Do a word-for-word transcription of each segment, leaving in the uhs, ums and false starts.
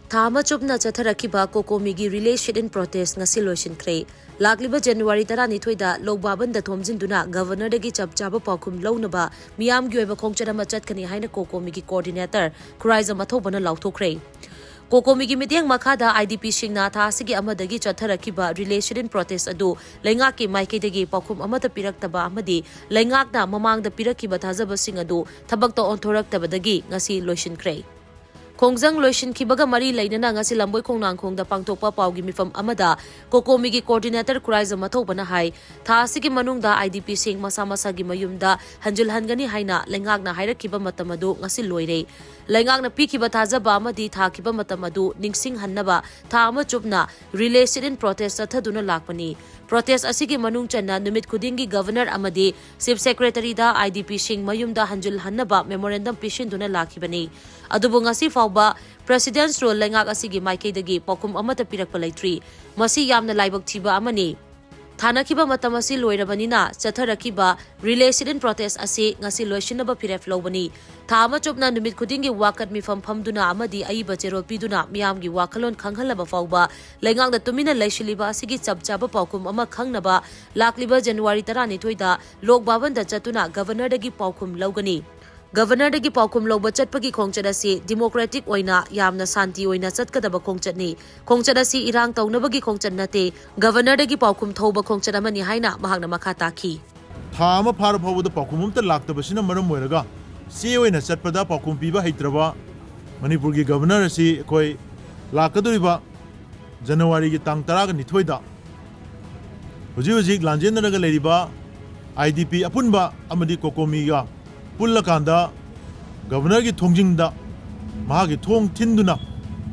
ꯊꯥ ꯑꯃ ꯆꯨꯞꯅ ꯆꯠꯊꯔꯛꯈꯤꯕ ꯀꯣꯀꯣꯃꯤꯒꯤ relay sit-in protest ꯉꯁꯤ ꯂꯣꯏꯁꯤꯟꯈ꯭ꯔꯦ꯫ ꯂꯥꯛꯂꯤꯕ January ꯇꯔꯥꯅꯤꯊꯣꯏꯗ ꯂꯣꯛ ꯚꯕꯟꯗ ꯊꯣꯝꯖꯤꯟꯗꯨꯅ Governorꯗꯒꯤ ꯆꯞ ꯆꯥꯕ ꯄꯥꯎꯈꯨꯝ ꯂꯧꯅꯕ ꯃꯤꯌꯥꯝꯒꯤ ꯑꯣꯏꯕ ꯈꯣꯡꯆꯠ ꯑꯃ ꯆꯠꯀꯅꯤ ꯍꯥꯏꯅ ꯀꯣꯀꯣꯃꯤꯒꯤ coordinator ꯈꯨꯔꯥꯏꯖꯝ ꯑꯊꯧꯕꯅ ꯂꯥꯎꯊꯣꯛꯈ꯭ꯔꯦ꯫ ꯀꯣꯀꯣꯃꯤꯒꯤ ꯃꯤꯠꯌꯦꯡ ꯃꯈꯥꯗ IDPꯁꯤꯡꯅ ꯊꯥ ꯑꯁꯤꯒꯤ ꯑꯃꯗꯒꯤ ꯆꯠꯊꯔꯛꯈꯤꯕ relay sit-in protest ꯑꯗꯨ ꯂꯩꯉꯥꯛꯀꯤ ꯃꯥꯏꯀꯩꯗꯒꯤ ꯄꯥꯎꯈꯨꯝ ꯑꯃꯠꯇ ꯄꯤꯔꯛꯇꯕ ꯑꯃꯗꯤ ꯂꯩꯉꯥꯛꯅ ꯃꯃꯥꯡꯗ ꯄꯤꯔꯛꯈꯤꯕ ꯊꯥꯖꯕꯁꯤꯡ ꯑꯗꯨ ꯊꯕꯛꯇ ꯑꯣꯟꯊꯣꯔꯛꯇꯕꯗꯒꯤ ꯉꯁꯤ ꯂꯣꯏꯁꯤꯟꯈ꯭ꯔꯦ꯫ ꯈꯣꯡꯖꯪ ꯂꯣꯏꯁꯤꯟꯈꯤꯕꯒ ꯃꯔꯤ ꯂꯩꯅꯅ ꯉꯁꯤ ꯂꯝꯕꯣꯏ ꯈꯣꯡꯅꯥꯡꯈꯣꯡꯗ ꯄꯥꯡꯊꯣꯛꯄ ꯄꯥꯎꯒꯤ ꯃꯤꯐꯝ ꯑꯃꯗ ꯀꯣꯀꯣꯃꯤꯒꯤ coordinator ꯈꯨꯔꯥꯏꯖꯝ ꯑꯊꯧꯕꯅ ꯍꯥꯏ, ꯊꯥ ꯑꯁꯤꯒꯤ ꯃꯅꯨꯡꯗ IDPꯁꯤꯡ ꯃꯁꯥ ꯃꯁꯥꯒꯤ ꯃꯌꯨꯝꯗ ꯍꯟꯖꯤꯜꯍꯟꯒꯅꯤ ꯍꯥꯏꯅ ꯂꯩꯉꯥꯛꯅ ꯍꯥꯏꯔꯛꯈꯤꯕ ꯃꯇꯝ ꯑꯗꯨ ꯉꯁꯤ ꯂꯣꯏꯔꯦ꯫ ꯂꯩꯉꯥꯛꯅ ꯄꯤꯈꯤꯕ ꯊꯥꯖꯕ ꯑꯃꯗꯤ ꯊꯥꯈꯤꯕ ꯃꯇꯝ ꯑꯗꯨ ꯅꯤꯡꯁꯤꯡꯍꯟꯅꯕ ꯊꯥ ꯑꯃ ꯆꯨꯞꯅ relay sit-in protest ꯆꯠꯊꯗꯨꯅ ꯂꯥꯛꯄꯅꯤ꯫ Protest ꯑꯁꯤꯒꯤ ꯃꯅꯨꯡ ꯆꯟꯅ ꯅꯨꯃꯤꯠ ꯈꯨꯗꯤꯡꯒꯤ Governor ꯑꯃꯗꯤ Chief Secretaryꯗ IDPꯁꯤꯡ ꯃꯌꯨꯝꯗ ꯍꯟꯖꯤꯜꯍꯟꯅꯕ memorandum ꯄꯤꯁꯤꯟꯗꯨꯅ ꯂꯥꯛꯈꯤꯕꯅꯤ꯫ ꯑꯗꯨꯕꯨ ꯉꯁꯤ ꯐꯥꯎꯕ President's Rule ꯂꯩꯉꯥꯛ ꯑꯁꯤꯒꯤ ꯃꯥꯏꯀꯩꯗꯒꯤ ꯄꯥꯎꯈꯨꯝ ꯑꯃꯠꯇ ꯄꯤꯔꯛꯄ ꯂꯩꯇ꯭ꯔꯤ꯫ ꯃꯁꯤ ꯌꯥꯝꯅ ꯂꯥꯏꯕꯛ ꯊꯤꯕ ꯑꯃꯅꯤ꯫ ꯊꯥꯅꯈꯤꯕ ꯃꯇꯝ ꯑꯁꯤ ꯂꯣꯏꯔꯕꯅꯤꯅ ꯆꯠꯊꯔꯛꯈꯤꯕ relay sit-in protest ꯑꯁꯤ ꯉꯁꯤ ꯂꯣꯏꯁꯤꯟꯅꯕ ꯐꯤꯔꯦꯞ ꯂꯧꯕꯅꯤ꯫ ꯊꯥ ꯑꯃ ꯆꯨꯞꯅ ꯅꯨꯃꯤꯠ ꯈꯨꯗꯤꯡꯒꯤ ꯋꯥꯀꯠ ꯃꯤꯐꯝ ꯐꯝꯗꯨꯅ ꯑꯃꯗꯤ ꯑꯏꯕ ꯆꯦꯔꯣꯜ ꯄꯤꯗꯨꯅ ꯃꯤꯌꯥꯝꯒꯤ ꯋꯥꯈꯜꯂꯣꯟ ꯈꯪꯍꯜꯂꯕ ꯐꯥꯎꯕ ꯂꯩꯉꯥꯛꯅ ꯇꯨꯃꯤꯟꯅ ꯂꯩꯁꯤꯜꯂꯤꯕ ꯑꯁꯤꯒꯤ ꯆꯞ ꯆꯥꯕ ꯄꯥꯎꯈꯨꯝ ꯑꯃ ꯈꯪꯅꯕ ꯂꯥꯛꯂꯤꯕ January ꯇꯔꯥꯅꯤꯊꯣꯏꯗ ꯂꯣꯛ ꯚꯕꯟꯗ ꯆꯠꯇꯨꯅ Governorꯗꯒꯤ ꯄꯥꯎꯈꯨꯝ ꯂꯧꯒꯅꯤ꯫ Governorꯗꯒꯤ ꯄꯥꯎꯈꯨꯝ ꯂꯧꯕ ꯆꯠꯄꯒꯤ ꯈꯣꯡꯆꯠ ꯑꯁꯤ democratic ꯑꯣꯏꯅ ꯌꯥꯝꯅ ꯁꯥꯟꯇꯤ ꯑꯣꯏꯅ ꯆꯠꯀꯗꯕ ꯈꯣꯡꯆꯠꯅꯤ꯫ ꯈꯣꯡꯆꯠ ꯑꯁꯤ ꯏꯔꯥꯡ ꯇꯧꯅꯕꯒꯤ ꯈꯣꯡꯆꯠ ꯅꯠꯇꯦ꯫ Governorꯗꯒꯤ ꯄꯥꯎꯈꯨꯝ ꯊꯧꯕ ꯈꯣꯡꯆꯠ ꯑꯃꯅꯤ ꯍꯥꯏꯅ ꯃꯍꯥꯛꯅ ꯃꯈꯥ ꯇꯥꯈꯤ꯫ ꯊꯥ ꯑꯃ ꯐꯥꯔ ꯐꯥꯎꯕꯗ ꯄꯥꯎꯈꯨꯝ ꯑꯃꯠꯇ ꯂꯥꯛꯇꯕꯁꯤꯅ ꯃꯔꯝ ꯑꯣꯏꯔꯒ ꯆꯦ ꯑꯣꯏꯅ ꯆꯠꯄꯗ ꯄꯥꯎꯈꯨꯝ ꯄꯤꯕ ꯍꯩꯇ꯭ꯔꯕ ꯃꯅꯤꯄꯨꯔꯒꯤ Governor ꯑꯁꯤ ꯑꯩꯈꯣꯏ ꯂꯥꯛꯀꯗꯧꯔꯤꯕ Januaryꯒꯤ ꯇꯥꯡ ꯇꯔꯥꯒ ꯅꯤꯊꯣꯏꯗ ꯍꯧꯖꯤꯛ ꯍꯧꯖꯤꯛ ꯂꯥꯟꯖꯦꯟꯅꯔꯒ ꯂꯩꯔꯤꯕ IDP ꯑꯄꯨꯟꯕ ꯑꯃꯗꯤ ꯀꯣꯀꯣꯃꯤꯒ ꯄꯨꯜꯂꯀꯥꯟꯗ Governorꯒꯤ ꯊꯣꯡꯖꯤꯡꯗ ꯃꯍꯥꯛꯀꯤ ꯊꯣꯡ ꯊꯤꯟꯗꯨꯅ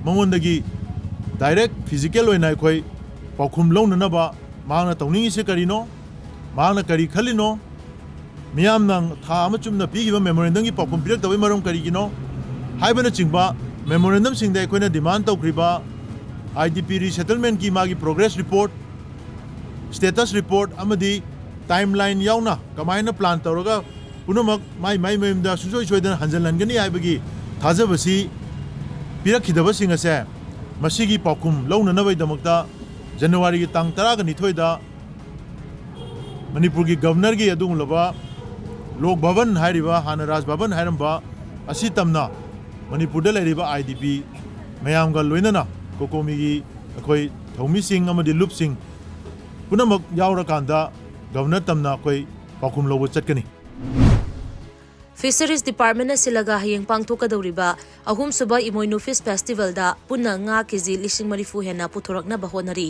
ꯃꯉꯣꯟꯗꯒꯤ direct physical ꯑꯣꯏꯅ ꯑꯩꯈꯣꯏ ꯄꯥꯎꯈꯨꯝ ꯂꯧꯅꯅꯕ ꯃꯍꯥꯛꯅ ꯇꯧꯅꯤꯡꯉꯤꯁꯦ ꯀꯔꯤꯅꯣ, ꯃꯍꯥꯛꯅ ꯀꯔꯤ ꯈꯜꯂꯤꯅꯣ, ꯃꯤꯌꯥꯝꯅ ꯊꯥ ꯑꯃ ꯆꯨꯞꯅ ꯄꯤꯈꯤꯕ memorandumꯒꯤ ꯄꯥꯎꯈꯨꯝ ꯄꯤꯔꯛꯇꯕꯒꯤ ꯃꯔꯝ ꯀꯔꯤꯒꯤꯅꯣ ꯍꯥꯏꯕꯅꯆꯤꯡꯕ memorandumꯁꯤꯡꯗ ꯑꯩꯈꯣꯏꯅ demand ꯇꯧꯈ꯭ꯔꯤꯕ IDP resettlementꯀꯤ ꯃꯥꯒꯤ progress report, status report ꯑꯃꯗꯤ timeline ꯌꯥꯎꯅ ꯀꯃꯥꯏꯅ plan ꯇꯧꯔꯒ ꯄꯨꯝꯅꯃꯛ ꯃꯥꯏ ꯃꯥꯏ ꯃꯌꯨꯝꯗ ꯁꯨꯡꯁꯣꯏ ꯁꯣꯏꯗꯅ ꯍꯟꯖꯤꯜꯍꯟꯒꯅꯤ ꯍꯥꯏꯕꯒꯤ ꯊꯥꯖꯕꯁꯤ ꯄꯤꯔꯛꯈꯤꯗꯕꯁꯤꯡ ꯑꯁꯦ ꯃꯁꯤꯒꯤ ꯄꯥꯎꯈꯨꯝ ꯂꯧꯅꯅꯕꯒꯤꯗꯃꯛꯇ ꯖꯅꯋꯥꯔꯤꯒꯤ ꯇꯥꯡ ꯇꯔꯥꯒ ꯅꯤꯊꯣꯏꯗ ꯃꯅꯤꯄꯨꯔꯒꯤ ꯒꯕꯔꯅꯔꯒꯤ ꯑꯗꯨꯒꯨꯝꯂꯕ ꯂꯣꯛ ꯚꯕꯟ ꯍꯥꯏꯔꯤꯕ, ꯍꯥꯟꯅ ꯔꯥꯖ ꯚꯕꯟ ꯍꯥꯏꯔꯝꯕ ꯑꯁꯤ ꯇꯝꯅ ꯃꯅꯤꯄꯨꯔꯗ ꯂꯩꯔꯤꯕ ꯑꯥꯏ ꯗꯤ ꯄꯤ ꯃꯌꯥꯝꯒ ꯂꯣꯏꯅꯅ ꯀꯣꯀꯣꯃꯤꯒꯤ ꯑꯩꯈꯣꯏ ꯊꯧꯃꯤꯁꯤꯡ ꯑꯃꯗꯤ ꯂꯨꯞꯁꯤꯡ ꯄꯨꯝꯅꯃꯛ ꯌꯥꯎꯔꯀꯥꯟꯗ ꯒꯕꯔꯅꯔ ꯇꯝꯅ ꯑꯩꯈꯣꯏ ꯄꯥꯎꯈꯨꯝ ꯂꯧꯕ ꯆꯠꯀꯅꯤ꯫ ꯐꯤꯁꯔꯤꯁ ꯗꯤꯄꯥꯔꯠꯃꯦꯟꯅ ꯁꯤꯜꯂꯒ ꯍꯌꯦꯡ ꯄꯥꯡꯊꯣꯛꯀꯗꯧꯔꯤꯕ ꯑꯍꯨꯝꯁꯨꯕ ꯏꯃꯣꯏꯅꯨ ꯐꯤꯁ ꯐꯦꯁꯇꯤꯚꯦꯜꯗ ꯄꯨꯟꯅ ꯉꯥ ꯀꯦꯖꯤ ꯂꯤꯁꯤꯡ ꯃꯔꯤꯐꯨ ꯍꯦꯟꯅ ꯄꯨꯊꯣꯔꯛꯅꯕ ꯍꯣꯠꯅꯔꯤ꯫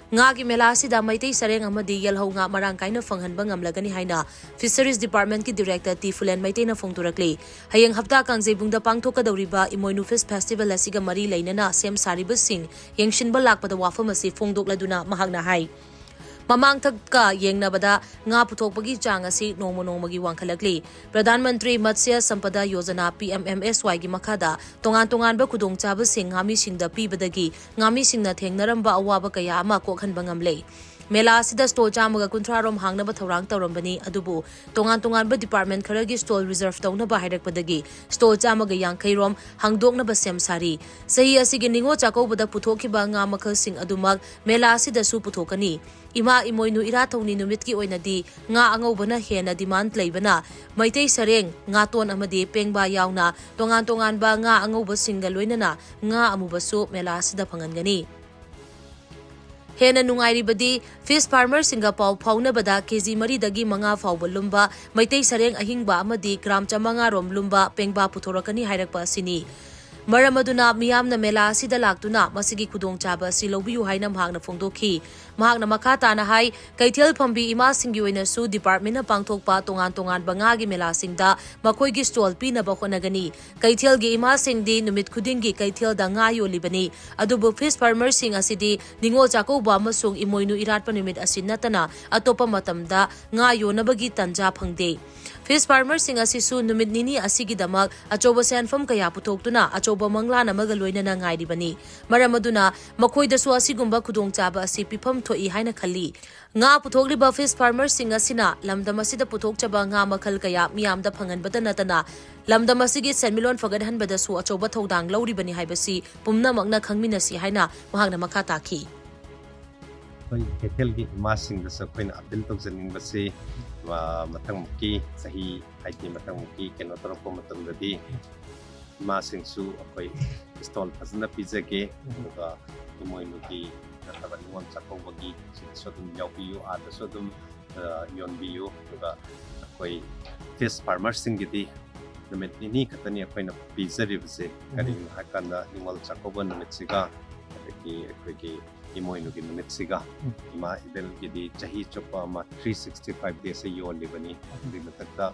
ꯉꯥꯒꯤ ꯃꯦꯂꯥ ꯑꯁꯤꯗ ꯃꯩꯇꯩ ꯁꯔꯦꯡ ꯑꯃꯗꯤ ꯌꯦꯜꯍꯧ ꯉꯥ ꯃꯔꯥꯡ ꯀꯥꯏꯅ ꯐꯪꯍꯟꯕ ꯉꯝꯂꯒꯅꯤ ꯍꯥꯏꯅ ꯐꯤꯁꯔꯤꯁ ꯗꯤꯄꯥꯔꯠꯃꯦꯟꯠꯀꯤ ꯗꯤꯔꯦꯛꯇꯔ ꯇꯤ ꯐꯨꯂꯦꯟ ꯃꯩꯇꯩꯅ ꯐꯣꯡꯗꯣꯔꯛꯂꯤ꯫ ꯍꯌꯦꯡ ꯍꯞꯇꯥ ꯀꯥꯡꯖꯩꯕꯨꯡꯗ ꯄꯥꯡꯊꯣꯛꯀꯗꯧꯔꯤꯕ ꯏꯃꯣꯏꯅꯨ ꯐꯤꯁ ꯐꯦꯁꯇꯤꯚꯦꯜ ꯑꯁꯤꯒ ꯃꯔꯤ ꯂꯩꯅꯅ ꯁꯦꯝ ꯁꯥꯔꯤꯕꯁꯤꯡ ꯌꯦꯡꯁꯤꯟꯕ ꯂꯥꯛꯄꯗ ꯋꯥꯐꯝ ꯑꯁꯤ ꯐꯣꯡꯗꯣꯛꯂꯗꯨꯅ ꯃꯍꯥꯛꯅ ꯍꯥꯏ, ꯃꯃꯥꯡꯊꯛꯀ ꯌꯦꯡꯅꯕꯗ ꯉꯥ ꯄꯨꯊꯣꯛꯄꯒꯤ ꯆꯥꯡ ꯑꯁꯤ ꯅꯣꯡꯃ ꯅꯣꯡꯃꯒꯤ ꯋꯥꯡꯈꯠꯂꯛꯂꯤ꯫ Pradhan Mantri Matsya ꯁꯝꯄꯗ Yojana, P M M ꯑꯦꯁ ꯋꯥꯏꯒꯤ ꯃꯈꯥꯗ ꯇꯣꯉꯥꯟ ꯇꯣꯉꯥꯟꯕ ꯈꯨꯗꯣꯡꯆꯥꯕꯁꯤꯡ ꯉꯥꯃꯤꯁꯤꯡꯗ ꯄꯤꯕꯗꯒꯤ ꯉꯥꯃꯤꯁꯤꯡꯅ ꯊꯦꯡꯅꯔꯝꯕ ꯑꯋꯥꯕ ꯀꯌꯥ ꯑꯃ ꯀꯣꯛꯍꯟꯕ ꯉꯝꯂꯦ꯫ ꯃꯦꯂꯥ ꯑꯁꯤꯗ ꯁ꯭ꯇꯣꯜ ꯆꯥꯝꯃꯒ ꯀꯨꯟꯊ꯭ꯔꯥ ꯔꯣꯝ ꯍꯥꯡꯅꯕ ꯊꯧꯔꯥꯡ ꯇꯧꯔꯝꯕꯅꯤ, ꯑꯗꯨꯕꯨ ꯇꯣꯉꯥꯟ ꯇꯣꯉꯥꯟꯕ ꯗꯤꯄꯥꯔꯠꯃꯦꯟꯠ ꯈꯔꯒꯤ ꯁ꯭ꯇꯣꯜ ꯔꯤꯖꯔꯚ ꯇꯧꯅꯕ ꯍꯥꯏꯔꯛꯄꯗꯒꯤ ꯁ꯭ꯇꯣꯜ ꯆꯥꯝꯃꯒ ꯌꯥꯡꯈꯩ ꯔꯣꯝ ꯍꯥꯡꯗꯣꯛꯅꯕ ꯁꯦꯝ ꯁꯥꯔꯤ꯫ ꯆꯍꯤ ꯑꯁꯤꯒꯤ ꯅꯤꯉꯣꯜ ꯆꯥꯛꯀꯧꯕꯗ ꯄꯨꯊꯣꯛꯈꯤꯕ ꯉꯥ ꯃꯈꯜꯁꯤꯡ ꯑꯗꯨꯃꯛ ꯃꯦꯂꯥ ꯑꯁꯤꯗꯁꯨ ꯄꯨꯊꯣꯛꯀꯅꯤ꯫ ꯏꯃꯥ ꯏꯃꯣꯏꯅꯨ ꯏꯔꯥꯠ ꯊꯧꯅꯤ ꯅꯨꯃꯤꯠꯀꯤ ꯑꯣꯏꯅꯗꯤ ꯉꯥ ꯑꯉꯧꯕꯅ ꯍꯦꯟꯅ ꯗꯤꯃꯥꯟꯗ ꯂꯩꯕꯅ ꯃꯩꯇꯩ ꯁꯔꯦꯡ, ꯉꯥꯇꯣꯟ ꯑꯃꯗꯤ ꯄꯦꯡꯕꯥ ꯌꯥꯎꯅ ꯇꯣꯉꯥꯟ ꯇꯣꯉꯥꯟꯕ ꯉꯥ ꯑꯉꯧꯕꯁꯤꯡꯒ ꯂꯣꯏꯅꯅ ꯉꯥ ꯑꯃꯨꯕꯁꯨ ꯃꯦꯂꯥ ꯑꯁꯤꯗ ꯐꯪꯍꯟꯒꯅꯤ꯫ ꯍꯦꯟꯅ ꯅꯨꯡꯉꯥꯏꯔꯤꯕꯗꯤ ꯐꯤꯁ ꯐꯥꯔꯃꯔꯁꯤꯡꯒ ꯄꯥꯎ ꯐꯥꯎꯅꯕꯗ ꯀꯦꯖꯤ ꯃꯔꯤꯗꯒꯤ ꯃꯉꯥ ꯐꯥꯎꯕ ꯂꯨꯝꯕ ꯃꯩꯇꯩ ꯁꯔꯦꯡ ꯑꯍꯤꯡꯕ ꯑꯃꯗꯤ ꯒ꯭ꯔꯥꯝ ꯆꯥꯃꯉꯥ ꯔꯣꯝ ꯂꯨꯝꯕ ꯄꯦꯡꯕꯥ ꯄꯨꯊꯣꯔꯛꯀꯅꯤ ꯍꯥꯏꯔꯛꯄ ꯑꯁꯤꯅꯤ꯫ ꯃꯔꯝ ꯑꯗꯨꯅ ꯃꯤꯌꯥꯝꯅ ꯃꯦꯂꯥ ꯑꯁꯤꯗ ꯂꯥꯛꯇꯨꯅ ꯃꯁꯤꯒꯤ ꯈꯨꯗꯣꯡꯆꯥꯕ ꯑꯁꯤ ꯂꯧꯕꯤꯌꯨ ꯍꯥꯏꯅ ꯃꯍꯥꯛꯅ ꯐꯣꯡꯗꯣꯛꯈꯤ꯫ ꯃꯍꯥꯛꯅ ꯃꯈꯥ ꯇꯥꯅ ꯍꯥꯏ, ꯀꯩꯊꯦꯜ ꯐꯝꯕꯤ ꯏꯃꯥꯁꯤꯡꯒꯤ ꯑꯣꯏꯅꯁꯨ ꯗꯤꯄꯥꯔꯠꯃꯦꯟꯠꯅ ꯄꯥꯡꯊꯣꯛꯄ ꯇꯣꯉꯥꯟ ꯇꯣꯉꯥꯟꯕ ꯉꯥꯒꯤ ꯃꯦꯂꯥꯁꯤꯡꯗ ꯃꯈꯣꯏꯒꯤ ꯁ꯭ꯇꯣꯜ ꯄꯤꯅꯕ ꯍꯣꯠꯅꯒꯅꯤ꯫ ꯀꯩꯊꯦꯜꯒꯤ ꯏꯃꯥꯁꯤꯡꯗꯤ ꯅꯨꯃꯤꯠ ꯈꯨꯗꯤꯡꯒꯤ ꯀꯩꯊꯦꯜꯗ ꯉꯥ ꯌꯣꯜꯂꯤꯕꯅꯤ, ꯑꯗꯨꯕꯨ ꯐꯤꯁ ꯐꯥꯔꯃꯔꯁꯤꯡ ꯑꯁꯤꯗꯤ ꯅꯤꯉꯣꯜ ꯆꯥꯛꯀꯧꯕ ꯑꯃꯁꯨꯡ ꯏꯃꯣꯏꯅꯨ ꯏꯔꯥꯠꯄ ꯅꯨꯃꯤꯠ ꯑꯁꯤ ꯅꯠꯇꯅ ꯑꯇꯣꯞꯄ ꯃꯇꯝꯗ ꯉꯥ ꯌꯣꯟꯅꯕꯒꯤ ꯇꯟꯖꯥ ꯐꯪꯗꯦ꯫ ꯐꯤꯁ ꯐꯥꯔꯃꯔꯁꯤꯡ ꯑꯁꯤꯁꯨ ꯅꯨꯃꯤꯠ ꯅꯤꯅꯤ ꯑꯁꯤꯒꯤꯗꯃꯛ ꯑꯆꯧꯕ ꯁꯦꯟꯐꯝ ꯀꯌꯥ ꯄꯨꯊꯣꯛꯇꯨꯅ ꯑꯆꯧꯕ ꯃꯪꯂꯥꯟ ꯑꯃꯒ ꯂꯣꯏꯅꯅ ꯉꯥꯏꯔꯤꯕꯅꯤ꯫ ꯃꯔꯝ ꯑꯗꯨꯅ ꯃꯈꯣꯏꯗꯁꯨ ꯑꯁꯤꯒꯨꯝꯕ ꯈꯨꯗꯣꯡꯆꯥꯕ ꯑꯁꯤ ꯄꯤꯐꯝ ꯊꯣꯛꯏ ꯍꯥꯏꯅ ꯈꯜꯂꯤ꯫ ꯉꯥ ꯄꯨꯊꯣꯛꯂꯤꯕ fish farmerꯁꯤꯡ ꯑꯁꯤꯅ ꯂꯝꯗꯝ ꯑꯁꯤꯗ ꯄꯨꯊꯣꯛꯆꯕ ꯉꯥ ꯃꯈꯜ ꯀꯌꯥ ꯃꯤꯌꯥꯝꯗ ꯐꯪꯍꯟꯕꯇ ꯅꯠꯇꯅ ꯂꯝꯗꯝ ꯑꯁꯤꯒꯤ ꯁꯦꯟꯃꯤꯠꯂꯣꯟ ꯐꯒꯠꯍꯟꯕꯗꯁꯨ ꯑꯆꯧꯕ ꯊꯧꯗꯥꯡ ꯂꯧꯔꯤꯕꯅꯤ ꯍꯥꯏꯕꯁꯤ ꯄꯨꯝꯅꯃꯛꯅ ꯈꯪꯃꯤꯟꯅꯁꯤ ꯍꯥꯏꯅ ꯃꯍꯥꯛꯅ ꯃꯈꯥ ꯇꯥꯈꯤ꯫ ꯑꯩꯈꯣꯏ ꯀꯩꯊꯦꯜꯒꯤ ꯏꯃꯥꯁꯤꯡꯗꯁꯨ ꯑꯩꯈꯣꯏꯅ appeal ꯇꯧꯖꯅꯤꯡꯕꯁꯤ, ꯑ, ꯃꯊꯪꯃꯨꯛꯀꯤ ꯆꯍꯤ, ꯍꯥꯏꯗꯤ ꯃꯊꯪꯃꯨꯛꯀꯤ ꯀꯩꯅꯣ ꯇꯧꯔꯛꯄ ꯃꯇꯝꯗꯗꯤ ꯏꯃꯥꯁꯤꯡꯁꯨ ꯑꯩꯈꯣꯏ stall ꯐꯖꯅ ꯄꯤꯖꯒꯦ꯫ ꯑꯗꯨꯒ ꯏꯃꯣꯏꯅꯨꯒꯤ ꯅꯠꯇꯕ ꯅꯤꯉꯣꯜ ꯆꯥꯛꯀꯧꯕꯒꯤ ꯁꯤꯗꯁꯨ ꯑꯗꯨꯝ ꯌꯥꯎꯕꯤꯌꯨ, ꯑꯥꯗꯁꯨ ꯑꯗꯨꯝ, ꯑ, ꯌꯣꯟꯕꯤꯌꯨ꯫ ꯑꯗꯨꯒ ꯑꯩꯈꯣꯏ fish farmerꯁꯤꯡꯒꯤꯗꯤ ꯅꯨꯃꯤꯠ ꯅꯤꯅꯤ ꯈꯛꯇꯅꯤ ꯑꯩꯈꯣꯏꯅ ꯄꯤꯖꯔꯤꯕꯁꯦ꯫ ꯀꯔꯤꯒꯤꯅꯣ ꯍꯥꯏꯀꯥꯟꯗ ꯅꯤꯉꯣꯜ ꯆꯥꯛꯀꯧꯕ ꯅꯨꯃꯤꯠꯁꯤꯒ ꯑꯗꯒꯤ ꯑꯩꯈꯣꯏꯒꯤ ꯏꯃꯣꯏꯅꯨꯒꯤ ꯅꯨꯃꯤꯠꯁꯤꯒ ꯎꯝ꯫ ꯏꯃꯥ ꯏꯕꯦꯜꯒꯤꯗꯤ ꯆꯍꯤ ꯆꯨꯞꯄ ꯑꯃ three sixty five days ꯌꯣꯜꯂꯤꯕꯅꯤ꯫ ꯑꯗꯨꯒꯤ ꯃꯊꯛꯇ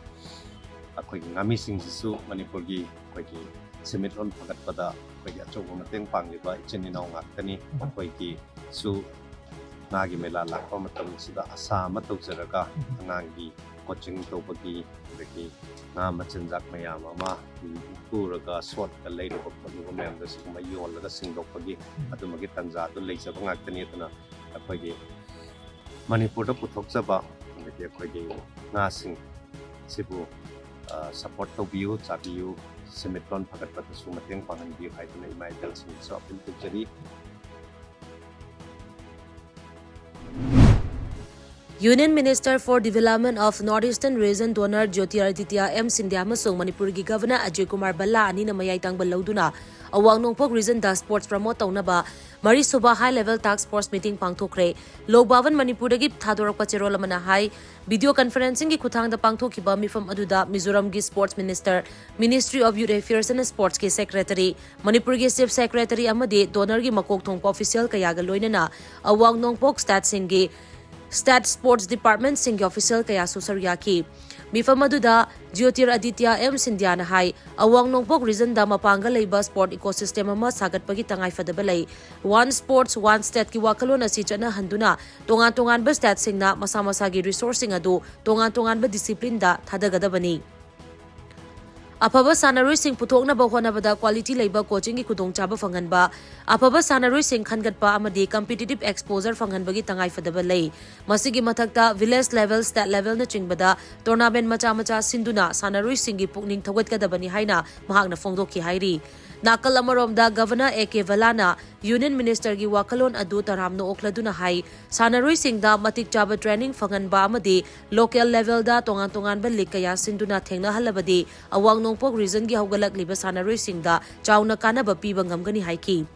ꯑꯩꯈꯣꯏꯒꯤ ꯉꯥꯃꯤꯁꯤꯡꯁꯤꯁꯨ ꯃꯅꯤꯄꯨꯔꯒꯤ ꯑꯩꯈꯣꯏꯒꯤ ꯁꯦꯟꯃꯤꯠꯂꯣꯟ ꯐꯒꯠꯄꯗ ꯑꯩꯈꯣꯏꯒꯤ ꯑꯆꯧꯕ ꯃꯇꯦꯡ ꯄꯥꯡꯂꯤꯕ ꯏꯆꯤꯟ ꯏꯅꯥꯎ ꯉꯥꯛꯇꯅꯤ꯫ ꯎꯝ꯫ ꯃꯈꯣꯏꯒꯤꯁꯨ ꯉꯥꯒꯤ ꯃꯦꯂꯥ ꯂꯥꯛꯄ ꯃꯇꯝꯁꯤꯗ ꯑꯁꯥ ꯑꯃ ꯇꯧꯖꯔꯒ ꯎꯝ꯫ ꯑꯉꯥꯡꯒꯤ coaching ꯇꯧꯕꯒꯤ, ꯑꯗꯒꯤ ꯉꯥ ꯃꯆꯤꯟꯖꯥꯛ ꯃꯌꯥꯝ ꯑꯃ ꯄꯨꯔꯒ ꯁꯣꯠꯀ ꯂꯩꯔꯨꯕ ꯈꯣꯠꯂꯨꯕ ꯃꯌꯥꯝꯗꯣ ꯁꯤꯒꯨꯝꯕ ꯌꯣꯜꯂꯒ ꯁꯤꯡꯗꯣꯛꯄꯒꯤ ꯎꯝ꯫ ꯑꯗꯨꯝꯕꯒꯤ ꯇꯟꯖꯥꯗꯨ ꯂꯩꯖꯕ ꯉꯥꯛꯇꯅꯤ꯫ ꯑꯗꯨꯅ ꯑꯩꯈꯣꯏꯒꯤ ꯃꯅꯤꯄꯨꯔꯗ ꯄꯨꯊꯣꯛꯆꯕ ꯑꯗꯒꯤ ꯑꯩꯈꯣꯏꯒꯤ ꯉꯥꯁꯤꯡ ꯁꯤꯕꯨ, ꯑ, support ꯇꯧꯕꯤꯌꯨ, ꯆꯥꯕꯤꯌꯨ, ꯁꯦꯟꯃꯤꯠꯂꯣꯟ ꯐꯒꯠꯄꯗꯁꯨ ꯃꯇꯦꯡ ꯄꯥꯡꯍꯟꯕꯤꯌꯨ ꯍꯥꯏꯗꯨꯅ ꯏꯃꯥ ꯏꯕꯦꯜꯁꯤꯡꯗꯁꯨ appeal ꯇꯧꯖꯔꯤ꯫ Union Minister for Development of North Eastern Region Donor Jyotiraditya M Scindia ꯑꯃꯁꯨꯡ ꯃꯅꯤꯄꯨꯔꯒꯤ Governor ꯑꯖꯌ ꯀꯨꯃꯥꯔ ꯚꯜꯂꯥ ꯑꯅꯤꯅ ꯃꯌꯥꯏ ꯊꯪꯕ ꯂꯧꯗꯨꯅ ꯑꯋꯥꯡ ꯅꯣꯡꯄꯣꯛ regionꯗ sports promote ꯇꯧꯅꯕ ꯃꯔꯤꯁꯨꯕ high level task force meeting ꯄꯥꯡꯊꯣꯛꯈ꯭ꯔꯦ꯫ ꯂꯣꯛ ꯚꯕꯟ ꯃꯅꯤꯄꯨꯔꯗꯒꯤ ꯊꯥꯗꯣꯔꯛꯄ ꯆꯦꯔꯣꯜ ꯑꯃꯅ ꯍꯥꯏ, video conferencingꯒꯤ ꯈꯨꯠꯊꯥꯡꯗ ꯄꯥꯡꯊꯣꯛꯈꯤꯕ ꯃꯤꯐꯝ ꯑꯗꯨꯗ ꯃꯤꯖꯣꯔꯥꯝꯒꯤ sports minister, Ministry of Youth Affairs and Sportsꯀꯤ secretary, ꯃꯅꯤꯄꯨꯔꯒꯤ chief secretary ꯑꯃꯗꯤ donorꯒꯤ ꯃꯀꯣꯛ ꯊꯣꯡꯕ official ꯀꯌꯥꯒ ꯂꯣꯏꯅꯅ ꯑꯋꯥꯡ ꯅꯣꯡꯄꯣꯛ stateꯁꯤꯡꯒꯤ state sports departmentꯁꯤꯡꯒꯤ official ꯀꯌꯥꯁꯨ ꯁꯔꯨꯛ ꯌꯥꯈꯤ꯫ ꯃꯤꯐꯝ ꯑꯗꯨꯗ ꯖ꯭ꯌꯣꯇꯤꯔꯥꯗꯤꯇ꯭ꯌ ꯑꯦꯝ ꯁꯤꯟꯙ꯭ꯌꯥꯅ ꯍꯥꯏ, ꯑꯋꯥꯡ ꯅꯣꯡꯄꯣꯛ regionꯗ ꯃꯄꯥꯡꯒꯜ ꯂꯩꯕ sport ecosystem ꯑꯃ ꯁꯥꯒꯠꯄꯒꯤ ꯇꯉꯥꯏꯐꯗꯕ ꯂꯩ꯫ One sports, one stateꯀꯤ ꯋꯥꯈꯜꯂꯣꯟ ꯑꯁꯤ ꯆꯠꯅꯍꯟꯗꯨꯅ ꯇꯣꯉꯥꯟ ꯇꯣꯉꯥꯟꯕ stateꯁꯤꯡꯅ ꯃꯁꯥ ꯃꯁꯥꯒꯤ resourceꯁꯤꯡ ꯑꯗꯨ ꯇꯣꯉꯥꯟ ꯇꯣꯉꯥꯟꯕ disciplineꯗ ꯊꯥꯗꯒꯗꯕꯅꯤ꯫ ꯑꯐꯕ ꯁꯥꯟꯅꯔꯣꯏꯁꯤꯡ ꯄꯨꯊꯣꯛꯅꯕ ꯍꯣꯠꯅꯕꯗ quality ꯂꯩꯕ coachingꯒꯤ ꯈꯨꯗꯣꯡꯆꯥꯕ ꯐꯪꯍꯟꯕ, ꯑꯐꯕ ꯁꯥꯟꯅꯔꯣꯏꯁꯤꯡ ꯈꯟꯒꯠꯄ ꯑꯃꯗꯤ competitive exposure ꯐꯪꯍꯟꯕꯒꯤ ꯇꯉꯥꯏꯐꯗꯕ ꯂꯩ꯫ ꯃꯁꯤꯒꯤ ꯃꯊꯛꯇ village level, state levelꯅꯆꯤꯡꯕꯗ tournament ꯃꯆꯥ ꯃꯆꯥ ꯁꯤꯟꯗꯨꯅ ꯁꯥꯟꯅꯔꯣꯏꯁꯤꯡꯒꯤ ꯄꯨꯛꯅꯤꯡ ꯊꯧꯒꯠꯀꯗꯕꯅꯤ ꯍꯥꯏꯅ ꯃꯍꯥꯛꯅ ꯐꯣꯡꯗꯣꯛꯈꯤ ꯍꯥꯏꯔꯤ꯫ ꯅꯥꯀꯜ ꯑꯃꯔꯣꯝꯗ Governor A K Bhallana Union Ministerꯒꯤ ꯋꯥꯈꯜꯂꯣꯟ ꯑꯗꯨ ꯇꯔꯥꯝꯅ ꯑꯣꯛꯂꯗꯨꯅ ꯍꯥꯏ, ꯁꯥꯟꯅꯔꯣꯏꯁꯤꯡꯗ ꯃꯇꯤꯛ ꯆꯥꯕ training ꯐꯪꯍꯟꯕ ꯑꯃꯗꯤ local levelꯗ ꯇꯣꯉꯥꯟ ꯇꯣꯉꯥꯟꯕ league ꯀꯌꯥ ꯁꯤꯟꯗꯨꯅ ꯊꯦꯡꯅꯍꯜꯂꯕꯗꯤ ꯑꯋꯥꯡ ꯅꯣꯡꯄꯣꯛ regionꯒꯤ ꯍꯧꯒꯠꯂꯛꯂꯤꯕ ꯁꯥꯟꯅꯔꯣꯏꯁꯤꯡꯗ ꯆꯥꯎꯅ ꯀꯥꯟꯅꯕ ꯄꯤꯕ ꯉꯝꯒꯅꯤ ꯍꯥꯏꯈꯤ꯫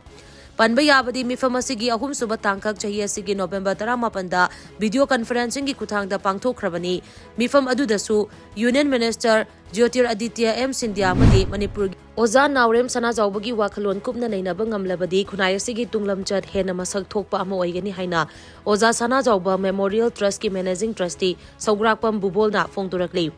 ꯄꯟꯕ ꯌꯥꯕꯗꯤ ꯃꯤꯐꯝ ꯑꯁꯤꯒꯤ ꯑꯍꯨꯝꯁꯨꯕ ꯇꯥꯡꯀꯛ ꯆꯍꯤ ꯑꯁꯤꯒꯤ November ꯇꯔꯥꯃꯥꯄꯟꯗ video conferencingꯒꯤ ꯈꯨꯠꯊꯥꯡꯗ ꯄꯥꯡꯊꯣꯛꯈ꯭ꯔꯕꯅꯤ꯫ ꯃꯤꯐꯝ ꯑꯗꯨꯗꯁꯨ Union Minister Jyotiraditya M Scindia ꯑꯃꯗꯤ ꯃꯅꯤꯄꯨꯔꯒꯤ ꯑꯣꯖꯥ ꯅꯥꯎꯔꯦꯝ ꯁꯅꯥꯖꯥꯎꯕꯒꯤ ꯋꯥꯈꯜꯂꯣꯟ ꯀꯨꯞꯅ ꯅꯩꯅꯕ ꯉꯝꯂꯕꯗꯤ ꯈꯨꯟꯅꯥꯏ ꯑꯁꯤꯒꯤ ꯇꯨꯡꯂꯝꯆꯠ ꯍꯦꯟꯅ ꯃꯁꯛ ꯊꯣꯛꯄ ꯑꯃ ꯑꯣꯏꯒꯅꯤ ꯍꯥꯏꯅ ꯑꯣꯖꯥ ꯁꯅꯥꯖꯥꯎꯕ Memorial Trustꯀꯤ Managing Trustee ꯁꯧꯒ꯭ꯔꯥꯛꯄꯝ ꯕꯨꯕꯣꯜꯅ ꯐꯣꯡꯗꯣꯔꯛꯂꯤ꯫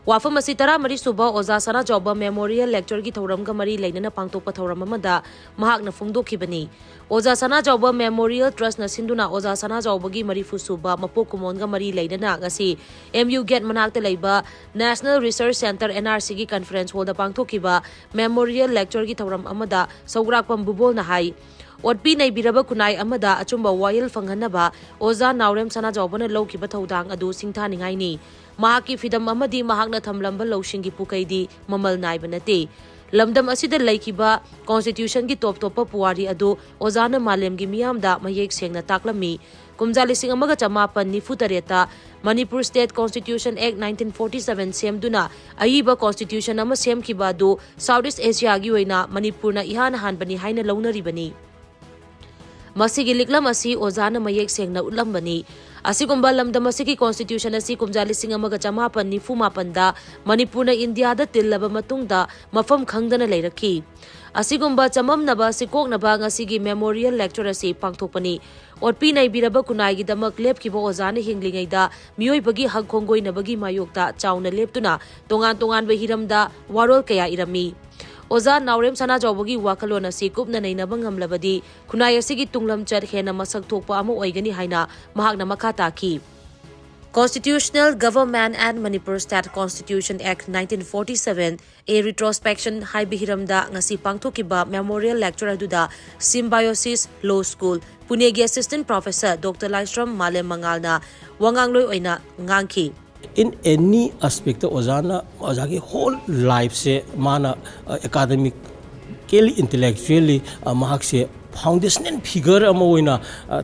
ꯋꯥꯐꯝ ꯑꯁꯤ ꯇꯔꯥꯃꯔꯤ ꯁꯨꯕ ꯑꯣꯖꯥ ꯁꯅꯥꯖꯥꯎꯕ Memorial Lectureꯒꯤ ꯊꯧꯔꯝꯒ ꯃꯔꯤ ꯂꯩꯅꯅ ꯄꯥꯡꯊꯣꯛꯄ ꯊꯧꯔꯝ ꯑꯃꯗ ꯃꯍꯥꯛꯅ ꯐꯣꯡꯗꯣꯛꯈꯤꯕꯅꯤ꯫ ꯑꯣꯖꯥ ꯁꯅꯥꯖꯥꯎꯕ Memorial Trustꯅ ꯁꯤꯟꯗꯨꯅ ꯑꯣꯖꯥ ꯁꯅꯥꯖꯥꯎꯕꯒꯤ ꯃꯔꯤꯐꯨ ꯁꯨꯕ ꯃꯄꯣꯛ ꯀꯨꯝꯑꯣꯟꯒ ꯃꯔꯤ ꯂꯩꯅꯅ ꯉꯁꯤ M U gate ꯃꯅꯥꯛꯇ ꯂꯩꯕ National Research Centre N R Cꯒꯤ conference hallꯗ ꯄꯥꯡꯊꯣꯛꯈꯤꯕ Memorial Lectureꯒꯤ ꯊꯧꯔꯝ ꯑꯃꯗ ꯁꯧꯒ꯭ꯔꯥꯛꯄꯝ ꯕꯨꯕꯣꯜꯅ ꯍꯥꯏ, ꯑꯣꯠꯄꯤ ꯅꯩꯕꯤꯔꯕ ꯈꯨꯟꯅꯥꯏ ꯑꯃꯗ ꯑꯆꯨꯝꯕ ꯋꯥꯌꯦꯜ ꯐꯪꯍꯟꯅꯕ ꯑꯣꯖꯥ ꯅꯥꯎꯔꯦꯝ ꯁꯅꯥꯖꯥꯎꯕꯅ ꯂꯧꯈꯤꯕ ꯊꯧꯗꯥꯡ ꯑꯗꯨ ꯁꯤꯡꯊꯥꯅꯤꯡꯉꯥꯏꯅꯤ꯫ ꯃꯍꯥꯛꯀꯤ ꯐꯤꯗꯝ ꯑꯃꯗꯤ ꯃꯍꯥꯛꯅ ꯊꯝꯂꯝꯕ ꯂꯧꯁꯤꯡꯒꯤ ꯄꯨꯀꯩꯗꯤ ꯃꯃꯜ ꯅꯥꯏꯕ ꯅꯠꯇꯦ꯫ ꯂꯝꯗꯝ ꯑꯁꯤꯗ ꯂꯩꯈꯤꯕ Constitutionꯒꯤ ꯇꯣꯞ ꯇꯣꯞꯄ ꯄꯨꯋꯥꯔꯤ ꯑꯗꯨ ꯑꯣꯖꯥꯅ ꯃꯥꯂꯦꯝꯒꯤ ꯃꯤꯌꯥꯝꯗ ꯃꯌꯦꯛ ꯁꯦꯡꯅ ꯇꯥꯛꯂꯝꯃꯤ꯫ ꯀꯨꯝꯖꯥ ꯂꯤꯁꯤꯡ ꯑꯃꯒ ꯆꯃꯥꯄꯟ ꯅꯤꯐꯨ ꯇꯔꯦꯠꯇ Manipur State Constitution Act nineteen forty seven ꯁꯦꯝꯗꯨꯅ ꯑꯏꯕ constitution ꯑꯃ ꯁꯦꯝꯈꯤꯕ ꯑꯗꯨ South East Asiaꯒꯤ ꯑꯣꯏꯅ ꯃꯅꯤꯄꯨꯔꯅ ꯏꯍꯥꯟ ꯍꯥꯟꯕꯅꯤ ꯍꯥꯏꯅ ꯂꯧꯅꯔꯤꯕꯅꯤ꯫ ꯃꯁꯤꯒꯤ ꯂꯤꯛꯂꯝ ꯑꯁꯤ ꯑꯣꯖꯥꯅ ꯃꯌꯦꯛ ꯁꯦꯡꯅ ꯎꯠꯂꯝꯕꯅꯤ꯫ ꯑꯁꯤꯒꯨꯝꯕ ꯂꯝꯗꯝ ꯑꯁꯤꯒꯤ Constitution ꯑꯁꯤ ꯀꯨꯝꯖꯥ ꯂꯤꯁꯤꯡ ꯑꯃꯒ ꯆꯃꯥꯄꯟ ꯅꯤꯐꯨ ꯃꯥꯄꯟꯗ ꯃꯅꯤꯄꯨꯔꯅ ꯏꯟꯗꯤꯌꯥꯗ ꯇꯤꯜꯂꯕ ꯃꯇꯨꯡꯗ ꯃꯐꯝ ꯈꯪꯗꯅ ꯂꯩꯔꯛꯈꯤ꯫ ꯑꯁꯤꯒꯨꯝꯕ ꯆꯃꯝꯅꯕ ꯁꯤꯀꯣꯛꯅꯕ ꯉꯁꯤꯒꯤ Memorial Lecture ꯑꯁꯤ ꯄꯥꯡꯊꯣꯛꯄꯅꯤ꯫ ꯑꯣꯠꯄꯤ ꯅꯩꯕꯤꯔꯕ ꯈꯨꯟꯅꯥꯏꯒꯤꯗꯃꯛ ꯂꯦꯞꯈꯤꯕ ꯑꯣꯖꯥꯅ ꯍꯤꯡꯂꯤꯉꯩꯗ ꯃꯤꯑꯣꯏꯕꯒꯤ ꯍꯛ ꯈꯣꯡꯒꯣꯏꯅꯕꯒꯤ ꯃꯥꯌꯣꯛꯇ ꯆꯥꯎꯅ ꯂꯦꯞꯇꯨꯅ ꯇꯣꯉꯥꯟ ꯇꯣꯉꯥꯟꯕ ꯍꯤꯔꯝꯗ ꯋꯥꯔꯣꯜ ꯀꯌꯥ ꯏꯔꯝꯃꯤ꯫ ꯑꯣꯖꯥ ꯅꯥꯎꯔꯦꯝ ꯁꯅꯥꯖꯥꯎꯕꯒꯤ ꯋꯥꯈꯜꯂꯣꯟ ꯑꯁꯤ ꯀꯨꯞꯅ ꯅꯩꯅꯕ ꯉꯝꯂꯕꯗꯤ ꯈꯨꯟꯅꯥꯏ ꯑꯁꯤꯒꯤ ꯇꯨꯡꯂꯝꯆꯠ ꯍꯦꯟꯅ ꯃꯁꯛ ꯊꯣꯛꯄ ꯑꯃ ꯑꯣꯏꯒꯅꯤ ꯍꯥꯏꯅ ꯃꯍꯥꯛꯅ ꯃꯈꯥ ꯇꯥꯈꯤ꯫ Constitutional Government and Manipur State Constitution Act nineteen forty-seven, A Retrospection ꯍꯥꯏꯕ ꯍꯤꯔꯝꯗ ꯉꯁꯤ ꯄꯥꯡꯊꯣꯛꯈꯤꯕ memorial lecture ꯑꯗꯨꯗ Symbiosis Law School, ꯄꯨꯅꯦꯒꯤ Assistant Professor Doctor ꯂꯥꯏꯁ꯭ꯔꯝ ꯃꯥꯂꯦꯝ ꯃꯉꯥꯜꯅ ꯋꯥꯉꯥꯡꯂꯣꯏ ꯑꯣꯏꯅ ꯉꯥꯡꯈꯤ꯫ In any aspect ꯑꯣꯖꯥꯅ ꯑꯣꯖꯥꯒꯤ whole lifeꯁꯦ ꯃꯥꯅ academically, intellectually ꯃꯍꯥꯛꯁꯦ foundational figure ꯑꯃ ꯑꯣꯏꯅ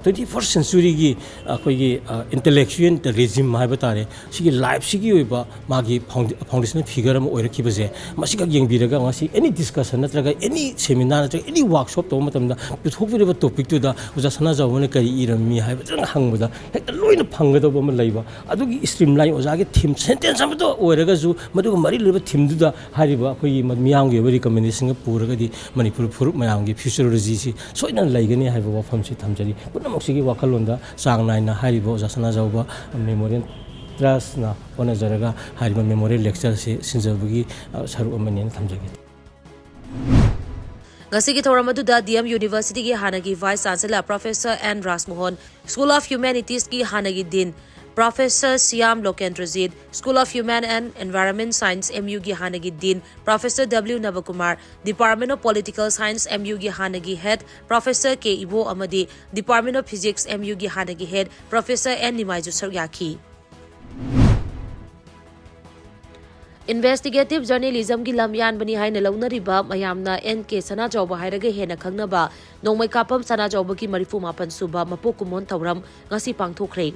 twenty first centuryꯒꯤ ꯑꯩꯈꯣꯏꯒꯤ intellectual regime ꯍꯥꯏꯕ ꯇꯥꯔꯦ, ꯁꯤꯒꯤ lifeꯁꯤꯒꯤ ꯑꯣꯏꯕ ꯃꯥꯒꯤ foundational figure ꯑꯃ ꯑꯣꯏꯔꯛꯈꯤꯕꯁꯦ, ꯃꯁꯤꯈꯛ ꯌꯦꯡꯕꯤꯔꯒ ꯉꯁꯤ any discussion ꯅꯠꯇ꯭ꯔꯒ any seminar ꯅꯠꯇ꯭ꯔꯒ any workshop ꯇꯧꯕ ꯃꯇꯝꯗ ꯄꯨꯊꯣꯛꯄꯤꯔꯤꯕ topicꯇꯨꯗ ꯑꯣꯖꯥ ꯁꯅꯥꯖꯥꯎꯕꯅ ꯀꯔꯤ ꯏꯔꯝꯃꯤ ꯍꯥꯏꯕꯗꯨ ꯍꯪꯕꯗ ꯍꯦꯛꯇ ꯂꯣꯏꯅ ꯐꯪꯒꯗꯧꯕ ꯑꯃ ꯂꯩꯕ꯫ ꯑꯗꯨꯒꯤ streamline ꯑꯣꯖꯥꯒꯤ theme sentence ꯑꯃꯇ ꯑꯣꯏꯔꯒꯁꯨ ꯃꯗꯨꯒ ꯃꯔꯤ ꯂꯩꯅꯕ themeꯗꯨꯗ ꯍꯥꯏꯔꯤꯕ ꯑꯩꯈꯣꯏꯒꯤ ꯃꯤꯌꯥꯝꯒꯤ ꯑꯣꯏꯕ recommendationꯒ ꯄꯨꯔꯒꯗꯤ ꯃꯅꯤꯄꯨꯔ ꯐꯨꯔꯨꯞ ꯃꯌꯥꯝꯒꯤ futureologyꯁꯤ ꯁꯣꯏꯗꯅ ꯂꯩꯒꯅꯤ ꯍꯥꯏꯕ ꯋꯥꯐꯝꯁꯤ ꯊꯝꯖꯔꯤ꯫ ꯄꯨꯝꯅꯃꯛꯁꯤꯒꯤ ꯋꯥꯈꯜꯂꯣꯟꯗ ꯆꯥꯡ ꯅꯥꯏꯅ ꯍꯥꯏꯔꯤꯕ ꯑꯣꯖꯥ ꯁꯅꯥꯖꯥꯎꯕ Memorial Trustꯅ ꯍꯣꯠꯅꯖꯔꯒ ꯍꯥꯏꯔꯤꯕ memorial lectureꯁꯤ ꯁꯤꯟꯖꯕꯒꯤ ꯁꯔꯨꯛ ꯑꯃꯅꯦꯅ ꯊꯝꯖꯒꯦ꯫ ꯉꯁꯤꯒꯤ ꯊꯧꯔꯝ ꯑꯗꯨꯗ D M Universityꯒꯤ ꯍꯥꯟꯅꯒꯤ Vice Chancellor Professor N ꯔꯥꯖꯃꯣꯍꯟ, School of Humanitiesꯀꯤ ꯍꯥꯟꯅꯒꯤ Dean Professor Shyam Lokendrajit, School of Human and Environment Science, M Uꯒꯤ ꯍꯥꯟꯅꯒꯤ Dean Professor W ꯅꯕꯀꯨꯃꯥꯔ, Department of Political Science, M Uꯒꯤ ꯍꯥꯟꯅꯒꯤ Head Professor ꯀꯦ ꯏꯕꯣ ꯑꯃꯗꯤ Department of Physics, M Uꯒꯤ ꯍꯥꯟꯅꯒꯤ Head Professor N ꯅꯤꯃꯥꯏꯖꯨ ꯁꯔꯨꯛ ꯌꯥꯈꯤ꯫ Investigative journalismꯒꯤ ꯂꯝ ꯌꯥꯟꯕꯅꯤ ꯍꯥꯏꯅ ꯂꯧꯅꯔꯤꯕ ꯃꯌꯥꯝꯅ N K ꯁꯅꯥꯖꯥꯎꯕ ꯍꯥꯏꯔꯒ ꯍꯦꯟꯅ ꯈꯪꯅꯕ ꯅꯣꯡꯃꯩ ꯀꯥꯞꯐꯝ ꯁꯅꯥꯖꯥꯎꯕꯒꯤ ꯃꯔꯤꯐꯨ ꯃꯥꯄꯟ ꯁꯨꯕ ꯃꯄꯣꯛ ꯀꯨꯝꯑꯣꯟ ꯊꯧꯔꯝ ꯉꯁꯤ ꯄꯥꯡꯊꯣꯛꯈ꯭ꯔꯦ꯫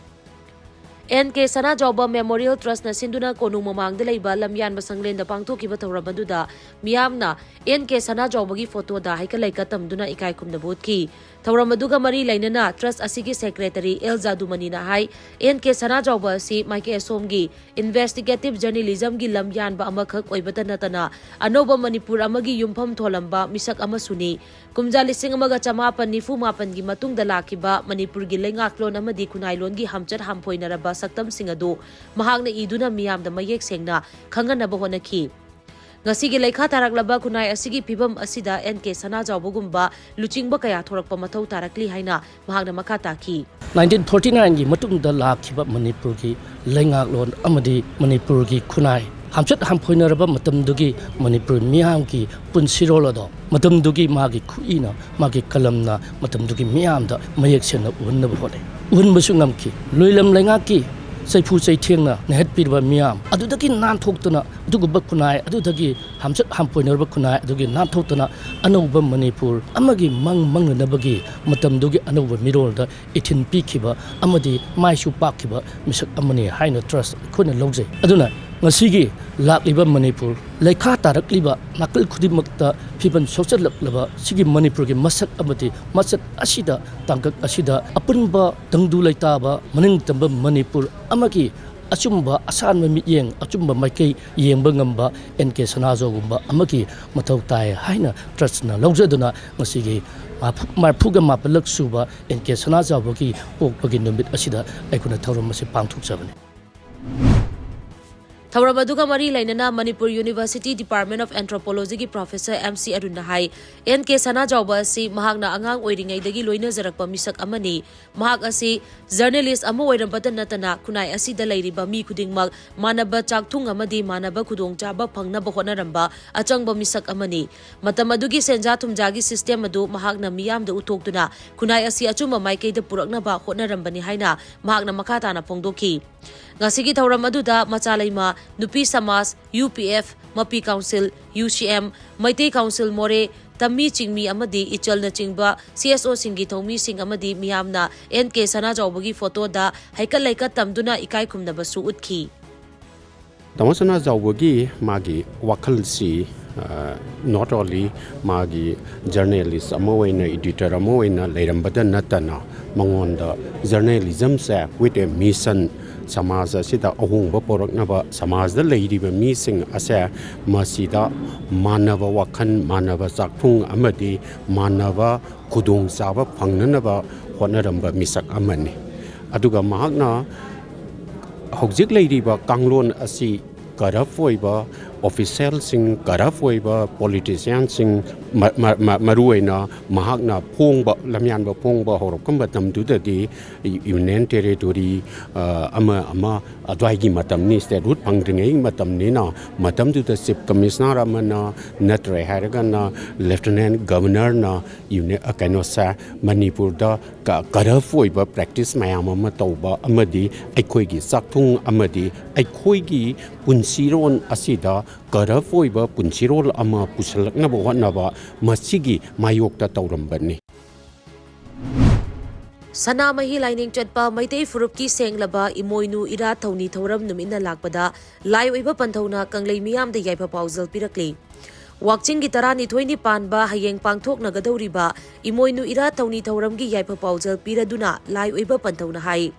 N K ꯁꯅꯥꯖꯥꯎꯕ Memorial Trustꯅ ꯁꯤꯟꯗꯨꯅ ꯀꯣꯅꯨꯡ ꯃꯃꯥꯡꯗ ꯂꯩꯕ ꯂꯝꯌꯥꯟꯕ ꯁꯪꯂꯦꯟꯗ ꯄꯥꯡꯊꯣꯛꯈꯤꯕ ꯊꯧꯔꯝ ꯑꯗꯨꯗ ꯃꯤꯌꯥꯝꯅ N K ꯁꯅꯥꯖꯥꯎꯕꯒꯤ ꯐꯣꯇꯣꯗ ꯍꯩꯀꯠ ꯂꯩꯀꯠ ꯇꯝꯗꯨꯅ ꯏꯀꯥꯏ ꯈꯨꯝꯅꯕ ꯎꯠꯈꯤ꯫ ꯊꯧꯔꯝ ꯑꯗꯨꯒ ꯃꯔꯤ ꯂꯩꯅꯅ Trust ꯑꯁꯤꯒꯤ Secretary L ꯖꯥꯗꯨꯃꯅꯤꯅ ꯍꯥꯏ, N K ꯁꯅꯥꯖꯥꯎꯕ ꯑꯁꯤ ꯃꯥꯏꯀꯩ ꯑꯁꯣꯝꯒꯤ investigative journalismꯒꯤ ꯂꯝ ꯌꯥꯟꯕ ꯑꯃꯈꯛ ꯑꯣꯏꯕꯇ ꯅꯠꯇꯅ ꯑꯅꯧꯕ ꯃꯅꯤꯄꯨꯔ ꯑꯃꯒꯤ ꯌꯨꯝꯐꯝ ꯊꯣꯜꯂꯝꯕ ꯃꯤꯁꯛ ꯑꯃꯁꯨꯅꯤ꯫ ꯀꯨꯝꯖꯥ ꯂꯤꯁꯤꯡ ꯑꯃꯒ ꯆꯃꯥꯄꯟ ꯅꯤꯐꯨ ꯃꯥꯄꯟꯒꯤ ꯃꯇꯨꯡꯗ ꯂꯥꯛꯈꯤꯕ ꯃꯅꯤꯄꯨꯔꯒꯤ ꯂꯩꯉꯥꯛꯂꯣꯟ ꯑꯃꯗꯤ ꯈꯨꯟꯅꯥꯏꯂꯣꯟꯒꯤ ꯍꯝꯆꯠ ꯍꯝꯐꯣꯏꯅꯔꯕ ꯁꯛꯇꯝꯁꯤꯡ ꯑꯗꯨ ꯃꯍꯥꯛꯅ ꯏꯗꯨꯅ ꯃꯤꯌꯥꯝꯗ ꯃꯌꯦꯛ ꯁꯦꯡꯅ ꯈꯪꯍꯟꯅꯕ ꯍꯣꯠꯅꯈꯤ꯫ ꯉꯁꯤꯒꯤ ꯂꯩꯈꯥ ꯇꯥꯔꯛꯂꯕ ꯈꯨꯟꯅꯥꯏ ꯑꯁꯤꯒꯤ ꯐꯤꯕꯝ ꯑꯁꯤꯗ ꯑꯦꯟ ꯀꯦ ꯁꯅꯥꯖꯥꯎꯕꯒꯨꯝꯕ ꯂꯨꯆꯤꯡꯕ ꯀꯌꯥ ꯊꯣꯔꯛꯄ ꯃꯊꯧ ꯇꯥꯔꯛꯂꯤ ꯍꯥꯏꯅ ꯃꯍꯥꯛꯅ ꯃꯈꯥ ꯇꯥꯈꯤ꯫ ꯅꯥꯏꯟꯇꯤꯟ ꯐꯣꯔꯇꯤ ꯅꯥꯏꯟꯒꯤ ꯃꯇꯨꯡꯗ ꯂꯥꯛꯈꯤꯕ ꯃꯅꯤꯄꯨꯔꯒꯤ ꯂꯩꯉꯥꯛꯂꯣꯟ ꯑꯃꯗꯤ ꯃꯅꯤꯄꯨꯔꯒꯤ ꯈꯨꯟꯅꯥꯏ ꯍꯥꯝꯆꯠ ꯍꯥꯝꯐꯣꯏꯅꯔꯕ ꯃꯇꯝꯗꯨꯒꯤ ꯃꯅꯤꯄꯨꯔ ꯃꯤꯌꯥꯝꯒꯤ ꯄꯨꯟꯁꯤꯔꯣꯜ ꯑꯗꯣ ꯃꯇꯝꯗꯨꯒꯤ ꯃꯥꯒꯤ ꯈꯨꯠꯏꯅ, ꯃꯥꯒꯤ ꯀꯂꯝꯅ ꯃꯇꯝꯗꯨꯒꯤ ꯃꯤꯌꯥꯝꯗ ꯃꯌꯦꯛ ꯁꯦꯡꯅ ꯎꯍꯟꯅꯕ ꯍꯣꯠꯅꯩ꯫ ꯎꯍꯟꯕꯁꯨ ꯉꯝꯈꯤ꯫ ꯂꯣꯏꯂꯝ ꯂꯩꯉꯥꯛꯀꯤ ꯆꯩꯐꯨ ꯆꯩꯊꯦꯡꯅ ꯅꯩꯍꯠꯄꯤꯔꯕ ꯃꯤꯌꯥꯝ ꯑꯗꯨꯗꯒꯤ ꯅꯥꯟꯊꯣꯛꯇꯨꯅ, ꯑꯗꯨꯒꯨꯝꯕ ꯈꯨꯟꯅꯥꯏ ꯑꯗꯨꯗꯒꯤ ꯍꯥꯝꯆꯠ ꯍꯥꯝꯐꯣꯏꯅꯔꯕ ꯈꯨꯟꯅꯥꯏ ꯑꯗꯨꯒꯤ ꯅꯥꯟꯊꯣꯛꯇꯨꯅ ꯑꯅꯧꯕ ꯃꯅꯤꯄꯨꯔ ꯑꯃꯒꯤ ꯃꯪ ꯃꯪꯅꯅꯕꯒꯤ ꯃꯇꯝꯗꯨꯒꯤ ꯑꯅꯧꯕ ꯃꯤꯔꯣꯜꯗ ꯏꯊꯤꯟ ꯄꯤꯈꯤꯕ ꯑꯃꯗꯤ ꯃꯥꯏꯁꯨ ꯄꯥꯛꯈꯤꯕ ꯃꯤꯁꯛ ꯑꯃꯅꯤ ꯍꯥꯏꯅ ꯇ꯭ꯔꯁ ꯑꯩꯈꯣꯏꯅ ꯂꯧꯖꯩ꯫ ꯑꯗꯨꯅ ꯉꯁꯤꯒꯤ ꯂꯥꯛꯂꯤꯕ ꯃꯅꯤꯄꯨꯔ, ꯂꯩꯈꯥ ꯇꯥꯔꯛꯂꯤꯕ ꯅꯥꯀꯜ ꯈꯨꯗꯤꯡꯃꯛꯇ ꯐꯤꯕꯝ ꯁꯣꯛꯆꯜꯂꯛꯂꯕ ꯁꯤꯒꯤ ꯃꯅꯤꯄꯨꯔꯒꯤ ꯃꯁꯛ ꯑꯃꯗꯤ ꯃꯁꯛ ꯑꯁꯤꯗ, ꯇꯥꯡꯀꯛ ꯑꯁꯤꯗ ꯑꯄꯨꯟꯕ ꯇꯪꯗꯨ ꯂꯩꯇꯥꯕ ꯃꯅꯤꯡ ꯇꯝꯕ ꯃꯅꯤꯄꯨꯔ ꯑꯃꯒꯤ ꯑꯆꯨꯝꯕ ꯑꯁꯥꯟꯕ ꯃꯤꯠꯌꯦꯡ, ꯑꯆꯨꯝꯕ ꯃꯥꯏꯀꯩ ꯌꯦꯡꯕ ꯉꯝꯕ ꯑꯦꯟ ꯀꯦ ꯁꯅꯥꯖꯥꯎꯕꯒꯨꯝꯕ ꯑꯃꯒꯤ ꯃꯊꯧ ꯇꯥꯏ ꯍꯥꯏꯅ ꯇ꯭ꯔꯁꯅ ꯂꯧꯖꯗꯨꯅ ꯉꯁꯤꯒꯤ ꯃꯔꯐꯨ-, ꯃꯔꯐꯨꯒ ꯃꯥꯄꯜꯂꯛ ꯁꯨꯕ ꯑꯦꯟ ꯀꯦ ꯁꯅꯥꯖꯥꯎꯕꯒꯤ ꯄꯣꯛꯄꯒꯤ ꯅꯨꯃꯤꯠ ꯑꯁꯤꯗ ꯑꯩꯈꯣꯏꯅ ꯊꯧꯔꯝ ꯑꯁꯤ ꯄꯥꯡꯊꯣꯛꯆꯕꯅꯤ꯫ ꯊꯧꯔꯝ ꯑꯗꯨꯒ ꯃꯔꯤ ꯂꯩꯅꯅ ꯃꯅꯤꯄꯨꯔ ꯌꯨꯅꯤꯚꯔꯁꯤꯇꯤ ꯗꯤꯄꯥꯔꯠꯃꯦꯟ ꯑꯣꯐ ꯑꯦꯟꯊ꯭ꯔꯣꯄꯣꯂꯣꯖꯤꯒꯤ ꯄ꯭ꯔꯣꯐꯦꯁꯔ ꯑꯦꯝ ꯁꯤ ꯑꯔꯨꯟꯅ ꯍꯥꯏ, ꯑꯦꯟ ꯀꯦ ꯁꯅꯥꯖꯥꯎꯕ ꯑꯁꯤ ꯃꯍꯥꯛꯅ ꯑꯉꯥꯡ ꯑꯣꯏꯔꯤꯉꯩꯗꯒꯤ ꯂꯣꯏꯅꯖꯔꯛꯄ ꯃꯤꯁꯛ ꯑꯃꯅꯤ꯫ ꯃꯍꯥꯛ ꯑꯁꯤ ꯖꯔꯅꯦꯂꯤꯁ ꯑꯃ ꯑꯣꯏꯔꯝꯕꯇ ꯅꯠꯇꯅ ꯈꯨꯟꯅꯥꯏ ꯑꯁꯤꯗ ꯂꯩꯔꯤꯕ ꯃꯤ ꯈꯨꯗꯤꯡꯃꯛ ꯃꯥꯟꯅꯕ ꯆꯥꯛꯊꯨꯡ ꯑꯃꯗꯤ ꯃꯥꯟꯅꯕ ꯈꯨꯗꯣꯡꯆꯥꯕ ꯐꯪꯅꯕ ꯍꯣꯠꯅꯔꯝꯕ ꯑꯆꯪꯕ ꯃꯤꯁꯛ ꯑꯃꯅꯤ꯫ ꯃꯇꯝ ꯑꯗꯨꯒꯤ ꯁꯦꯟꯖꯥ ꯊꯨꯝꯖꯥꯒꯤ ꯁꯤꯁꯇꯦꯝ ꯑꯗꯨ ꯃꯍꯥꯛꯅ ꯃꯤꯌꯥꯝꯗ ꯎꯠꯊꯣꯛꯇꯨꯅ ꯈꯨꯟꯅꯥꯏ ꯑꯁꯤ ꯑꯆꯨꯝꯕ ꯃꯥꯏꯀꯩꯗ ꯄꯨꯔꯛꯅꯕ ꯍꯣꯠꯅꯔꯝꯕꯅꯤ ꯍꯥꯏꯅ ꯃꯍꯥꯛꯅ ꯃꯈꯥ ꯇꯥꯅ ꯐꯣꯡꯗꯣꯛꯈꯤ꯫ ꯉꯁꯤꯒꯤ ꯊꯧꯔꯝ ꯑꯗꯨꯗ ꯃꯆꯥꯂꯩꯃ, ꯅꯨꯄꯤ ꯁꯃꯥꯖ, ꯌꯨ ꯄꯤ ꯑꯦꯐ, ꯃꯄꯤ ꯀꯥꯎꯟꯁꯤꯜ, ꯌꯨ ꯁꯤ ꯑꯦꯝ, ꯃꯩꯇꯩ ꯀꯥꯎꯟꯁꯤꯜ ꯃꯣꯔꯦ, ꯇꯝꯃꯤ ꯆꯤꯡꯃꯤ ꯑꯃꯗꯤ ꯏꯆꯜꯅꯆꯤꯡꯕ ꯁꯤ ꯑꯦꯁ ꯑꯣꯁꯤꯡꯒꯤ ꯊꯧꯃꯤꯁꯤꯡ ꯑꯃꯗꯤ ꯃꯤꯌꯥꯝꯅ ꯑꯦꯟ ꯀꯦ ꯁꯅꯥꯖꯥꯎꯕꯒꯤ ꯐꯣꯇꯣꯗ ꯍꯩꯀꯠ ꯂꯩꯀꯠ ꯇꯝꯗꯨꯅ ꯏꯀꯥꯏ ꯈꯨꯝꯅꯕꯁꯨ ꯎꯠꯈꯤ꯫ ꯇꯥꯃꯣ ꯁꯅꯥꯖꯥꯎꯕꯒꯤ ꯃꯥꯒꯤ ꯋꯥꯈꯜꯁꯤ, not only ꯃꯥꯒꯤ ꯖꯔꯅꯦꯂꯤꯁ ꯑꯃ ꯑꯣꯏꯅ, ꯏꯗꯤꯇꯔ ꯑꯃ ꯑꯣꯏꯅ ꯂꯩꯔꯝꯕꯗ ꯅꯠꯇꯅ, ꯃꯉꯣꯟꯗ ꯖꯔꯅꯦꯂꯤꯖꯝꯁꯦ with a mission, ꯁꯃꯥꯖ ꯑꯁꯤꯗ ꯑꯍꯣꯡꯕ ꯄꯨꯔꯛꯅꯕ, ꯁꯃꯥꯖꯗ ꯂꯩꯔꯤꯕ ꯃꯤꯁꯤꯡ ꯑꯁꯦ ꯃꯁꯤꯗ ꯃꯥꯟꯅꯕ ꯋꯥꯈꯜ, ꯃꯥꯟꯅꯕ ꯆꯥꯛꯊꯨꯡ ꯑꯃꯗꯤ ꯃꯥꯟꯅꯕ ꯈꯨꯗꯣꯡꯆꯥꯕ ꯐꯪꯅꯅꯕ ꯍꯣꯠꯅꯔꯝꯕ ꯃꯤꯁꯛ ꯑꯃꯅꯤ꯫ ꯑꯗꯨꯒ ꯃꯍꯥꯛꯅ ꯍꯧꯖꯤꯛ ꯂꯩꯔꯤꯕ ꯀꯥꯡꯂꯣꯟ ꯑꯁꯤ ꯀꯔꯞ ꯑꯣꯏꯕ, ꯑꯣꯐꯤꯁꯦꯜꯁꯤꯡ, ꯀꯔꯞ ꯑꯣꯏꯕ ꯄꯣꯂꯤꯇꯤꯁꯤꯌꯥꯟꯁꯤꯡ, ꯃ-, ꯃ-, ꯃ-, ꯃꯔꯨꯑꯣꯏꯅ ꯃꯍꯥꯛꯅ ꯐꯣꯡꯕ, ꯂꯝꯌꯥꯟꯕ ꯐꯣꯡꯕ ꯍꯧꯔꯛꯄ ꯃꯇꯝꯗꯨꯗꯗꯤ ꯌꯨꯅꯤꯌꯟ ꯇꯦꯔꯤꯇꯣꯔꯤ, ꯑ, ꯑꯃ ꯑꯃ ꯑꯗꯨꯋꯥꯏꯒꯤ ꯃꯇꯝꯅꯤ, ꯁ꯭ꯇꯦꯠꯍꯨꯗ ꯐꯪꯗ꯭ꯔꯤꯉꯩ ꯃꯇꯝꯅꯤꯅ, ꯃꯇꯝꯗꯨꯗ ꯆꯤꯐ ꯀꯃꯤꯁꯅꯔ ꯑꯃꯅ, ꯅꯠꯇ꯭ꯔꯦ ꯍꯥꯏꯔꯒꯅ ꯂꯦꯐꯇꯤꯅꯦꯟ ꯒꯕꯔꯅꯔꯅ ꯌꯨꯅꯤ-, ꯑ, ꯀꯩꯅꯣꯁꯦ, ꯃꯅꯤꯄꯨꯔꯗ ꯀ-, ꯀꯔꯞ ꯑꯣꯏꯕ ꯄ꯭ꯔꯦꯛꯇꯤꯁ ꯃꯌꯥꯝ ꯑꯃ ꯇꯧꯕ ꯑꯃꯗꯤ ꯑꯩꯈꯣꯏꯒꯤ ꯆꯥꯛꯊꯨꯡ ꯑꯃꯗꯤ ꯑꯩꯈꯣꯏꯒꯤ ꯄꯨꯟꯁꯤꯔꯣꯟ ꯑꯁꯤꯗ ꯀꯔꯞ ꯑꯣꯏꯕ ꯄꯨꯟꯁꯤꯔꯣꯜ ꯑꯃ ꯄꯨꯁꯜꯂꯛꯅꯕ ꯍꯣꯠꯅꯕ, ꯃꯁꯤꯒꯤ ꯃꯥꯌꯣꯛꯇ ꯇꯧꯔꯝꯕꯅꯤ꯫ ꯁꯅꯥꯃꯍꯤ ꯂꯥꯏꯅꯤꯡ ꯆꯠꯄ ꯃꯩꯇꯩ ꯐꯨꯔꯨꯞꯀꯤ ꯁꯦꯡꯂꯕ ꯏꯃꯣꯏꯅꯨ ꯏꯔꯥꯠ ꯊꯧꯅꯤ ꯊꯧꯔꯝ ꯅꯨꯃꯤꯠꯅ ꯂꯥꯛꯄꯗ ꯂꯥꯏ ꯑꯣꯏꯕ ꯄꯟꯊꯧꯅ ꯀꯪꯂꯩ ꯃꯤꯌꯥꯝꯗ ꯌꯥꯏꯐ ꯄꯥꯎꯖꯦꯜ ꯄꯤꯔꯛꯂꯤ꯫ ꯋꯥꯛꯆꯤꯡꯒꯤ ꯇꯔꯥꯅꯤꯊꯣꯏꯅꯤ ꯄꯥꯟꯕ ꯍꯌꯦꯡ ꯄꯥꯡꯊꯣꯛꯅꯒꯗꯧꯔꯤꯕ ꯏꯃꯣꯏꯅꯨ ꯏꯔꯥꯠ ꯊꯧꯅꯤ ꯊꯧꯔꯝꯒꯤ ꯌꯥꯏꯐ ꯄꯥꯎꯖꯦꯜ ꯄꯤꯔꯗꯨꯅ ꯂꯥꯏ ꯑꯣꯏꯕ ꯄꯟꯊꯧꯅ ꯍꯥꯏ꯫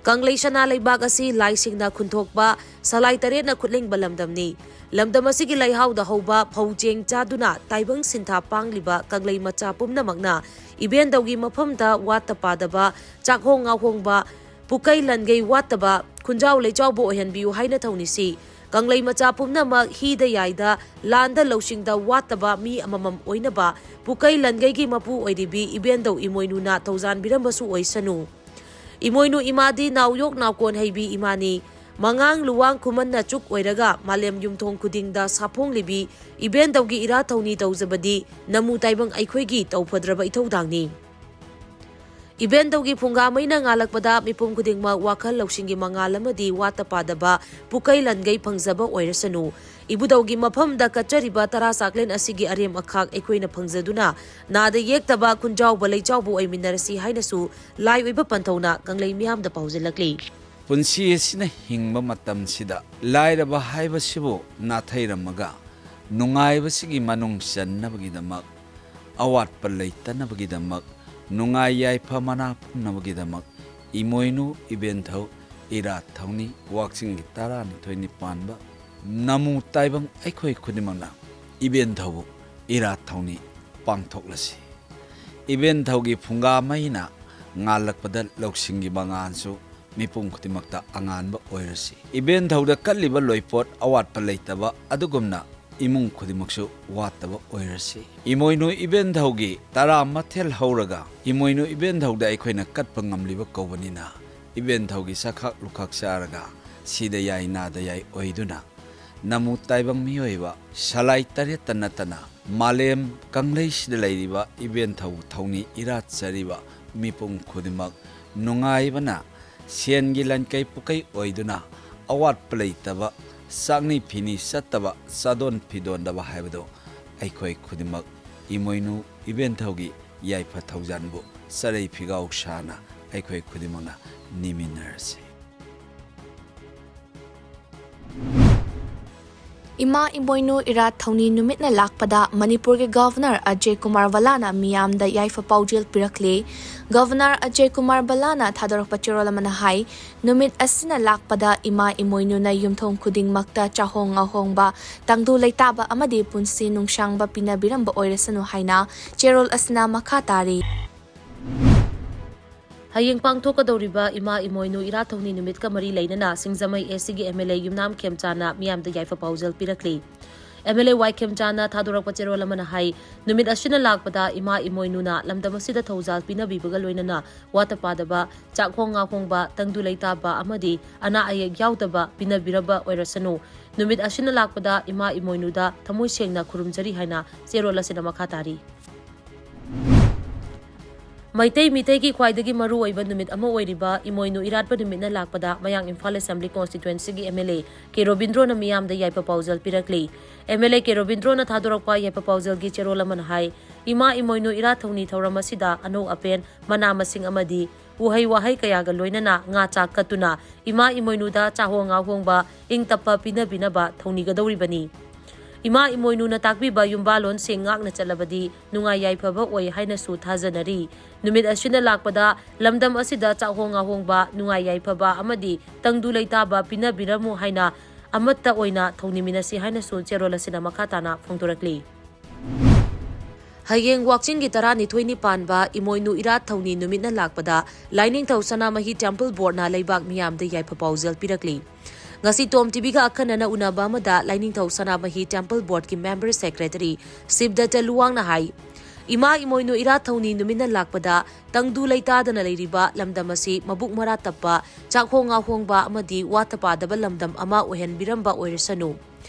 ꯀꯪꯂꯩ ꯁꯅꯥ ꯂꯩꯕꯥꯛ ꯑꯁꯤ ꯂꯥꯏꯁꯤꯡꯅ ꯈꯨꯟꯊꯣꯛꯄ, ꯁꯂꯥꯏ ꯇꯔꯦꯠꯅ ꯈꯨꯠꯂꯤꯡꯕ ꯂꯝꯗꯝꯅꯤ꯫ ꯂꯝꯗꯝ ꯑꯁꯤꯒꯤ ꯂꯩꯍꯥꯎꯗ ꯍꯧꯕ ꯐꯧ ꯆꯦꯡ ꯆꯥꯗꯨꯅ ꯇꯥꯏꯕꯪ ꯁꯤꯟꯊꯥ ꯄꯥꯡꯂꯤꯕ ꯀꯪꯂꯩ ꯃꯆꯥ ꯄꯨꯝꯅꯃꯛꯅ ꯏꯕꯦꯟꯗꯧꯒꯤ ꯃꯐꯝꯗ ꯋꯥꯠꯇ ꯄꯥꯗꯕ, ꯆꯥꯛꯍꯣꯡ ꯉꯥꯍꯣꯡꯕ, ꯄꯨꯀꯩ ꯂꯟꯒꯩ ꯋꯥꯠꯇꯕ, ꯈꯨꯟꯖꯥꯎ ꯂꯩꯆꯥꯎꯕ ꯑꯣꯏꯍꯟꯕꯤꯌꯨ ꯍꯥꯏꯅ ꯊꯧꯅꯤꯁꯤ꯫ ꯀꯪꯂꯩ ꯃꯆꯥ ꯄꯨꯝꯅꯃꯛ ꯍꯤꯗ ꯌꯥꯏꯗ, ꯂꯥꯟꯗ ꯂꯧꯁꯤꯡꯗ ꯋꯥꯠꯇꯕ ꯃꯤ ꯑꯃꯃꯝ ꯑꯣꯏꯅꯕ ꯄꯨꯀꯩ ꯂꯟꯒꯩꯒꯤ ꯃꯄꯨ ꯑꯣꯏꯔꯤꯕꯤ ꯏꯕꯦꯟꯗꯧ ꯏꯃꯣꯏꯅꯨꯅ ꯊꯧꯖꯥꯟꯕꯤꯔꯝꯕꯁꯨ ꯑꯣꯏꯁꯅꯨ꯫ ꯏꯃꯣꯏꯅꯨ ꯏꯃꯥꯗꯤ ꯅꯥꯎꯌꯣꯛ ꯅꯥꯎꯀꯣꯟ ꯍꯩꯕꯤ ꯏꯃꯥꯅꯤ꯫ ꯃꯉꯥꯡ ꯂꯨꯋꯥꯡ ꯈꯨꯃꯟꯅ ꯆꯨꯛ ꯑꯣꯏꯔꯒ ꯃꯥꯂꯦꯝ ꯌꯨꯝꯊꯣꯡ ꯈꯨꯗꯤꯡꯗ ꯁꯥꯐꯣꯡꯂꯤꯕꯤ ꯏꯕꯦꯟꯗꯧꯒꯤ ꯏꯔꯥꯠ ꯊꯧꯅꯤ ꯇꯧꯖꯕꯗꯤ ꯅꯃꯨ ꯇꯥꯏꯕꯪ ꯑꯩꯈꯣꯏꯒꯤ ꯇꯧꯐꯗ꯭ꯔꯕ ꯏꯊꯧꯗꯥꯡꯅꯤ꯫ ꯏꯕꯦꯟꯗꯧꯒꯤ ꯐꯨꯡꯒꯥ ꯃꯩꯅ ꯉꯥꯜꯂꯛꯄꯗ ꯃꯤꯄꯨꯝ ꯈꯨꯗꯤꯡꯃꯛ ꯋꯥꯈꯜ ꯂꯧꯁꯤꯡꯒꯤ ꯃꯉꯥꯜ ꯑꯃꯗꯤ ꯋꯥꯠꯇ ꯄꯥꯗꯕ ꯄꯨꯀꯩ ꯂꯟꯒꯩ ꯐꯪꯖꯕ ꯑꯣꯏꯔꯁꯅꯨ꯫ ꯏꯕꯨꯙꯧꯒꯤ ꯃꯐꯝꯗ ꯀꯠꯆꯔꯤꯕ ꯇꯔꯥ ꯆꯥꯛꯂꯦꯟ ꯑꯁꯤꯒꯤ ꯑꯔꯦꯝ ꯑꯈꯥꯛ ꯑꯩꯈꯣꯏꯅ ꯐꯪꯖꯗꯨꯅ ꯅꯥꯗ ꯌꯦꯛꯇꯕ ꯈꯨꯟꯖꯥꯎꯕ ꯂꯩꯆꯥꯎꯕ ꯑꯣꯏꯃꯤꯟꯅꯔꯁꯤ ꯍꯥꯏꯅꯁꯨ ꯂꯥꯏ ꯑꯣꯏꯕ ꯄꯟꯊꯧꯅ ꯀꯪꯂꯩ ꯃꯤꯌꯥꯝꯗ ꯄꯥꯎꯖꯤꯜꯂꯛꯂꯤ꯫ ꯄꯨꯟꯁꯤ ꯑꯁꯤꯅ ꯍꯤꯡꯕ ꯃꯇꯝꯁꯤꯗ ꯂꯥꯏꯔꯕ ꯍꯥꯏꯕꯁꯤꯕꯨ ꯅꯥꯊꯩꯔꯝꯃꯒ ꯅꯨꯡꯉꯥꯏꯕꯁꯤꯒꯤ ꯃꯅꯨꯡ ꯆꯟꯅꯕꯒꯤꯗꯃꯛ, ꯑꯋꯥꯠꯄ ꯂꯩꯇꯅꯕꯒꯤꯗꯃꯛ, ꯅꯨꯡꯉꯥꯏ ꯌꯥꯏꯐ ꯃꯅꯥ ꯐꯪꯅꯕꯒꯤꯗꯃꯛ ꯏꯃꯣꯏꯅꯨ ꯏꯕꯦꯟꯊꯧ ꯏꯔꯥꯠ ꯊꯧꯅꯤ ꯋꯥꯛꯆꯤꯡꯒꯤ ꯇꯔꯥꯅꯤꯊꯣꯏꯅꯤ ꯄꯥꯟꯕ ꯅꯃꯨ ꯇꯥꯏꯕꯪ ꯑꯩꯈꯣꯏ ꯈꯨꯗꯤꯡꯃꯛꯅ ꯏꯕꯦꯟꯊꯧꯕꯨ ꯏꯔꯥꯠ ꯊꯧꯅꯤ ꯄꯥꯡꯊꯣꯛꯂꯁꯤ꯫ ꯏꯕꯦꯟꯊꯧꯒꯤ ꯐꯨꯡꯒꯥ ꯃꯩꯅ ꯉꯥꯜꯂꯛꯄꯗ ꯂꯧꯁꯤꯡꯒꯤ ꯃꯉꯥꯜꯁꯨ ꯃꯤꯄꯨꯝ ꯈꯨꯗꯤꯡꯃꯛꯇ ꯑꯉꯥꯟꯕ ꯑꯣꯏꯔꯁꯤ꯫ ꯏꯕꯦꯟꯙꯧꯗ ꯀꯠꯂꯤꯕ ꯂꯣꯏꯄꯣꯠ ꯑꯋꯥꯠꯄ ꯂꯩꯇꯕ ꯑꯗꯨꯒꯨꯝꯅ ꯏꯃꯨꯡ ꯈꯨꯗꯤꯡꯃꯛꯁꯨ ꯋꯥꯠꯇꯕ ꯑꯣꯏꯔꯁꯤ꯫ ꯏꯃꯣꯏꯅꯨ ꯏꯕꯦꯟꯙꯧꯒꯤ ꯇꯔꯥ ꯃꯊꯦꯜ ꯍꯧꯔꯒ ꯏꯃꯣꯏꯅꯨ ꯏꯕꯦꯟꯙꯧꯗ ꯑꯩꯈꯣꯏꯅ ꯀꯠꯄ ꯉꯝꯂꯤꯕ ꯀꯧꯕꯅꯤꯅ, ꯏꯕꯦꯟꯙꯧꯒꯤ ꯁꯛꯈꯥꯛ ꯂꯨꯈꯥꯛ ꯆꯥꯔꯒ ꯁꯤꯗ ꯌꯥꯏ ꯅꯥꯗ ꯌꯥꯏ ꯑꯣꯏꯗꯨꯅ ꯅꯃꯨ ꯇꯥꯏꯕꯪ ꯃꯤꯑꯣꯏꯕ ꯁꯂꯥꯏ ꯇꯔꯦꯠꯇ ꯅꯠꯇꯅ ꯃꯥꯂꯦꯝ ꯀꯪꯂꯩꯁꯤꯗ ꯂꯩꯔꯤꯕ ꯏꯕꯦꯟꯊꯧ ꯊꯧꯅꯤ ꯏꯔꯥꯠꯆꯔꯤꯕ ꯃꯤꯄꯨꯝ ꯈꯨꯗꯤꯡꯃꯛ ꯅꯨꯡꯉꯥꯏꯕꯅ ꯁꯦꯟꯒꯤ ꯂꯟꯀꯩ ꯄꯨꯀꯩ ꯑꯣꯏꯗꯨꯅ ꯑꯋꯥꯠꯄ ꯂꯩꯇꯕ, ꯆꯥꯛꯅꯤ ꯐꯤꯅꯤ ꯆꯠꯇꯕ, ꯆꯥꯗꯣꯟ ꯐꯤꯗꯣꯟꯗꯕ ꯍꯥꯏꯕꯗꯨ ꯑꯩꯈꯣꯏ ꯈꯨꯗꯤꯡꯃꯛ ꯏꯃꯣꯏꯅꯨ ꯏꯕꯦꯟꯊꯧꯒꯤ ꯌꯥꯏꯐ ꯊꯧꯖꯥꯟꯕꯨ ꯆꯔꯩ ꯐꯤꯒꯥꯎ ꯁꯥꯅ ꯑꯩꯈꯣꯏ ꯈꯨꯗꯤꯡꯃꯛꯅ ꯅꯤꯃꯤꯟꯅꯔꯁꯤ꯫ ꯏꯃꯥ ꯏꯃꯣꯏꯅꯨ ꯏꯔꯥꯠ ꯊꯧꯅꯤ ꯅꯨꯃꯤꯠꯅ ꯂꯥꯛꯄꯗ ꯃꯅꯤꯄꯨꯔꯒꯤ ꯒꯚꯔꯅꯔ ꯑꯖꯌ ꯀꯨꯃꯥꯔ ꯚꯜꯂꯥꯅ ꯃꯤꯌꯥꯝꯗ ꯌꯥꯏꯐ ꯄꯥꯎꯖꯦꯜ ꯄꯤꯔꯛꯂꯤ꯫ ꯒꯚꯔꯅꯔ ꯑꯖꯌ ꯀꯨꯃꯥꯔ ꯚꯜꯂꯥꯅ ꯊꯥꯗꯣꯔꯛꯄ ꯆꯦꯔꯣꯜ ꯑꯃꯅ ꯍꯥꯏ, ꯅꯨꯃꯤꯠ ꯑꯁꯤꯅ ꯂꯥꯛꯄꯗ ꯏꯃꯥ ꯏꯃꯣꯏꯅꯨꯅ ꯌꯨꯝꯊꯣꯡ ꯈꯨꯗꯤꯡꯃꯛꯇ ꯆꯥꯍꯣꯡ ꯉꯥꯍꯣꯡꯕ, ꯇꯪꯗꯨ ꯂꯩꯇꯥꯕ ꯑꯃꯗꯤ ꯄꯨꯟꯁꯤ ꯅꯨꯡꯁꯥꯡꯕ ꯄꯤꯅꯕꯤꯔꯝꯕ ꯑꯣꯏꯔꯁꯅꯨ ꯍꯥꯏꯅ ꯆꯦꯔꯣꯜ ꯑꯁꯤꯅ ꯃꯈꯥ ꯇꯥꯔꯤ꯫ ꯍꯌꯦꯡ ꯄꯥꯡꯊꯣꯛꯀꯗꯧꯔꯤꯕ ꯏꯃꯥ ꯏꯃꯣꯏꯅꯨ ꯏꯔꯥꯠ ꯊꯧꯅꯤ ꯅꯨꯃꯤꯠꯀ ꯃꯔꯤ ꯂꯩꯅꯅ ꯁꯤꯡꯖꯃꯩ ꯑꯦꯁ ꯁꯤꯒꯤ ꯑꯦꯝ ꯑꯦꯜ ꯑꯦ ꯌꯨꯝꯅꯥꯝ ꯈꯦꯝꯆꯥꯅ ꯃꯤꯌꯥꯝꯗ ꯌꯥꯏꯐ ꯄꯥꯎꯖꯦꯜ ꯄꯤꯔꯛꯂꯤ꯫ ꯑꯦꯝ ꯑꯦꯜ ꯑꯦ ꯋꯥꯏ ꯈꯦꯝꯆꯥꯅ ꯊꯥꯗꯣꯔꯛꯄ ꯆꯦꯔꯣꯜ ꯑꯃꯅ ꯍꯥꯏ, ꯅꯨꯃꯤꯠ ꯑꯁꯤꯅ ꯂꯥꯛꯄꯗ ꯏꯃꯥ ꯏꯃꯣꯏꯅꯨꯅ ꯂꯝꯗꯝ ꯑꯁꯤꯗ ꯊꯧꯖꯥꯜ ꯄꯤꯅꯕꯤꯕꯒ ꯂꯣꯏꯅꯅ ꯋꯥꯠꯇ ꯄꯥꯗꯕ, ꯆꯥꯛ ꯍꯣꯡ ꯉꯥ ꯍꯣꯡꯕ, ꯇꯪꯗꯨ ꯂꯩꯇꯥꯕ ꯑꯃꯗꯤ ꯑꯅꯥ ꯑꯌꯦꯛ ꯌꯥꯎꯗꯕ ꯄꯤꯅꯕꯤꯔꯕ ꯑꯣꯏꯔꯁꯅꯨ꯫ ꯅꯨꯃꯤꯠ ꯑꯁꯤꯅ ꯂꯥꯛꯄꯗ ꯏꯃꯥ ꯏꯃꯣꯏꯅꯨꯗ ꯊꯃꯣꯏ ꯁꯦꯡꯅ ꯈꯨꯔꯨꯝꯖꯔꯤ ꯍꯥꯏꯅ ꯆꯦꯔꯣꯜ ꯑꯁꯤꯗ ꯃꯈꯥ ꯇꯥꯔꯤ꯫ ꯃꯩꯇꯩ ꯃꯤꯇꯩꯒꯤ ꯈ꯭ꯋꯥꯏꯗꯒꯤ ꯃꯔꯨ ꯑꯣꯏꯕ ꯅꯨꯃꯤꯠ ꯑꯃ ꯑꯣꯏꯔꯤꯕ ꯏꯃꯣꯏꯅꯨ ꯏꯔꯥꯠꯄ ꯅꯨꯃꯤꯠꯅ ꯂꯥꯛꯄꯗ ꯃꯌꯥꯡ ꯏꯝꯐꯥꯜ ꯑꯦꯁꯦꯝꯕ꯭ꯂꯤ ꯀꯣꯟꯁꯇꯤꯇ꯭ꯋꯦꯟꯁꯤꯒꯤ ꯑꯦꯝ ꯑꯦꯜ ꯑꯦ ꯀꯦ ꯔꯣꯕꯤꯟꯗ꯭ꯔꯣꯅ ꯃꯤꯌꯥꯝꯗ ꯌꯥꯏꯐ ꯄꯥꯎꯖꯦꯜ ꯄꯤꯔꯛꯂꯤ꯫ ꯑꯦꯝ ꯑꯦꯜ ꯑꯦ ꯀꯦ ꯔꯣꯕꯤꯟꯗ꯭ꯔꯣꯅ ꯊꯥꯗꯣꯔꯛꯄ ꯌꯥꯏꯐ ꯄꯥꯎꯖꯦꯜꯒꯤ ꯆꯦꯔꯣꯜ ꯑꯃꯅ ꯍꯥꯏ, ꯏꯃꯥ ꯏꯃꯣꯏꯅꯨ ꯏꯔꯥꯠ ꯊꯧꯅꯤ ꯊꯧꯔꯝ ꯑꯁꯤꯗ ꯑꯅꯧ ꯑꯄꯦꯟ, ꯃꯅꯥ ꯃꯁꯤꯡ ꯑꯃꯗꯤ ꯎꯍꯩ ꯋꯥꯍꯩ ꯀꯌꯥꯒ ꯂꯣꯏꯅꯅ ꯉꯥ ꯆꯥꯛ ꯀꯠꯇꯨꯅ ꯏꯃꯥ ꯏꯃꯣꯏꯅꯨꯗ ꯆꯥꯍꯣꯡ ꯉꯥꯍꯣꯡꯕ, ꯏꯪ ꯇꯞꯄ ꯄꯤꯅꯕꯤꯅꯕ ꯊꯧꯅꯤꯒꯗꯧꯔꯤꯕꯅꯤ꯫ ꯏꯃꯥ ꯏꯃꯣꯏꯅꯨꯅ ꯇꯥꯛꯄꯤꯕ ꯌꯨꯝꯕꯥꯜꯂꯣꯟꯁꯤꯡ ꯉꯥꯛꯅ ꯆꯠꯂꯕꯗꯤ ꯅꯨꯡꯉꯥꯏ ꯌꯥꯏꯐꯕ ꯑꯣꯏ ꯍꯥꯏꯅꯁꯨ ꯊꯥꯖꯅꯔꯤ꯫ ꯅꯨꯃꯤꯠ ꯑꯁꯤꯅ ꯂꯥꯛꯄꯗ ꯂꯝꯗꯝ ꯑꯁꯤꯗ ꯆꯥꯛꯍꯣꯡ ꯉꯥꯍꯣꯡꯕ, ꯅꯨꯡꯉꯥꯏ ꯌꯥꯏꯐꯕ ꯑꯃꯗꯤ ꯇꯪꯗꯨ ꯂꯩꯇꯥꯕ ꯄꯤꯅꯕꯤꯔꯝꯃꯨ ꯍꯥꯏꯅ ꯑꯃꯠꯇ ꯑꯣꯏꯅ ꯊꯧꯅꯤꯃꯤꯟꯅꯁꯤ ꯍꯥꯏꯅꯁꯨ ꯆꯦꯔꯣꯜ ꯑꯁꯤꯅ ꯃꯈꯥ ꯇꯥꯅ ꯐꯣꯡꯗꯣꯔꯛꯂꯤ꯫ ꯍꯌꯦꯡ ꯋꯥꯛꯆꯤꯡꯒꯤ ꯇꯔꯥꯅꯤꯊꯣꯏꯅꯤ ꯄꯥꯟꯕ ꯏꯃꯣꯏꯅꯨ ꯏꯔꯥꯠ ꯊꯧꯅꯤ ꯅꯨꯃꯤꯠꯅ ꯂꯥꯛꯄꯗ ꯂꯥꯏꯅꯤꯡꯊꯧ ꯁꯅꯥꯃꯍꯤ ꯇꯦꯝꯄꯜ ꯕꯣꯔꯗꯅ ꯂꯩꯕꯥꯛ ꯃꯤꯌꯥꯝꯗ ꯌꯥꯏꯐ ꯄꯥꯎꯖꯦꯜ ꯄꯤꯔꯛꯂꯤ꯫ ꯉꯁꯤ ꯇꯣꯝ ꯇꯤꯚꯤꯒ ꯑꯈꯟꯅꯅ ꯎꯅꯕ ꯑꯃꯗ ꯂꯥꯏꯅꯤꯡꯊꯧ ꯁꯅꯥꯃꯍꯤ ꯇꯦꯝꯄꯜ ꯕꯣꯔꯗꯀꯤ ꯃꯦꯝꯕꯔ ꯁꯦꯀ꯭ꯔꯦꯇꯔꯤ ꯁꯤꯕꯗꯠꯇ ꯂꯨꯋꯥꯡꯅ ꯍꯥꯏ, ꯏꯃꯥ ꯏꯃꯣꯏꯅꯨ ꯏꯔꯥꯠ ꯊꯧꯅꯤ ꯅꯨꯃꯤꯠꯅ ꯂꯥꯛꯄꯗ ꯇꯪꯗꯨ ꯂꯩꯇꯥꯗꯅ ꯂꯩꯔꯤꯕ ꯂꯝꯗꯝ ꯑꯁꯤ ꯃꯕꯨꯛ ꯃꯔꯥ ꯇꯞꯄ, ꯆꯥꯛꯍꯣꯡ ꯉꯥꯍꯣꯡꯕ ꯑꯃꯗꯤ ꯋꯥꯠꯇ ꯄꯥꯗꯕ ꯂꯝꯗꯝ ꯑꯃ ꯑꯣꯏꯍꯟꯕꯤꯔꯝꯕ ꯑꯣꯏꯔꯁꯅꯨ꯫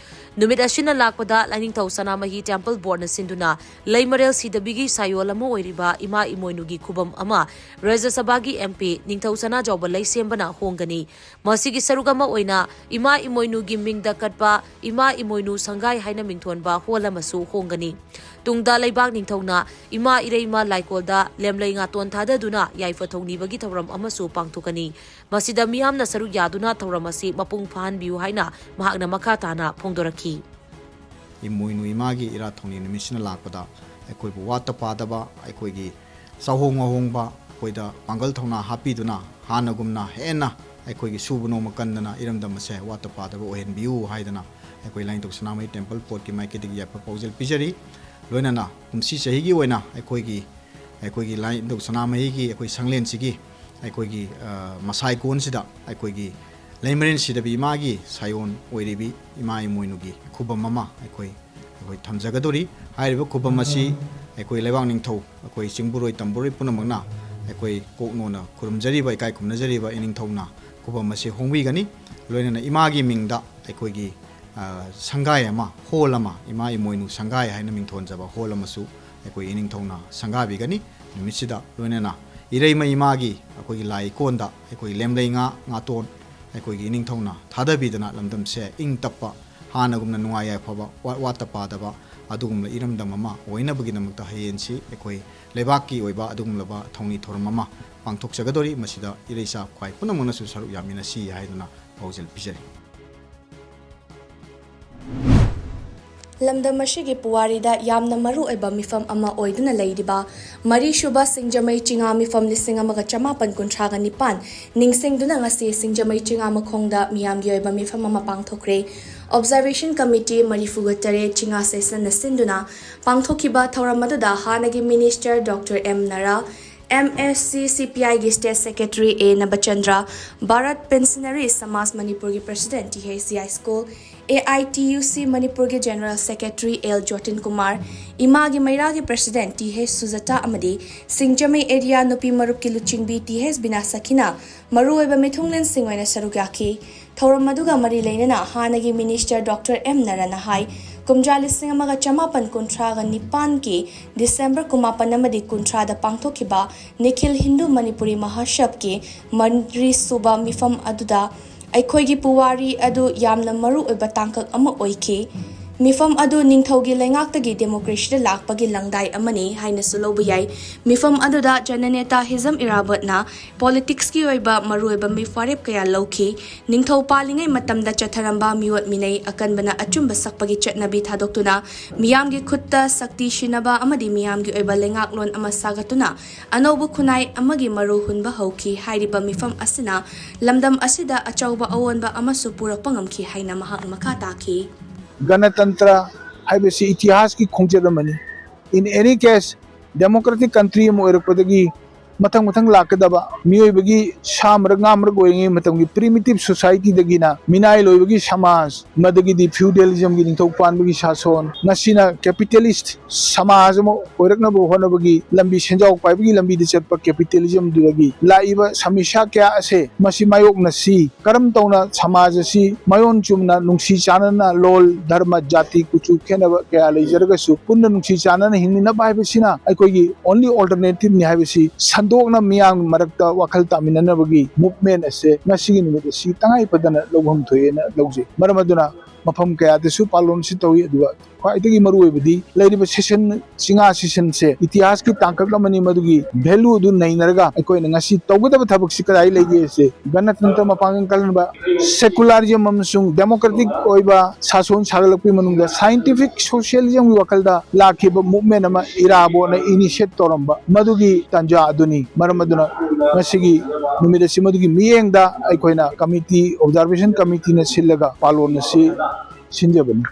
ꯅꯨꯃꯤꯠ ꯑꯁꯤꯅ ꯂꯥꯛꯄꯗ ꯂꯥꯏꯅꯤꯡꯊꯧ ꯁꯅꯥꯃꯍꯤ ꯇꯦꯝꯄꯜ ꯕꯣꯔꯗꯅ ꯁꯤꯟꯗꯨꯅ ꯂꯩꯃꯔꯦꯜ ꯁꯤꯗꯕꯤꯒꯤ ꯁꯥꯌꯣꯜ ꯑꯃ ꯑꯣꯏꯔꯤꯕ ꯏꯃꯥ ꯏꯃꯣꯏꯅꯨꯒꯤ ꯈꯨꯕꯝ ꯑꯃ ꯔꯥꯖ꯭ꯌ ꯁꯚꯥꯒꯤ ꯑꯦꯝ ꯄꯤ ꯅꯤꯡꯊꯧ ꯁꯅꯥꯖꯥꯎꯕ ꯂꯩꯁꯦꯝꯕꯅ ꯍꯣꯡꯒꯅꯤ꯫ ꯃꯁꯤꯒꯤ ꯁꯔꯨꯛ ꯑꯃ ꯑꯣꯏꯅ ꯏꯃꯥ ꯏꯃꯣꯏꯅꯨꯒꯤ ꯃꯤꯡꯗ ꯀꯠꯄ ꯏꯃꯥ ꯏꯃꯣꯏꯅꯨ ꯁꯪꯒꯥꯏ ꯍꯥꯏꯅ ꯃꯤꯡꯊꯣꯟꯕ ꯍꯣꯜ ꯑꯃꯁꯨ ꯍꯣꯡꯒꯅꯤ꯫ ꯇꯨꯡꯗ ꯂꯩꯕꯥꯛ ꯅꯤꯡꯊꯧꯅ ꯏꯃꯥ ꯏꯔꯩꯃ ꯂꯥꯏꯀꯣꯜꯗ ꯂꯦꯝꯂꯩ ꯉꯥꯇꯣꯟ ꯊꯥꯗꯗꯨꯅ ꯌꯥꯏꯐ ꯊꯧꯅꯤꯕꯒꯤ ꯊꯧꯔꯝ ꯑꯃꯁꯨ ꯄꯥꯡꯊꯣꯛꯀꯅꯤ꯫ ꯃꯁꯤꯗ ꯃꯤꯌꯥꯝꯅ ꯁꯔꯨꯛ ꯌꯥꯗꯨꯅ ꯊꯧꯔꯝ ꯑꯁꯤ ꯃꯄꯨꯡ ꯐꯥꯍꯟꯕꯤꯌꯨ ꯍꯥꯏꯅ ꯃꯍꯥꯛꯅ ꯃꯈꯥ ꯇꯥꯅ ꯐꯣꯡꯗꯣꯔꯛꯈꯤ꯫ ꯏꯃꯣꯏꯅꯨ ꯏꯃꯥꯒꯤ ꯏꯔꯥꯠ ꯊꯧꯅꯤ ꯅꯨꯃꯤꯠꯁꯤꯅ ꯂꯥꯛꯄꯗ ꯑꯩꯈꯣꯏꯕꯨ ꯋꯥꯠꯇ ꯄꯥꯗꯕ, ꯑꯩꯈꯣꯏꯒꯤ ꯆꯥꯍꯣꯡ ꯉꯥꯍꯣꯡꯕ, ꯑꯩꯈꯣꯏꯗ ꯄꯥꯡꯒꯜ ꯊꯧꯅꯥ ꯍꯥꯞꯄꯤꯗꯨꯅ ꯍꯥꯟꯅꯒꯨꯝꯅ ꯍꯦꯟꯅ ꯑꯩꯈꯣꯏꯒꯤ ꯁꯨꯕ ꯅꯣꯝꯕ ꯀꯟꯗꯅ ꯏꯔꯝꯗꯝ ꯑꯁꯦ ꯋꯥꯠꯇ ꯄꯥꯗꯕ ꯑꯣꯏꯍꯟꯕꯤꯌꯨ ꯍꯥꯏꯗꯅ ꯑꯩꯈꯣꯏ ꯂꯥꯏꯅꯤꯡꯊꯧ ꯁꯅꯥꯃꯍꯤ ꯇꯦꯝꯄꯜ ꯕꯣꯔꯗꯀꯤ ꯃꯥꯏꯀꯩꯗꯒꯤ ꯌꯥꯏꯐ ꯄꯥꯎꯖꯦꯜ ꯄꯤꯖꯔꯤ꯫ ꯂꯣꯏꯅꯅ ꯀꯨꯝꯁꯤ ꯆꯍꯤꯒꯤ ꯑꯣꯏꯅ ꯑꯩꯈꯣꯏꯒꯤ ꯑꯩꯈꯣꯏꯒꯤ ꯂꯥꯏꯅꯤꯡꯊꯧ ꯁꯅꯥꯃꯍꯤꯒꯤ ꯑꯩꯈꯣꯏ ꯁꯪꯂꯦꯟꯁꯤꯒꯤ ꯑꯩꯈꯣꯏꯒꯤ, ꯑ, ꯃꯁꯥꯏꯀꯣꯟꯁꯤꯗ ꯑꯩꯈꯣꯏꯒꯤ ꯂꯩꯃꯔꯦꯟ ꯁꯤꯗꯕꯤ ꯏꯃꯥꯒꯤ ꯁꯥꯌꯣꯟ ꯑꯣꯏꯔꯤꯕꯤ ꯏꯃꯥ ꯏꯃꯣꯏꯅꯨꯒꯤ ꯈꯨꯕꯝ ꯑꯃ ꯑꯩꯈꯣꯏ, ꯑꯩꯈꯣꯏ ꯊꯝꯖꯒꯗꯧꯔꯤ꯫ ꯍꯥꯏꯔꯤꯕ ꯈꯨꯕꯝ ꯑꯁꯤ ꯑꯩꯈꯣꯏ ꯂꯩꯕꯥꯛ ꯅꯤꯡꯊꯧ, ꯑꯩꯈꯣꯏ ꯆꯤꯡꯕꯨꯔꯣꯏ ꯇꯝꯕꯨꯔꯣꯏ ꯄꯨꯝꯅꯃꯛꯅ ꯑꯩꯈꯣꯏ ꯀꯣꯛ ꯅꯣꯟꯅ ꯈꯨꯔꯨꯝꯖꯔꯤꯕ, ꯏꯀꯥꯏ ꯈꯨꯝꯅꯖꯔꯤꯕ ꯏꯅꯤꯡꯊꯧꯅ ꯈꯨꯕꯝ ꯑꯁꯤ ꯍꯣꯡꯕꯤꯒꯅꯤ꯫ ꯂꯣꯏꯅꯅ ꯏꯃꯥꯒꯤ ꯃꯤꯡꯗ ꯑꯩꯈꯣꯏꯒꯤ, ꯑ, ꯁꯪꯒꯥꯏ ꯑꯃ, ꯍꯣꯜ ꯑꯃ, ꯏꯃꯥ ꯏꯃꯣꯏꯅꯨ ꯁꯪꯒꯥꯏ ꯍꯥꯏꯅ ꯃꯤꯡꯊꯣꯟꯖꯕ ꯍꯣꯜ ꯑꯃꯁꯨ ꯑꯩꯈꯣꯏ ꯏꯅꯤꯡꯊꯧꯅ ꯁꯪꯒꯥꯕꯤꯒꯅꯤ꯫ ꯅꯨꯃꯤꯠꯁꯤꯗ ꯂꯣꯏꯅꯅ ꯏꯔꯩꯃ ꯏꯃꯥꯒꯤ ꯑꯩꯈꯣꯏꯒꯤ ꯂꯥꯏ ꯏꯀꯣꯟꯗ ꯑꯩꯈꯣꯏ ꯂꯦꯝꯂꯩ ꯉꯥ, ꯉꯥꯇꯣꯟ ꯑꯩꯈꯣꯏꯒꯤ ꯏꯅꯤꯡꯊꯧꯅ ꯊꯥꯗꯕꯤꯗꯅ ꯂꯝꯗꯝꯁꯦ ꯏꯪ ꯇꯞꯄ, ꯍꯥꯟꯅꯒꯨꯝꯅ ꯅꯨꯡꯉꯥꯏ ꯌꯥꯏꯐꯕ, ꯋꯥ-, ꯋꯥꯠꯇ ꯄꯥꯗꯕ ꯑꯗꯨꯒꯨꯝꯕ ꯏꯔꯝꯗꯝ ꯑꯃ ꯑꯣꯏꯅꯕꯒꯤꯗꯃꯛꯇ ꯍꯌꯦꯡꯁꯤ ꯑꯩꯈꯣꯏ ꯂꯩꯕꯥꯛꯀꯤ ꯑꯣꯏꯕ ꯑꯗꯨꯒꯨꯝꯂꯕ ꯊꯧꯅꯤ ꯊꯧꯔꯝ ꯑꯃ ꯄꯥꯡꯊꯣꯛꯆꯒꯗꯧꯔꯤ꯫ ꯃꯁꯤꯗ ꯏꯔꯩꯆꯥ ꯈ꯭ꯋꯥꯏ ꯄꯨꯝꯅꯃꯛꯅꯁꯨ ꯁꯔꯨꯛ ꯌꯥꯃꯤꯟꯅꯁꯤ ꯍꯥꯏꯗꯨꯅ ꯄꯥꯎꯖꯦꯜ ꯄꯤꯖꯔꯤ꯫ ꯂꯝꯗꯝ ꯑꯁꯤꯒꯤ ꯄꯨꯋꯥꯔꯤꯗ ꯌꯥꯝꯅ ꯃꯔꯨ ꯑꯣꯏꯕ ꯃꯤꯐꯝ ꯑꯃ ꯑꯣꯏꯗꯨꯅ ꯂꯩꯔꯤꯕ ꯃꯔꯤꯁꯨꯕ ꯁꯤꯡꯖꯃꯩ ꯆꯤꯉꯥ ꯃꯤꯐꯝ ꯂꯤꯁꯤꯡ ꯑꯃꯒ ꯆꯃꯥꯄꯟ ꯀꯨꯟꯊ꯭ꯔꯥꯒ ꯅꯤꯄꯥꯟ ꯅꯤꯡꯁꯤꯡꯗꯨꯅ ꯉꯁꯤ ꯁꯤꯡꯖꯃꯩ ꯆꯤꯉꯥ ꯃꯈꯣꯡꯗ ꯃꯤꯌꯥꯝꯒꯤ ꯑꯣꯏꯕ ꯃꯤꯐꯝ ꯑꯃ ꯄꯥꯡꯊꯣꯛꯈ꯭ꯔꯦ꯫ Observation Committee ꯃꯔꯤꯐꯨꯒ ꯇꯔꯦꯠ ꯆꯤꯉꯥ ꯁꯦꯁꯟꯅ ꯁꯤꯟꯗꯨꯅ ꯄꯥꯡꯊꯣꯛꯈꯤꯕ ꯊꯧꯔꯝ ꯑꯗꯨꯗ ꯍꯥꯟꯅꯒꯤ Minister Doctor M ꯅꯔꯥ, M S C C P I ꯒꯤ State Secretary A Nabachandra, Bharat Pensionary Samaj ꯃꯅꯤꯄꯨꯔꯒꯤ President T H C I School, A I T U C ꯃꯅꯤꯄꯨꯔꯒꯤ General Secretary L ꯖꯣꯇꯤꯟ ꯀꯨꯃꯥꯔ, ꯏꯃꯥꯒꯤ ꯃꯩꯔꯥꯒꯤ President T H ꯁꯨꯖꯇꯥ ꯑꯃꯗꯤ ꯁꯤꯡꯖꯃꯩ Area ꯅꯨꯄꯤ ꯃꯔꯨꯞꯀꯤ ꯂꯨꯆꯤꯡꯕꯤ T H ꯕꯤꯅꯥ ꯁꯈꯤꯅ ꯃꯔꯨꯑꯣꯏꯕ ꯃꯤꯊꯨꯡꯂꯦꯟꯁꯤꯡ ꯑꯣꯏꯅ ꯁꯔꯨꯛ ꯌꯥꯈꯤ꯫ ꯊꯧꯔꯝ ꯑꯗꯨꯒ ꯃꯔꯤ ꯂꯩꯅꯅ ꯍꯥꯟꯅꯒꯤ Minister Doctor M ꯅꯔꯥꯅ ꯍꯥꯏ, ꯀꯨꯝꯖꯥ ꯂꯤꯁꯤꯡ ꯑꯃꯒ ꯆꯃꯥꯄꯟ ꯀꯨꯟꯊ꯭ꯔꯥꯒ ꯅꯤꯄꯥꯟꯒꯤ December ꯀꯨꯟꯃꯥꯄꯟ ꯑꯃꯗꯤ ꯀꯨꯟꯊ꯭ꯔꯥꯗ ꯄꯥꯡꯊꯣꯛꯈꯤꯕ Nikhil Hindu Manipuri Mahasabhꯒꯤ ꯃꯔꯤꯁꯨꯕ ꯃꯤꯐꯝ ꯑꯗꯨꯗ ꯑꯩꯈꯣꯏꯒꯤ ꯄꯨꯋꯥꯔꯤ ꯑꯗꯨ ꯌꯥꯝꯅ ꯃꯔꯨ ꯑꯣꯏꯕ ꯇꯥꯡꯀꯛ ꯑꯃ ꯑꯣꯏꯈꯤ꯫ ꯃꯤꯐꯝ ꯑꯗꯨ ꯅꯤꯡꯊꯧꯒꯤ ꯂꯩꯉꯥꯛꯇꯒꯤ democracyꯗ ꯂꯥꯛꯄꯒꯤ ꯂꯪꯗꯥꯏ ꯑꯃꯅꯤ ꯍꯥꯏꯅꯁꯨ ꯂꯧꯕ ꯌꯥꯏ꯫ ꯃꯤꯐꯝ ꯑꯗꯨꯗ Jananetahism ꯏꯔꯥꯕꯣꯠꯅ politicsꯀꯤ ꯑꯣꯏꯕ ꯃꯔꯨꯑꯣꯏꯕ ꯃꯤꯋꯥꯔꯦꯞ ꯀꯌꯥ ꯂꯧꯈꯤ꯫ ꯅꯤꯡꯊꯧ ꯄꯥꯜꯂꯤꯉꯩ ꯃꯇꯝꯗ ꯆꯠꯊꯔꯝꯕ ꯃꯤꯑꯣꯠ ꯃꯤꯅꯩ, ꯑꯀꯟꯕꯅ ꯑꯆꯨꯝꯕ ꯁꯛꯄꯒꯤ ꯆꯠꯅꯕꯤ ꯊꯥꯗꯣꯛꯇꯨꯅ ꯃꯤꯌꯥꯝꯒꯤ ꯈꯨꯠꯇ ꯁꯛꯇꯤ ꯁꯤꯟꯅꯕ ꯑꯃꯗꯤ ꯃꯤꯌꯥꯝꯒꯤ ꯑꯣꯏꯕ ꯂꯩꯉꯥꯛꯂꯣꯟ ꯑꯃ ꯁꯥꯒꯠꯇꯨꯅ ꯑꯅꯧꯕ ꯈꯨꯟꯅꯥꯏ ꯑꯃꯒꯤ ꯃꯔꯨ ꯍꯨꯟꯕ ꯍꯧꯈꯤ꯫ ꯍꯥꯏꯔꯤꯕ ꯃꯤꯐꯝ ꯑꯁꯤꯅ ꯂꯝꯗꯝ ꯑꯁꯤꯗ ꯑꯆꯧꯕ ꯑꯑꯣꯟꯕ ꯑꯃꯁꯨ ꯄꯨꯔꯛꯄ ꯉꯝꯈꯤ ꯍꯥꯏꯅ ꯃꯍꯥꯛꯅ ꯃꯈꯥ ꯇꯥꯈꯤ꯫ ꯒꯅꯇꯟꯇ꯭ꯔ ꯍꯥꯏꯕꯁꯤ ꯏꯇꯤꯍꯥꯁꯀꯤ ꯈꯣꯡꯆꯠ ꯑꯃꯅꯤ꯫ In any case, democratic country ꯑꯃ ꯑꯣꯏꯔꯛꯄꯗꯒꯤ ꯃꯊꯪ ꯃꯊꯪ ꯂꯥꯛꯀꯗꯕ ꯃꯤꯑꯣꯏꯕꯒꯤ ꯁꯥ ꯃꯔꯛ ꯉꯥ ꯃꯔꯛ ꯑꯣꯏꯔꯤꯉꯩ ꯃꯇꯝꯒꯤ primitive societyꯗꯒꯤꯅ ꯃꯤꯅꯥꯏ ꯂꯣꯏꯕꯒꯤ ꯁꯃꯥꯖ, ꯃꯗꯒꯤꯗꯤ feudalismꯒꯤ ꯅꯤꯡꯊꯧ ꯄꯥꯟꯕꯒꯤ ꯁꯥꯁꯣꯟ, ꯉꯁꯤꯅ capitalist ꯁꯃꯥꯖ ꯑꯃ ꯑꯣꯏꯔꯛꯅꯕ ꯍꯣꯠꯅꯕꯒꯤ ꯂꯝꯕꯤ, ꯁꯦꯟꯖꯥꯎ ꯄꯥꯏꯕꯒꯤ ꯂꯝꯕꯤꯗ ꯆꯠꯄ capitalismꯗꯨꯗꯒꯤ ꯂꯥꯛꯏꯕ ꯁꯃꯁ꯭ꯌꯥ ꯀꯌꯥ ꯑꯁꯦ ꯃꯁꯤ ꯃꯥꯌꯣꯛꯅꯁꯤ꯫ ꯀꯔꯝ ꯇꯧꯅ ꯁꯃꯥꯖ ꯑꯁꯤ ꯃꯌꯣꯟ ꯆꯨꯝꯅ ꯅꯨꯡꯁꯤ ꯆꯥꯟꯅꯅ ꯂꯣꯜ, ꯙꯔꯃ, ꯖꯥꯇꯤ, ꯀꯨꯆꯨ ꯈꯦꯠꯅꯕ ꯀꯌꯥ ꯂꯩꯖꯔꯒꯁꯨ ꯄꯨꯟꯅ ꯅꯨꯡꯁꯤ ꯆꯥꯟꯅꯅ ꯍꯤꯡꯃꯤꯟꯅꯕ ꯍꯥꯏꯕꯁꯤꯅ ꯑꯩꯈꯣꯏꯒꯤ only alternativeꯅꯤ ꯍꯥꯏꯕꯁꯤ ꯁꯟꯗꯣꯛꯅ ꯃꯤꯌꯥꯝ ꯃꯔꯛꯇ ꯋꯥꯈꯜ ꯇꯥꯃꯤꯟꯅꯅꯕꯒꯤ movement ꯑꯁꯦ ꯉꯁꯤꯒꯤ ꯅꯨꯃꯤꯠ ꯑꯁꯤ ꯇꯉꯥꯏ ꯐꯗꯅ ꯂꯧꯐꯝ ꯊꯣꯛꯑꯦꯅ ꯂꯧꯖꯩ꯫ ꯃꯔꯝ ꯑꯗꯨꯅ ꯃꯐꯝ ꯀꯌꯥꯗꯁꯨ ꯄꯥꯂꯣꯟꯁꯤ ꯇꯧꯏ꯫ ꯑꯗꯨꯒ ꯈ꯭ꯋꯥꯏꯗꯒꯤ ꯃꯔꯨꯑꯣꯏꯕꯗꯤ ꯂꯩꯔꯤꯕ session, ꯆꯤꯉꯥ sessionꯁꯦ ꯏꯇꯤꯍꯥꯁꯀꯤ ꯇꯥꯡꯀꯛ ꯑꯃꯅꯤ, ꯃꯗꯨꯒꯤ value ꯑꯗꯨ ꯅꯩꯅꯔꯒ ꯑꯩꯈꯣꯏꯅ ꯉꯁꯤ ꯇꯧꯒꯗꯕ ꯊꯕꯛꯁꯤ ꯀꯗꯥꯏ ꯂꯩꯒꯦꯁꯦ ꯒꯅꯇꯟꯇ꯭ꯔ ꯃꯄꯥꯡꯒꯜ ꯀꯜꯍꯟꯕ, secularism ꯑꯃꯁꯨꯡ democratic ꯑꯣꯏꯕ ꯁꯥꯁꯣꯟ ꯁꯥꯒꯠꯂꯛꯄꯒꯤ ꯃꯅꯨꯡꯗ scientific socialismꯒꯤ ꯋꯥꯈꯜꯗ ꯂꯥꯛꯈꯤꯕ movement ꯑꯃ ꯏꯔꯥꯕꯣꯠꯅ initiate ꯇꯧꯔꯝꯕ ꯃꯗꯨꯒꯤ ꯇꯥꯟꯖꯥ ꯑꯗꯨꯅꯤ꯫ ꯃꯔꯝ ꯑꯗꯨꯅ ꯉꯁꯤꯒꯤ ꯅꯨꯃꯤꯠ ꯑꯁꯤ ꯃꯗꯨꯒꯤ ꯃꯤꯠꯌꯦꯡꯗ ꯑꯩꯈꯣꯏꯅ committee, observation committeeꯅ ꯁꯤꯜꯂꯒ ꯄꯥꯂꯣꯟ ꯑꯁꯤ ꯁꯤꯟꯖꯕꯅꯤ꯫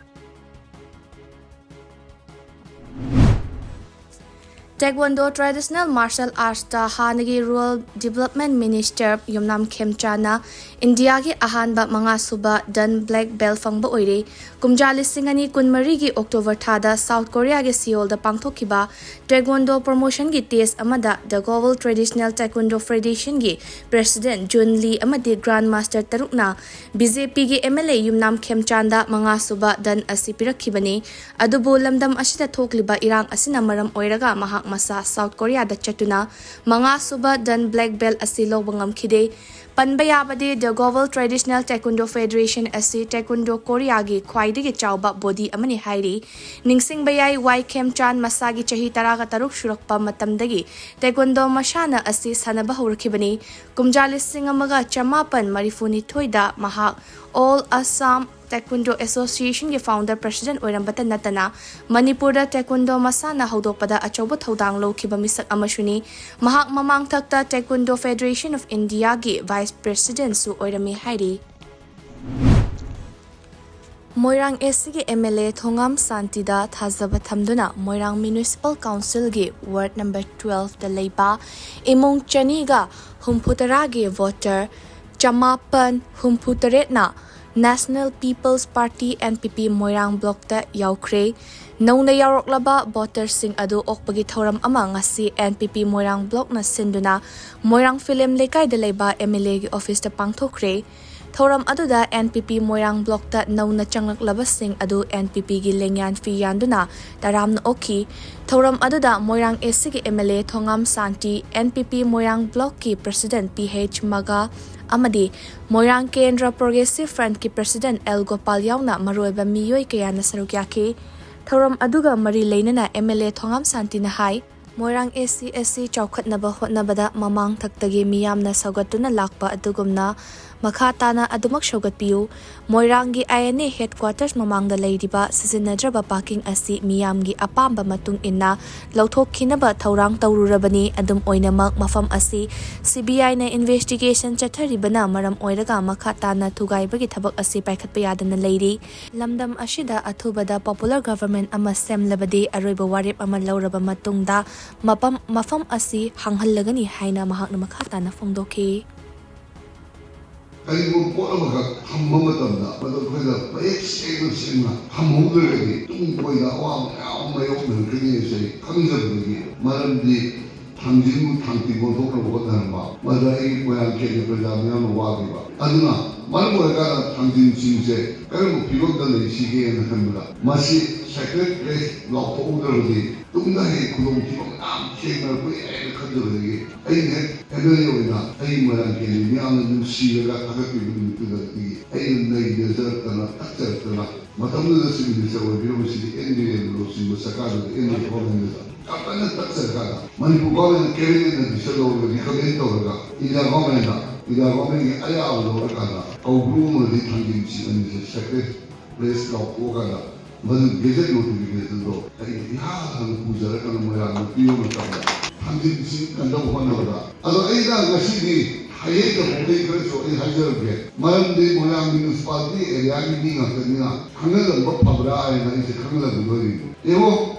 Taekwondo Traditional Martial Artsꯇ ꯍꯥꯟꯅꯒꯤ Rural Development Minister ꯌꯨꯝꯅꯥꯝ ꯈꯦꯝꯆꯥꯟꯅ ꯏꯟꯗꯤꯌꯥꯒꯤ ꯑꯍꯥꯟꯕ ꯃꯉꯥꯁꯨꯕ Dan Black Belt ꯐꯪꯕ ꯑꯣꯏꯔꯦ꯫ ꯀꯨꯝꯖꯥ ꯂꯤꯁꯤꯡ ꯑꯅꯤ ꯀꯨꯟꯃꯔꯤꯒꯤ October ꯊꯥꯗ South Koreaꯒꯤ Seoulꯗ ꯄꯥꯡꯊꯣꯛꯈꯤꯕ Taekwondo promotionꯒꯤ test ꯑꯃꯗ The Global Traditional Taekwondo Federationꯒꯤ President Jun Lee ꯑꯃꯗꯤ Grandmaster ꯇꯔꯨꯛꯅ BJPꯒꯤ MLA ꯌꯨꯝꯅꯥꯝ ꯈꯦꯝꯆꯥꯟꯗ ꯃꯉꯥꯁꯨꯕ Dan ꯑꯁꯤ ꯄꯤꯔꯛꯈꯤꯕꯅꯤ꯫ ꯑꯗꯨꯕꯨ ꯂꯝꯗꯝ ꯑꯁꯤꯗ ꯊꯣꯛꯂꯤꯕ ꯏꯔꯥꯡ ꯑꯁꯤꯅ ꯃꯔꯝ ꯑꯣꯏꯔꯒ ꯃꯍꯥꯛ ꯃꯁꯥ South Koreaꯗ ꯆꯠꯇꯨꯅ ꯃꯉꯥꯁꯨꯕ Dan Black Belt ꯑꯁꯤ ꯂꯧꯕ ꯉꯝꯈꯤꯗꯦ꯫ ꯄꯟꯕ ꯌꯥꯕꯗꯤ The Global Traditional Taekwondo Federation ꯑꯁꯤ Taekwondo Koreaꯒꯤ ꯈ꯭ꯋꯥꯏꯗꯒꯤ ꯆꯥꯎꯕ body ꯑꯃꯅꯤ ꯍꯥꯏꯔꯤ꯫ ꯅꯤꯡꯁꯤꯡꯕ ꯌꯥꯏ, ꯋꯥꯏ ꯈꯦꯝꯆꯥꯟ ꯃꯁꯥꯒꯤ ꯆꯍꯤ ꯇꯔꯥꯒ ꯇꯔꯨꯛ ꯁꯨꯔꯛꯄ ꯃꯇꯝꯗꯒꯤ Taekwondo ꯃꯁꯥꯟꯅ ꯑꯁꯤ ꯁꯥꯟꯅꯕ ꯍꯧꯔꯛꯈꯤꯕꯅꯤ꯫ ꯀꯨꯝꯖꯥ ꯂꯤꯁꯤꯡ ꯑꯃꯒ ꯆꯃꯥꯄꯟ ꯃꯔꯤꯐꯨ ꯅꯤꯊꯣꯏꯗ ꯃꯍꯥꯛ All Assam Taekwondo Associationꯒꯤ founder president ꯑꯣꯏꯔꯝꯕꯇ ꯅꯠꯇꯅ ꯃꯅꯤꯄꯨꯔꯗ Taekwondo ꯃꯁꯥꯟꯅ ꯍꯧꯗꯣꯛꯄꯗ ꯑꯆꯧꯕ ꯊꯧꯗꯥꯡ ꯂꯧꯈꯤꯕ ꯃꯤꯁꯛ ꯑꯃꯁꯨꯅꯤ꯫ ꯃꯍꯥꯛ ꯃꯃꯥꯡꯊꯛꯇ Taekwondo Federation of Indiaꯒꯤ vice presidentꯁꯨ ꯑꯣꯏꯔꯝꯃꯤ ꯍꯥꯏꯔꯤ꯫ ꯃꯣꯏꯔꯥꯡ ACꯒꯤ MLA ꯊꯣꯉꯥꯝ ꯁꯥꯟꯇꯤꯗ ꯊꯥꯖꯕ ꯊꯝꯗꯨꯅ ꯃꯣꯏꯔꯥꯡ Municipal Councilꯒꯤ ward number twelveꯇ ꯂꯩꯕ ꯏꯃꯨꯡ ꯆꯅꯤꯒ ꯍꯨꯝꯐꯨꯇꯔꯥꯒꯤ voter ꯆꯃꯥꯄꯟ ꯍꯨꯝꯐꯨꯇꯔꯦꯠꯅ National People's Party, NPP, ꯃꯣꯏꯔꯥꯡ blockꯇ ꯌꯥꯎꯈ꯭ꯔꯦ꯫ ꯅꯧꯅ ꯌꯥꯎꯔꯛꯂꯕ voterꯁꯤꯡ ꯑꯗꯨ ꯑꯣꯛꯄꯒꯤ ꯊꯧꯔꯝ ꯑꯃ ꯉꯁꯤ NPP ꯃꯣꯏꯔꯥꯡ blockꯅ ꯁꯤꯟꯗꯨꯅ ꯃꯣꯏꯔꯥꯡ ꯐꯤꯂꯦꯝ ꯂꯩꯀꯥꯏꯗ ꯂꯩꯕ MLAꯒꯤ officeꯇ ꯄꯥꯡꯊꯣꯛꯈ꯭ꯔꯦ꯫ ꯊꯧꯔꯝ ꯑꯗꯨꯗ NPP ꯃꯣꯏꯔꯥꯡ blockꯇ ꯅꯧꯅ ꯆꯪꯂꯛꯂꯕꯁꯤꯡ ꯑꯗꯨ NPPꯒꯤ ꯂꯦꯡꯌꯥꯟ ꯐꯤ ꯌꯥꯟꯗꯨꯅ ꯇꯔꯥꯝꯅ ꯑꯣꯛꯈꯤ꯫ ꯊꯧꯔꯝ ꯑꯗꯨꯗ ꯃꯣꯏꯔꯥꯡ ACꯒꯤ MLA ꯊꯣꯉꯥꯝ ꯁꯥꯟꯇꯤ, NPP ꯃꯣꯏꯔꯥꯡ blockꯀꯤ president PH ꯃꯒꯥ ꯑꯃꯗꯤ ꯃꯣꯏꯔꯥꯡ ꯀꯦꯟꯗ꯭ꯔ Progressive Frontꯀꯤ president L ꯒꯣꯄꯥꯜ ꯌꯥꯎꯅ ꯃꯔꯨꯑꯣꯏꯕ ꯃꯤꯑꯣꯏ ꯀꯌꯥꯅ ꯁꯔꯨꯛ ꯌꯥꯈꯤ꯫ ꯊꯧꯔꯝ ꯑꯗꯨꯒ ꯃꯔꯤ ꯂꯩꯅꯅ MLA ꯊꯣꯉꯥꯝ ꯁꯥꯟꯇꯤꯅ ꯍꯥꯏ, ꯃꯣꯏꯔꯥꯡ AC SC ꯆꯥꯎꯈꯠꯅꯕ ꯍꯣꯠꯅꯕꯗ ꯃꯃꯥꯡ ꯊꯛꯇꯒꯤ ꯃꯤꯌꯥꯝꯅ ꯁꯧꯒꯠꯇꯨꯅ ꯂꯥꯛꯄ ꯑꯗꯨꯒꯨꯝꯅ ꯃꯈꯥ ꯇꯥꯅ ꯑꯗꯨꯃꯛ ꯁꯧꯒꯠꯄꯤꯌꯨ꯫ ꯃꯣꯏꯔꯥꯡꯒꯤ I N A headquarters ꯃꯃꯥꯡꯗ ꯂꯩꯔꯤꯕ ꯁꯤꯖꯤꯟꯅꯗ꯭ꯔꯕ parking ꯑꯁꯤ ꯃꯤꯌꯥꯝꯒꯤ ꯑꯄꯥꯝꯕ ꯃꯇꯨꯡ ꯏꯟꯅ ꯂꯧꯊꯣꯛꯈꯤꯅꯕ ꯊꯧꯔꯥꯡ ꯇꯧꯔꯨꯔꯕꯅꯤ꯫ ꯑꯗꯨꯝ ꯑꯣꯏꯅꯃꯛ, ꯃꯐꯝ ꯑꯁꯤ C B I ꯅ investigation ꯆꯠꯊꯔꯤꯕꯅ ꯃꯔꯝ ꯑꯣꯏꯔꯒ ꯃꯈꯥ ꯇꯥꯅ ꯊꯨꯒꯥꯏꯕꯒꯤ ꯊꯕꯛ ꯑꯁꯤ ꯄꯥꯏꯈꯠꯄ ꯌꯥꯗꯅ ꯂꯩꯔꯤ꯫ ꯂꯝꯗꯝ ꯑꯁꯤꯗ ꯑꯊꯨꯕꯗ popular government ꯑꯃ ꯁꯦꯝꯂꯕꯗꯤ ꯑꯔꯣꯏꯕ ꯋꯥꯔꯦꯞ ꯑꯃ ꯂꯧꯔꯕ ꯃꯇꯨꯡꯗ ꯃꯐꯝ, ꯃꯐꯝ ꯑꯁꯤ ꯍꯥꯡꯍꯜꯂꯒꯅꯤ ꯍꯥꯏꯅ ꯃꯍꯥꯛꯅ ꯃꯈꯥ ꯇꯥꯅ ꯐꯣꯡꯗꯣꯛꯈꯤ꯫ ꯀꯔꯤꯒꯨꯝꯕ ꯄꯣꯠ ꯑꯃꯈꯛ ꯊꯝꯕ ꯃꯇꯝꯗ ꯃꯗꯨ ꯑꯩꯈꯣꯏꯅ ꯃꯌꯦꯛ ꯁꯦꯡꯅ ꯁꯦꯡꯅ ꯊꯝꯍꯧꯗ꯭ꯔꯒꯗꯤ ꯇꯨꯡ ꯀꯣꯏꯅ ꯑꯋꯥꯕ ꯃꯌꯥꯝ ꯑꯃ ꯃꯥꯌꯣꯛꯅꯔꯛꯀꯅꯤ ꯍꯥꯏꯕꯁꯤ ꯑꯩ ꯈꯪꯖꯕꯗꯒꯤ, ꯃꯔꯝꯗꯤ ꯊꯥꯡꯖꯤꯡꯕꯨ ꯊꯥꯡꯇꯤꯡ ꯑꯣꯟꯊꯣꯛꯅꯕ ꯍꯣꯠꯅꯔꯝꯕ, ꯃꯗꯨꯗ ꯑꯩꯒꯤ ꯃꯣꯏꯔꯥꯡ ꯀꯦꯟꯗ꯭ꯔ ꯄ꯭ꯔꯖꯥ ꯃꯌꯥꯝꯅ ꯋꯥꯈꯤꯕ꯫ ꯑꯗꯨꯅ ꯃꯔꯝ ꯑꯣꯏꯔꯀꯥꯟꯗ ꯊꯥꯡꯖꯤꯡꯁꯤꯡꯁꯦ ꯀꯔꯝꯕ ꯐꯤꯕꯝꯗ ꯂꯩꯁꯤꯒꯦꯅ ꯈꯟꯕꯗ, ꯃꯁꯤ sacred place ꯂꯥꯎꯊꯣꯛꯍꯧꯗ꯭ꯔꯕꯗꯤ ꯇꯨꯡꯗ ꯍꯦꯛ ꯈꯨꯗꯣꯡꯊꯤꯕ ꯃꯌꯥꯝ ꯊꯦꯡꯅꯔꯛꯄ ꯌꯥꯏꯅ ꯈꯟꯖꯕꯗꯒꯤ, ꯑꯩꯅ ꯍꯦꯛ M L A ꯑꯣꯏꯅ ꯑꯩ ꯃꯣꯏꯔꯥꯡ ꯀꯦꯟꯗ꯭ꯔ ꯃꯤꯌꯥꯝꯅ ꯅꯨꯡꯁꯤꯔꯒ ꯊꯥꯒꯠꯄꯤꯕ ꯅꯨꯃꯤꯠꯇꯨꯗꯒꯤ ꯑꯩꯅ ꯅꯩꯅꯖꯔꯛꯇꯅ, ꯇꯛꯆꯔꯛꯇꯅ, ꯃꯇꯝꯗꯨꯗ Chief Minister ꯑꯣꯏꯕꯤꯔꯝꯕꯁꯤꯗꯤ N Birendra Singh ꯁꯔꯀꯥꯔꯗꯨꯗ N Birendra ꯌꯥꯝ ꯀꯟꯅ ꯇꯛꯆꯔꯀꯥꯟꯗ ꯃꯅꯤꯄꯨꯔ government cabinetꯅ decision ꯂꯧꯔꯒ recommend ꯇꯧꯔꯒ India governmentꯅ, India governmentꯀꯤ ꯑꯌꯥꯕ ꯂꯧꯔꯀꯥꯟꯗ ꯀꯧꯕ꯭ꯔꯨ ꯑꯃꯗꯤ ꯊꯥꯡꯖꯤꯡ ꯆꯤꯡ ꯑꯅꯤꯁꯦ sacred place ꯂꯥꯎꯊꯣꯛꯑꯀꯥꯟꯗ ꯃꯗꯨ gazette notificationꯗꯣ ꯑꯩꯅ ꯏꯍꯥꯟ ꯍꯥꯟꯅ ꯄꯨꯖꯔꯀꯥꯟꯗ ꯃꯣꯏꯔꯥꯡꯗ ꯄꯤꯕ ꯃꯇꯝꯗ ꯊꯥꯡꯖꯤꯡ ꯆꯤꯡ ꯀꯟꯅꯕ ꯍꯣꯠꯅꯕꯗ, ꯑꯗꯣ ꯑꯩꯅ ꯉꯁꯤꯗꯤ ꯍꯌꯦꯡ ꯇꯧꯕꯗꯒꯤ ꯈꯔꯁꯨ ꯑꯩ ꯍꯥꯏꯖꯔꯒꯦ, ꯃꯔꯝꯗꯤ ꯃꯣꯏꯔꯥꯡ municipality areaꯒꯤ ꯃꯤ ꯉꯥꯛꯇꯅꯤꯅ ꯈꯪꯍꯜꯂꯝꯕ ꯐꯕ꯭ꯔꯥ ꯍꯥꯏꯅ ꯑꯩꯁꯦ ꯈꯪꯍꯜꯂꯝꯒꯗꯣꯔꯤꯅꯤ꯫ ꯌꯦꯡꯉꯣ,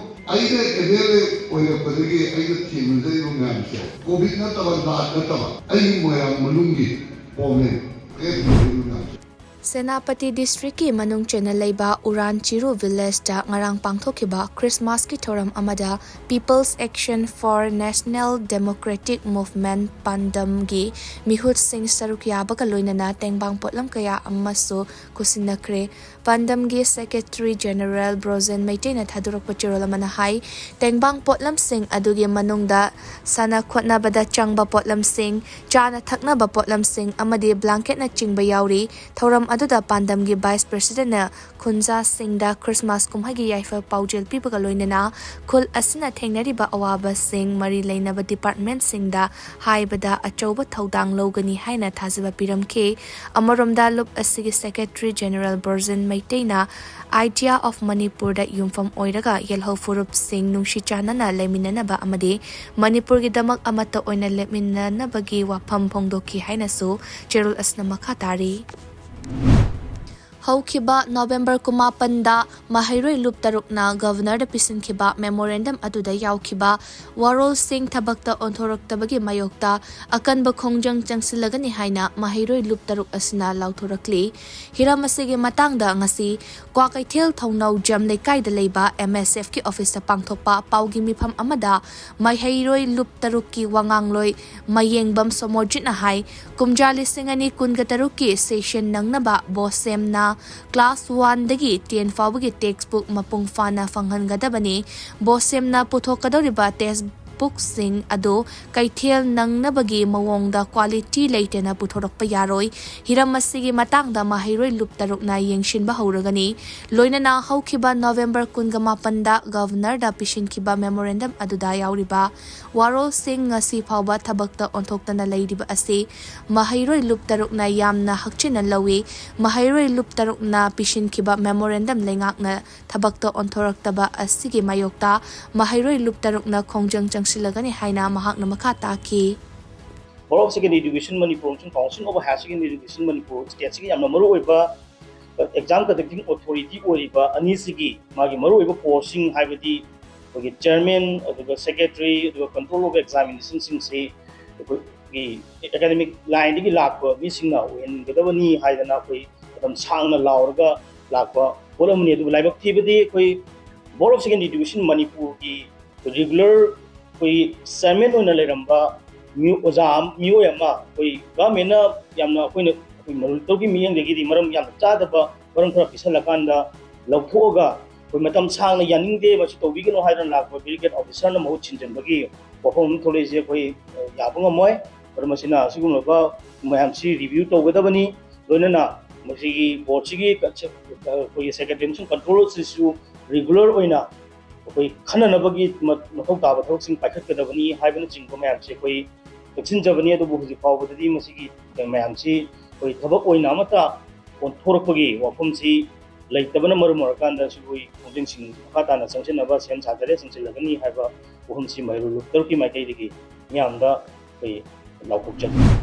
ꯑꯩꯅ M L A ꯑꯣꯏꯔꯛꯄꯗꯒꯤ ꯑꯩꯅ ꯊꯦꯡꯅꯖꯔꯤꯕ ꯃꯌꯥꯝꯁꯦ, COVID ꯅꯠꯇꯕ, ꯅꯥꯠ ꯅꯠꯇꯕ, ꯑꯩꯒꯤ ꯃꯣꯏꯔꯥꯡ ꯃꯅꯨꯡꯒꯤ problem, ꯑꯩꯅ ꯊꯦꯡꯅꯖꯔꯤꯕ ꯃꯌꯥꯝꯁꯦ꯫ ꯁꯦꯅꯥꯄꯇꯤ districtꯀꯤ ꯃꯅꯨꯡ ꯆꯟꯅ ꯂꯩꯕ ꯎꯔꯥꯟ ꯆꯤꯔꯨ villageꯇ ꯉꯔꯥꯡ ꯄꯥꯡꯊꯣꯛꯈꯤꯕ Christmasꯀꯤ ꯊꯧꯔꯝ ꯑꯃꯗ People's Action for National Democratic Movement, ꯄꯥꯟꯗꯝꯒꯤ ꯃꯤꯍꯨꯠꯁꯤꯡ ꯁꯔꯨꯛ ꯌꯥꯕꯒ ꯂꯣꯏꯅꯅ ꯇꯦꯡꯕꯥꯡ ꯄꯣꯠꯂꯝ ꯀꯌꯥ ꯑꯃꯁꯨ ꯈꯨꯠꯁꯤꯟꯅꯈ꯭ꯔꯦ꯫ ꯄꯥꯟꯗꯝꯒꯤ Secretary General ꯕ꯭ꯔꯣꯖꯦꯟ ꯃꯩꯇꯩꯅ ꯊꯥꯗꯣꯔꯛꯄ ꯆꯦꯔꯣꯜ ꯑꯃꯅ ꯍꯥꯏ, ꯇꯦꯡꯕꯥꯡ ꯄꯣꯠꯂꯝꯁꯤꯡ ꯑꯗꯨꯒꯤ ꯃꯅꯨꯡꯗ ꯁꯥꯟꯅ ꯈꯣꯠꯅꯕꯗ ꯆꯪꯕ ꯄꯣꯠꯂꯝꯁꯤꯡ, ꯆꯥꯅ ꯊꯛꯅꯕ ꯄꯣꯠꯂꯝꯁꯤꯡ ꯑꯃꯗꯤ blanketꯅꯆꯤꯡꯕ ꯌꯥꯎꯔꯤ꯫ ꯊꯧꯔꯝ ꯑꯗꯨꯗ ꯄꯥꯟꯗꯝꯒꯤ Vice Presidentꯅ ꯈꯨꯟꯖꯥꯁꯤꯡꯗ Christmas ꯀꯨꯝꯍꯩꯒꯤ ꯌꯥꯏꯐ ꯄꯥꯎꯖꯦꯜ ꯄꯤꯕꯒ ꯂꯣꯏꯅꯅ ꯈꯨꯜ ꯑꯁꯤꯅ ꯊꯦꯡꯅꯔꯤꯕ ꯑꯋꯥꯕꯁꯤꯡ ꯃꯔꯤ ꯂꯩꯅꯕ departmentꯁꯤꯡꯗ ꯍꯥꯏꯕꯗ ꯑꯆꯧꯕ ꯊꯧꯗꯥꯡ ꯂꯧꯒꯅꯤ ꯍꯥꯏꯅ ꯊꯥꯖꯕ ꯄꯤꯔꯝꯈꯤ꯫ ꯑꯃꯔꯣꯝꯗ ꯂꯨꯞ ꯑꯁꯤꯒꯤ Secretary General Brojen ꯃꯩꯇꯩꯅ Idea of ꯃꯅꯤꯄꯨꯔꯗ ꯌꯨꯝꯐꯝ ꯑꯣꯏꯔꯒ ꯌꯦꯜꯍꯧ ꯐꯨꯔꯨꯞꯁꯤꯡ ꯅꯨꯡꯁꯤ ꯆꯥꯟꯅꯅ ꯂꯩꯃꯤꯟꯅꯅꯕ ꯑꯃꯗꯤ ꯃꯅꯤꯄꯨꯔꯒꯤꯗꯃꯛ ꯑꯃꯠꯇ ꯑꯣꯏꯅ ꯂꯦꯞꯃꯤꯟꯅꯅꯕꯒꯤ ꯋꯥꯐꯝ ꯐꯣꯡꯗꯣꯛꯈꯤ ꯍꯥꯏꯅꯁꯨ ꯆꯦꯔꯣꯜ ꯑꯁꯤꯅ ꯃꯈꯥ ꯇꯥꯔꯤ꯫ ꯍꯧꯈꯤꯕ ꯅꯣꯕꯦꯝꯕꯔ ꯀꯨꯟꯃꯥꯄꯟꯗ ꯃꯍꯩꯔꯣꯏ ꯂꯨꯞ ꯇꯔꯨꯛꯅ Governorꯗ ꯄꯤꯁꯤꯟꯈꯤꯕ memorandum ꯑꯗꯨꯗ ꯌꯥꯎꯈꯤꯕ ꯋꯥꯔꯣꯜꯁꯤꯡ ꯊꯕꯛꯇ ꯑꯣꯟꯊꯣꯔꯛꯇꯕꯒꯤ ꯃꯥꯌꯣꯛꯇ ꯑꯀꯟꯕ ꯈꯣꯡꯖꯪ ꯆꯪꯁꯤꯜꯂꯒꯅꯤ ꯍꯥꯏꯅ ꯃꯍꯩꯔꯣꯏ ꯂꯨꯞ ꯇꯔꯨꯛ ꯑꯁꯤꯅ ꯂꯥꯎꯊꯣꯔꯛꯂꯤ꯫ ꯍꯤꯔꯝ ꯑꯁꯤꯒꯤ ꯃꯇꯥꯡꯗ ꯉꯁꯤ ꯀ꯭ꯋꯥꯀꯩꯊꯦꯜ ꯊꯧꯅꯧꯖꯝ ꯂꯩꯀꯥꯏꯗ ꯂꯩꯕ MSFꯀꯤ officeꯇ ꯄꯥꯡꯊꯣꯛꯄ ꯄꯥꯎꯒꯤ ꯃꯤꯐꯝ ꯑꯃꯗ ꯃꯍꯩꯔꯣꯏ ꯂꯨꯞ ꯇꯔꯨꯛꯀꯤ ꯋꯥꯉꯥꯡꯂꯣꯏ ꯃꯌꯦꯡꯕꯝ ꯁꯣꯃꯣꯔꯖꯤꯠꯅ ꯍꯥꯏ, ꯀꯨꯝꯖꯥ ꯂꯤꯁꯤꯡ ꯑꯅꯤ ꯀꯨꯟꯒ ꯇꯔꯨꯛꯀꯤ session ꯅꯪꯅꯕ ꯕꯣꯁꯦꯝꯅ class oneꯗꯒꯤ ten ꯐꯥꯎꯕꯒꯤ textbook ꯃꯄꯨꯡ ꯐꯥꯅ ꯐꯪꯍꯟꯒꯗꯕꯅꯤ꯫ ꯕꯣꯁꯦꯝꯅ ꯄꯨꯊꯣꯛꯀꯗꯧꯔꯤꯕ textbookꯁꯤꯡ ꯑꯗꯨ ꯀꯩꯊꯦꯜ ꯅꯪꯅꯕꯒꯤ ꯃꯑꯣꯡꯗ quality ꯂꯩꯇꯅ ꯄꯨꯊꯣꯔꯛꯄ ꯌꯥꯔꯣꯏ꯫ ꯍꯤꯔꯝ ꯑꯁꯤꯒꯤ ꯃꯇꯥꯡꯗ ꯃꯍꯩꯔꯣꯏ ꯂꯨꯞ ꯇꯔꯨꯛꯅ ꯌꯦꯡꯁꯤꯟꯕ ꯍꯧꯔꯒꯅꯤ꯫ ꯂꯣꯏꯅꯅ ꯍꯧꯈꯤꯕ ꯅꯣꯕꯦꯝꯕꯔ ꯀꯨꯟꯒ ꯃꯥꯄꯟꯗ Governorꯗ ꯄꯤꯁꯤꯟꯈꯤꯕ memorandum ꯑꯗꯨꯗ ꯌꯥꯎꯔꯤꯕ ꯋꯥꯔꯣꯜꯁꯤꯡ ꯉꯁꯤ ꯐꯥꯎꯕ ꯊꯕꯛꯇ ꯑꯣꯟꯊꯣꯛꯇꯅ ꯂꯩꯔꯤꯕ ꯑꯁꯤ ꯃꯍꯩꯔꯣꯏ ꯂꯨꯞ ꯇꯔꯨꯛꯅ ꯌꯥꯝꯅ ꯍꯛꯆꯤꯟꯅ ꯂꯧꯏ꯫ ꯃꯍꯩꯔꯣꯏ ꯂꯨꯞ ꯇꯔꯨꯛꯅ ꯄꯤꯁꯤꯟꯈꯤꯕ memorandum ꯂꯩꯉꯥꯛꯅ ꯊꯕꯛꯇ ꯑꯣꯟꯊꯣꯔꯛꯇꯕ ꯑꯁꯤꯒꯤ ꯃꯥꯌꯣꯛꯇ ꯃꯍꯩꯔꯣꯏ ꯂꯨꯞ ꯇꯔꯨꯛꯅ ꯈꯣꯡꯖꯪ ꯆꯪꯁꯤꯜꯂꯒꯅꯤ ꯍꯥꯏꯅ ꯃꯍꯥꯛꯅ ꯃꯈꯥ ꯇꯥꯈꯤ꯫ Board of Secondary Education Manipur ꯑꯃꯁꯨꯡ Council of Higher Secondary Education Manipur stateꯁꯤꯒꯤ ꯌꯥꯝꯅ ꯃꯔꯨꯑꯣꯏꯕ exam conducting authority ꯑꯣꯏꯔꯤꯕ ꯑꯅꯤꯁꯤꯒꯤ ꯃꯥꯒꯤ ꯃꯔꯨꯑꯣꯏꯕ postꯁꯤꯡ ꯍꯥꯏꯕꯗꯤ ꯑꯩꯈꯣꯏꯒꯤ chairman, ꯑꯗꯨꯒ secretary, ꯑꯗꯨꯒ control of examinationꯁꯤꯡꯁꯤ ꯑꯩꯈꯣꯏꯒꯤ academic lineꯗꯒꯤ ꯂꯥꯛꯄ ꯃꯤꯁꯤꯡꯅ ꯑꯣꯏꯍꯟꯒꯗꯕꯅꯤ ꯍꯥꯏꯗꯅ ꯑꯩꯈꯣꯏ ꯃꯇꯝ ꯁꯥꯡꯅ ꯂꯥꯎꯔꯒ ꯂꯥꯛꯄ ꯄꯣꯠ ꯑꯃꯅꯤ꯫ ꯑꯗꯨꯕꯨ ꯂꯥꯏꯕꯛ ꯊꯤꯕꯗꯤ ꯑꯩꯈꯣꯏ Board of Secondary Education ꯃꯅꯤꯄꯨꯔꯒꯤ regular ꯑꯩꯈꯣꯏꯒꯤ chairman ꯑꯣꯏꯅ ꯂꯩꯔꯝꯕ ꯃꯤꯑꯣ-, ꯑꯣꯖꯥ ꯑꯃ, ꯃꯤꯑꯣꯏ ꯑꯃ ꯑꯩꯈꯣꯏ governmentꯅ ꯌꯥꯝꯅ ꯑꯩꯈꯣꯏꯅ ꯑꯩꯈꯣꯏ ꯃꯔꯨꯞꯇꯧꯒꯤ ꯃꯤꯠꯌꯦꯡꯗꯒꯤꯗꯤ ꯃꯔꯝ ꯌꯥꯝꯅ ꯆꯥꯗꯕ ꯃꯔꯝ ꯈꯔ ꯄꯤꯁꯜꯂꯀꯥꯟꯗ ꯂꯧꯊꯣꯛꯑꯒ ꯑꯩꯈꯣꯏ ꯃꯇꯝ ꯁꯥꯡꯅ ꯌꯥꯅꯤꯡꯗꯦ, ꯃꯁꯤ ꯇꯧꯕꯤꯒꯅꯨ ꯍꯥꯏꯗꯅ ꯂꯥꯛꯄ brigade officerꯅ ꯃꯍꯨꯠ ꯁꯤꯟꯖꯟꯕꯒꯤ ꯋꯥꯐꯝ ꯑꯃ ꯊꯣꯛꯂꯛꯏꯁꯦ ꯑꯩꯈꯣꯏ, ꯑ, ꯌꯥꯕ ꯉꯝꯃꯣꯏ꯫ ꯃꯔꯝ ꯑꯁꯤꯅ ꯑꯁꯤꯒꯨꯝꯂꯕ ꯃꯌꯥꯝꯁꯤ review ꯇꯧꯒꯗꯕꯅꯤ꯫ ꯂꯣꯏꯅꯅ ꯃꯁꯤꯒꯤ ꯕꯣꯔꯗꯁꯤꯒꯤ ꯑꯩꯈꯣꯏꯒꯤ ꯁꯦꯀ꯭ꯔꯦꯇꯔꯤ ꯑꯃꯁꯨꯡ ꯀꯟꯇ꯭ꯔꯣꯂꯔꯁꯤꯁꯨ ꯔꯤꯒꯨꯂꯔ ꯑꯣꯏꯅ ꯑꯩꯈꯣꯏ ꯈꯟꯅꯅꯕꯒꯤ ꯃ- ꯃꯊꯧ ꯇꯥꯕ ꯊꯕꯛꯁꯤꯡ ꯄꯥꯏꯈꯠꯀꯗꯕꯅꯤ ꯍꯥꯏꯕꯅꯆꯤꯡꯕ ꯃꯌꯥꯝꯁꯦ ꯑꯩꯈꯣꯏ ꯂꯧꯁꯤꯟꯖꯕꯅꯤ꯫ ꯑꯗꯨꯕꯨ ꯍꯧꯖꯤꯛ ꯐꯥꯎꯕꯗꯗꯤ ꯃꯁꯤꯒꯤ ꯃꯌꯥꯝꯁꯤ ꯑꯩꯈꯣꯏ ꯊꯕꯛ ꯑꯣꯏꯅ ꯑꯃꯠꯇ ꯑꯣꯟꯊꯣꯔꯛꯄꯒꯤ ꯋꯥꯐꯝꯁꯤ ꯂꯩꯇꯕꯅ ꯃꯔꯝ ꯑꯣꯏꯔꯀꯥꯟꯗ ꯁꯤꯒꯤ ꯈꯣꯡꯖꯪꯁꯤꯡ ꯃꯈꯥ ꯇꯥꯅ ꯆꯪꯁꯤꯟꯅꯕ ꯁꯦꯝ ꯁꯥꯖꯔꯦ, ꯆꯪꯁꯤꯜꯂꯒꯅꯤ ꯍꯥꯏꯕ ꯋꯥꯐꯝꯁꯤ ꯃꯍꯩꯔꯣꯏ ꯂꯨꯞ ꯇꯔꯨꯛꯀꯤ ꯃꯥꯏꯀꯩꯗꯒꯤ ꯃꯤꯌꯥꯝꯗ ꯑꯩꯈꯣꯏ ꯂꯥꯎꯊꯣꯛꯆꯔꯤ꯫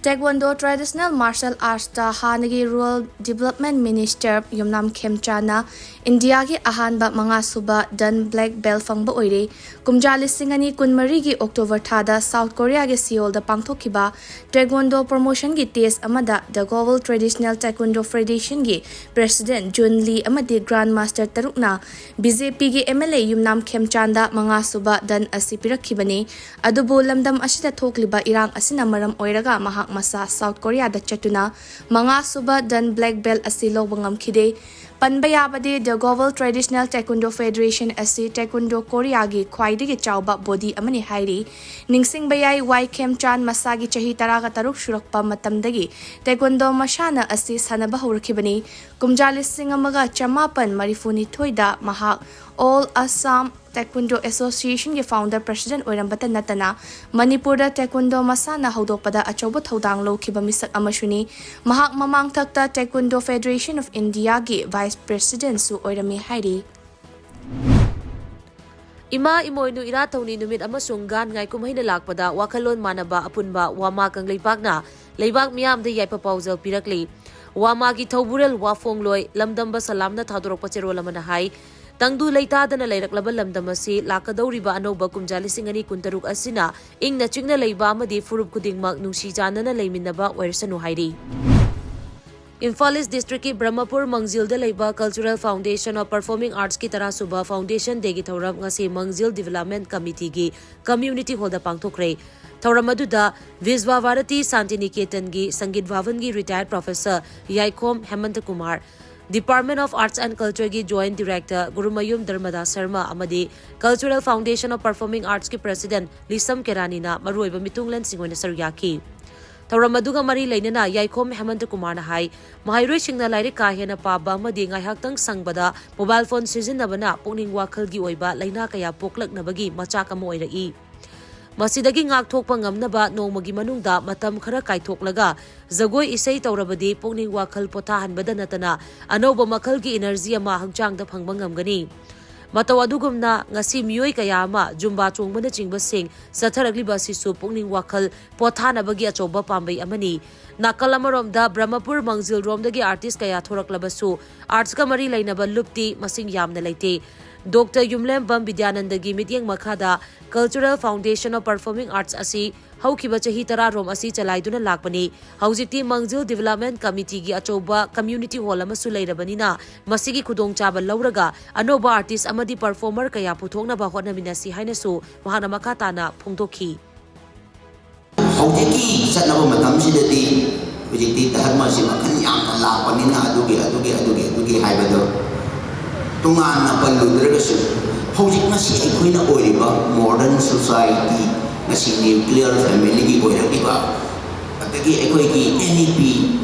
Taekwondo Traditional Martial Artsꯇ ꯍꯥꯟꯅꯒꯤ Rural Development Minister ꯌꯨꯝꯅꯥꯝ ꯈꯦꯝꯆꯥꯟꯅ ꯏꯟꯗꯤꯌꯥꯒꯤ ꯑꯍꯥꯟꯕ ꯃꯉꯥꯁꯨꯕ Dan Black Belt ꯐꯪꯕ ꯑꯣꯏꯔꯦ꯫ ꯀꯨꯝꯖꯥ ꯂꯤꯁꯤꯡ ꯑꯅꯤ ꯀꯨꯟꯃꯔꯤꯒꯤ ꯑꯣꯛꯇꯣꯕꯔ ꯊꯥꯗ ꯁꯥꯎꯠ ꯀꯣꯔꯤꯌꯥꯒꯤ ꯁꯤꯑꯣꯜꯗ ꯄꯥꯡꯊꯣꯛꯈꯤꯕ Taekwondo promotionꯒꯤ test ꯑꯃꯗ The Global Traditional Taekwondo Federationꯒꯤ President Jun Lee ꯑꯃꯗꯤ Grand Master ꯇꯔꯨꯛꯅ BJPꯒꯤ MLA ꯌꯨꯝꯅꯥꯝ ꯈꯦꯝꯆꯥꯟꯗ ꯃꯉꯥꯁꯨꯕ Dan ꯑꯁꯤ ꯄꯤꯔꯛꯈꯤꯕꯅꯤ꯫ ꯑꯗꯨꯕꯨ ꯂꯝꯗꯝ ꯑꯁꯤꯗ ꯊꯣꯛꯂꯤꯕ ꯏꯔꯥꯡ ꯑꯁꯤꯅ ꯃꯔꯝ ꯑꯣꯏꯔꯒ ꯃꯍꯥꯛ ꯃꯁꯥ ꯁꯥꯎꯠ ꯀꯣꯔꯤꯌꯥꯗ ꯆꯠꯇꯨꯅ ꯃꯉꯥꯁꯨꯕ Dan Black Belt ꯑꯁꯤ ꯂꯧꯕ ꯉꯝꯈꯤꯗꯦ꯫ ꯄꯟꯕ ꯌꯥꯕꯗꯤ The Global Traditional Taekwondo Federation ꯑꯁꯤ Taekwondo ꯀꯣꯔꯤꯌꯥꯒꯤ ꯈ꯭ꯋꯥꯏꯗꯒꯤ ꯆꯥꯎꯕ body ꯑꯃꯅꯤ ꯍꯥꯏꯔꯤ꯫ ꯅꯤꯡꯁꯤꯡꯕ ꯌꯥꯏ, ꯋꯥꯏ ꯈꯦꯝꯆꯥꯟ ꯃꯁꯥꯒꯤ ꯆꯍꯤ ꯇꯔꯥꯒ ꯇꯔꯨꯛ ꯁꯨꯔꯛꯄ ꯃꯇꯝꯗꯒꯤ Taekwondo ꯃꯁꯥꯟꯅ ꯑꯁꯤ ꯁꯥꯟꯅꯕ ꯍꯧꯔꯛꯈꯤꯕꯅꯤ꯫ ꯀꯨꯝꯖꯥ ꯂꯤꯁꯤꯡ ꯑꯃꯒ ꯆꯃꯥꯄꯟ ꯃꯔꯤꯐꯨꯅꯤꯊꯣꯏꯗ ꯃꯍꯥꯛ All Assam Taekwondo Associationꯒꯤ founder president ꯑꯣꯏꯔꯝꯕꯇ ꯅꯠꯇꯅ ꯃꯅꯤꯄꯨꯔꯗ Taekwondo ꯃꯁꯥꯟꯅ ꯍꯧꯗꯣꯛꯄꯗ ꯑꯆꯧꯕ ꯊꯧꯗꯥꯡ ꯂꯧꯈꯤꯕ ꯃꯤꯁꯛ ꯑꯃꯁꯨꯅꯤ꯫ ꯃꯍꯥꯛ ꯃꯃꯥꯡꯊꯛꯇ Taekwondo Federation of Indiaꯒꯤ vice presidentꯁꯨ ꯑꯣꯏꯔꯝꯃꯤ ꯍꯥꯏꯔꯤ꯫ ꯏꯃꯥ ꯏꯃꯣꯏꯅꯨ ꯏꯔꯥꯠ ꯊꯧꯅꯤ ꯅꯨꯃꯤꯠ ꯑꯃꯁꯨꯡ ꯒꯥꯟ ꯉꯥꯏ ꯀꯨꯝꯍꯩꯅ ꯂꯥꯛꯄꯗ ꯋꯥꯈꯜꯂꯣꯟ ꯃꯥꯟꯅꯕ ꯑꯄꯨꯟꯕ ꯋꯥꯃꯥ ꯀꯪꯂꯩꯄꯥꯛꯅ ꯂꯩꯕꯥꯛ ꯃꯤꯌꯥꯝꯗ ꯌꯥꯏꯐ ꯄꯥꯎꯖꯦꯜ ꯄꯤꯔꯛꯂꯤ꯫ ꯋꯥꯃꯥꯒꯤ ꯊꯧꯕꯨꯔꯦꯜ ꯋꯥꯐꯣꯡꯂꯣꯏ ꯂꯝꯗꯝꯕ ꯁꯂꯥꯝꯅ ꯊꯥꯗꯣꯔꯛꯄ ꯆꯦꯔꯣꯜ ꯑꯃꯅ ꯍꯥꯏ, ꯇꯪꯗꯨ ꯂꯩꯇꯥꯗꯅ ꯂꯩꯔꯛꯂꯕ ꯂꯝꯗꯝ ꯑꯁꯤ ꯂꯥꯛꯀꯗꯧꯔꯤꯕ ꯑꯅꯧꯕ ꯀꯨꯝꯖꯥ ꯂꯤꯁꯤꯡ ꯑꯅꯤ ꯀꯨꯟꯇꯔꯨꯛ ꯑꯁꯤꯅ ꯏꯪꯅ ꯆꯤꯛꯅ ꯂꯩꯕ ꯑꯃꯗꯤ ꯐꯨꯔꯨꯞ ꯈꯨꯗꯤꯡꯃꯛ ꯅꯨꯡꯁꯤ ꯆꯥꯟꯅꯅ ꯂꯩꯃꯤꯟꯅꯕ ꯑꯣꯏꯔꯁꯅꯨ ꯍꯥꯏꯔꯤ꯫ ꯏꯝꯐꯥꯜ ꯏꯁ ꯗꯤꯁꯇ꯭ꯔꯤꯛꯀꯤ ꯕ꯭ꯔꯍꯃꯄꯨꯔ ꯃꯪꯖꯤꯜꯗ ꯂꯩꯕ Cultural Foundation of Performing Artsꯀꯤ ꯇꯔꯥꯁꯨꯕ Foundation Dayꯒꯤ ꯊꯧꯔꯝ ꯉꯁꯤ ꯃꯪꯖꯤꯜ Development Committeeꯒꯤ Community Hallꯗ ꯄꯥꯡꯊꯣꯛꯈ꯭ꯔꯦ꯫ ꯊꯧꯔꯝ ꯑꯗꯨꯗ ꯕꯤꯁ꯭ꯋ ꯚꯥꯔꯇꯤ ꯁꯥꯟꯇꯤꯅꯤꯀꯦꯇꯟꯒꯤ ꯁꯪꯒꯤꯠ ꯚꯥꯕꯟꯒꯤ retired professor ꯌꯥꯏꯈꯣꯝ ꯍꯦꯃꯟꯇ Kumar, Department of Arts and Cultureꯒꯤ Joint Director Gurumayum ꯙꯔꯃꯗꯥꯁ Sharma ꯑꯃꯗꯤ Cultural Foundation of Performing Artsꯀꯤ President ꯂꯤꯁꯝ ꯀꯦꯔꯥꯅꯤꯅ ꯃꯔꯨꯑꯣꯏꯕ ꯃꯤꯇꯨꯡꯂꯦꯟꯁꯤꯡ ꯑꯣꯏꯅ ꯁꯔꯨꯛ ꯌꯥꯈꯤ꯫ ꯊꯧꯔꯝ ꯑꯗꯨꯒ ꯃꯔꯤ ꯂꯩꯅꯅ ꯌꯥꯏꯈꯣꯝ ꯍꯦꯃꯟꯇ ꯀꯨꯃꯥꯔꯅ ꯍꯥꯏ, ꯃꯍꯩꯔꯣꯏꯁꯤꯡꯅ ꯂꯥꯏꯔꯤꯛ ꯀꯥ ꯍꯦꯟꯅ ꯄꯥꯕ ꯑꯃꯗꯤ ꯉꯥꯏꯍꯥꯛꯇꯪ ꯁꯪꯕꯗ ꯃꯣꯕꯥꯏꯜ ꯐꯣꯟ ꯁꯤꯖꯤꯟꯅꯕꯅ ꯄꯨꯛꯅꯤꯡ ꯋꯥꯈꯜꯒꯤ ꯑꯣꯏꯕ ꯂꯥꯏꯅꯥ ꯀꯌꯥ ꯄꯣꯛꯂꯛꯅꯕꯒꯤ ꯃꯆꯥꯛ ꯑꯃ ꯑꯣꯏꯔꯛꯏ꯫ ꯃꯁꯤꯗꯒꯤ ꯉꯥꯛꯊꯣꯛꯄ ꯉꯝꯅꯕ ꯅꯣꯡꯃꯒꯤ ꯃꯅꯨꯡꯗ ꯃꯇꯝ ꯈꯔ ꯀꯥꯏꯊꯣꯛꯂꯒ ꯖꯒꯣꯏ ꯏꯁꯩ ꯇꯧꯔꯕꯗꯤ ꯄꯨꯛꯅꯤꯡ ꯋꯥꯈꯜ ꯄꯣꯊꯥꯍꯟꯕꯗ ꯅꯠꯇꯅ ꯑꯅꯧꯕ ꯃꯈꯜꯒꯤ ꯏꯅꯔꯖꯤ ꯑꯃ ꯍꯛꯆꯥꯡꯗ ꯐꯪꯕ ꯉꯝꯒꯅꯤ꯫ ꯃꯇꯧ ꯑꯗꯨꯒꯨꯝꯅ ꯉꯁꯤ ꯃꯤꯑꯣꯏ ꯀꯌꯥ ꯑꯃ ꯖꯨꯝꯕꯥ ꯆꯣꯡꯕꯅꯆꯤꯡꯕꯁꯤꯡ ꯆꯠꯊꯔꯛꯂꯤꯕ ꯑꯁꯤꯁꯨ ꯄꯨꯛꯅꯤꯡ ꯋꯥꯈꯜ ꯄꯣꯊꯥꯅꯕꯒꯤ ꯑꯆꯧꯕ ꯄꯥꯝꯕꯩ ꯑꯃꯅꯤ꯫ ꯅꯥꯀꯜ ꯑꯃꯔꯣꯝꯗ ꯕ꯭ꯔꯍꯃꯄꯨꯔ ꯃꯥꯡꯖꯤꯜꯔꯣꯝꯗꯒꯤ ꯑꯥꯔꯇꯤꯁ ꯀꯌꯥ ꯊꯣꯔꯛꯂꯕꯁꯨ ꯑꯥꯔꯠꯁꯀ ꯃꯔꯤ ꯂꯩꯅꯕ ꯂꯨꯞꯇꯤ ꯃꯁꯤꯡ ꯌꯥꯝꯅ ꯂꯩꯇꯦ꯫ ꯗꯣꯛꯇꯔ ꯌꯨꯝꯂꯦꯝꯕꯝ ꯕꯤꯗ꯭ꯌꯥꯅꯟꯗꯒꯤ ꯃꯤꯠꯌꯦꯡ ꯃꯈꯥꯗ Cultural Foundation of Performing Arts ꯑꯁꯤ ꯍꯧꯈꯤꯕ ꯆꯍꯤ ꯇꯔꯥꯔꯣꯝ ꯑꯁꯤ ꯆꯂꯥꯏꯗꯨꯅ ꯂꯥꯛꯄꯅꯤ꯫ ꯍꯧꯖꯤꯛꯇꯤ ꯃꯥꯡꯖꯤꯜ ꯗꯤꯕꯦꯂꯞꯃꯦꯟ ꯀꯃꯤꯇꯤꯒꯤ ꯑꯆꯧꯕ ꯀꯝꯃ꯭ꯌꯨꯅꯤꯇꯤ ꯍꯣꯜ ꯑꯃꯁꯨ ꯂꯩꯔꯕꯅꯤꯅ ꯃꯁꯤꯒꯤ ꯈꯨꯗꯣꯡꯆꯥꯕ ꯂꯧꯔꯒ ꯑꯅꯧꯕ ꯑꯥꯔꯇꯤꯁ ꯑꯃꯗꯤ ꯄꯔꯐꯣꯔꯃꯔ ꯀꯌꯥ ꯄꯨꯊꯣꯛꯅꯕ ꯍꯣꯠꯅꯃꯤꯟꯅꯁꯤ ꯍꯥꯏꯅꯁꯨ ꯃꯍꯥꯛꯅ ꯃꯈꯥ ꯇꯥꯅ ꯐꯣꯡꯗꯣꯛꯈꯤ꯫ ꯍꯧꯖꯤꯛꯀꯤ ꯆꯠꯅꯕ ꯃꯇꯝꯁꯤꯗꯗꯤ ꯍꯧꯖꯤꯛꯇꯤ ꯙꯔꯃꯁꯤ ꯃꯈꯜ ꯌꯥꯝꯅ ꯂꯥꯛꯄꯅꯤꯅ ꯑꯗꯨꯒꯤ ꯑꯗꯨꯒꯤ ꯑꯗꯨꯒꯤ ꯑꯗꯨꯒꯤ ꯍꯥꯏꯕꯗꯣ ꯇꯣꯉꯥꯟꯅ ꯄꯜꯂꯨꯗ꯭ꯔꯒꯁꯨ ꯍꯧꯖꯤꯛ ꯉꯁꯤ ꯑꯩꯈꯣꯏꯅ ꯑꯣꯏꯔꯤꯕ ꯃꯣꯗꯔꯟ ꯁꯣꯁꯥꯏꯇꯤ, ꯉꯁꯤ ꯅ꯭ꯌꯨꯀ꯭ꯂꯤꯌꯔ ꯐꯦꯃꯤꯂꯤꯒꯤ ꯑꯣꯏꯔꯛꯂꯤꯕ, ꯑꯗꯒꯤ ꯑꯩꯈꯣꯏꯒꯤ N E P,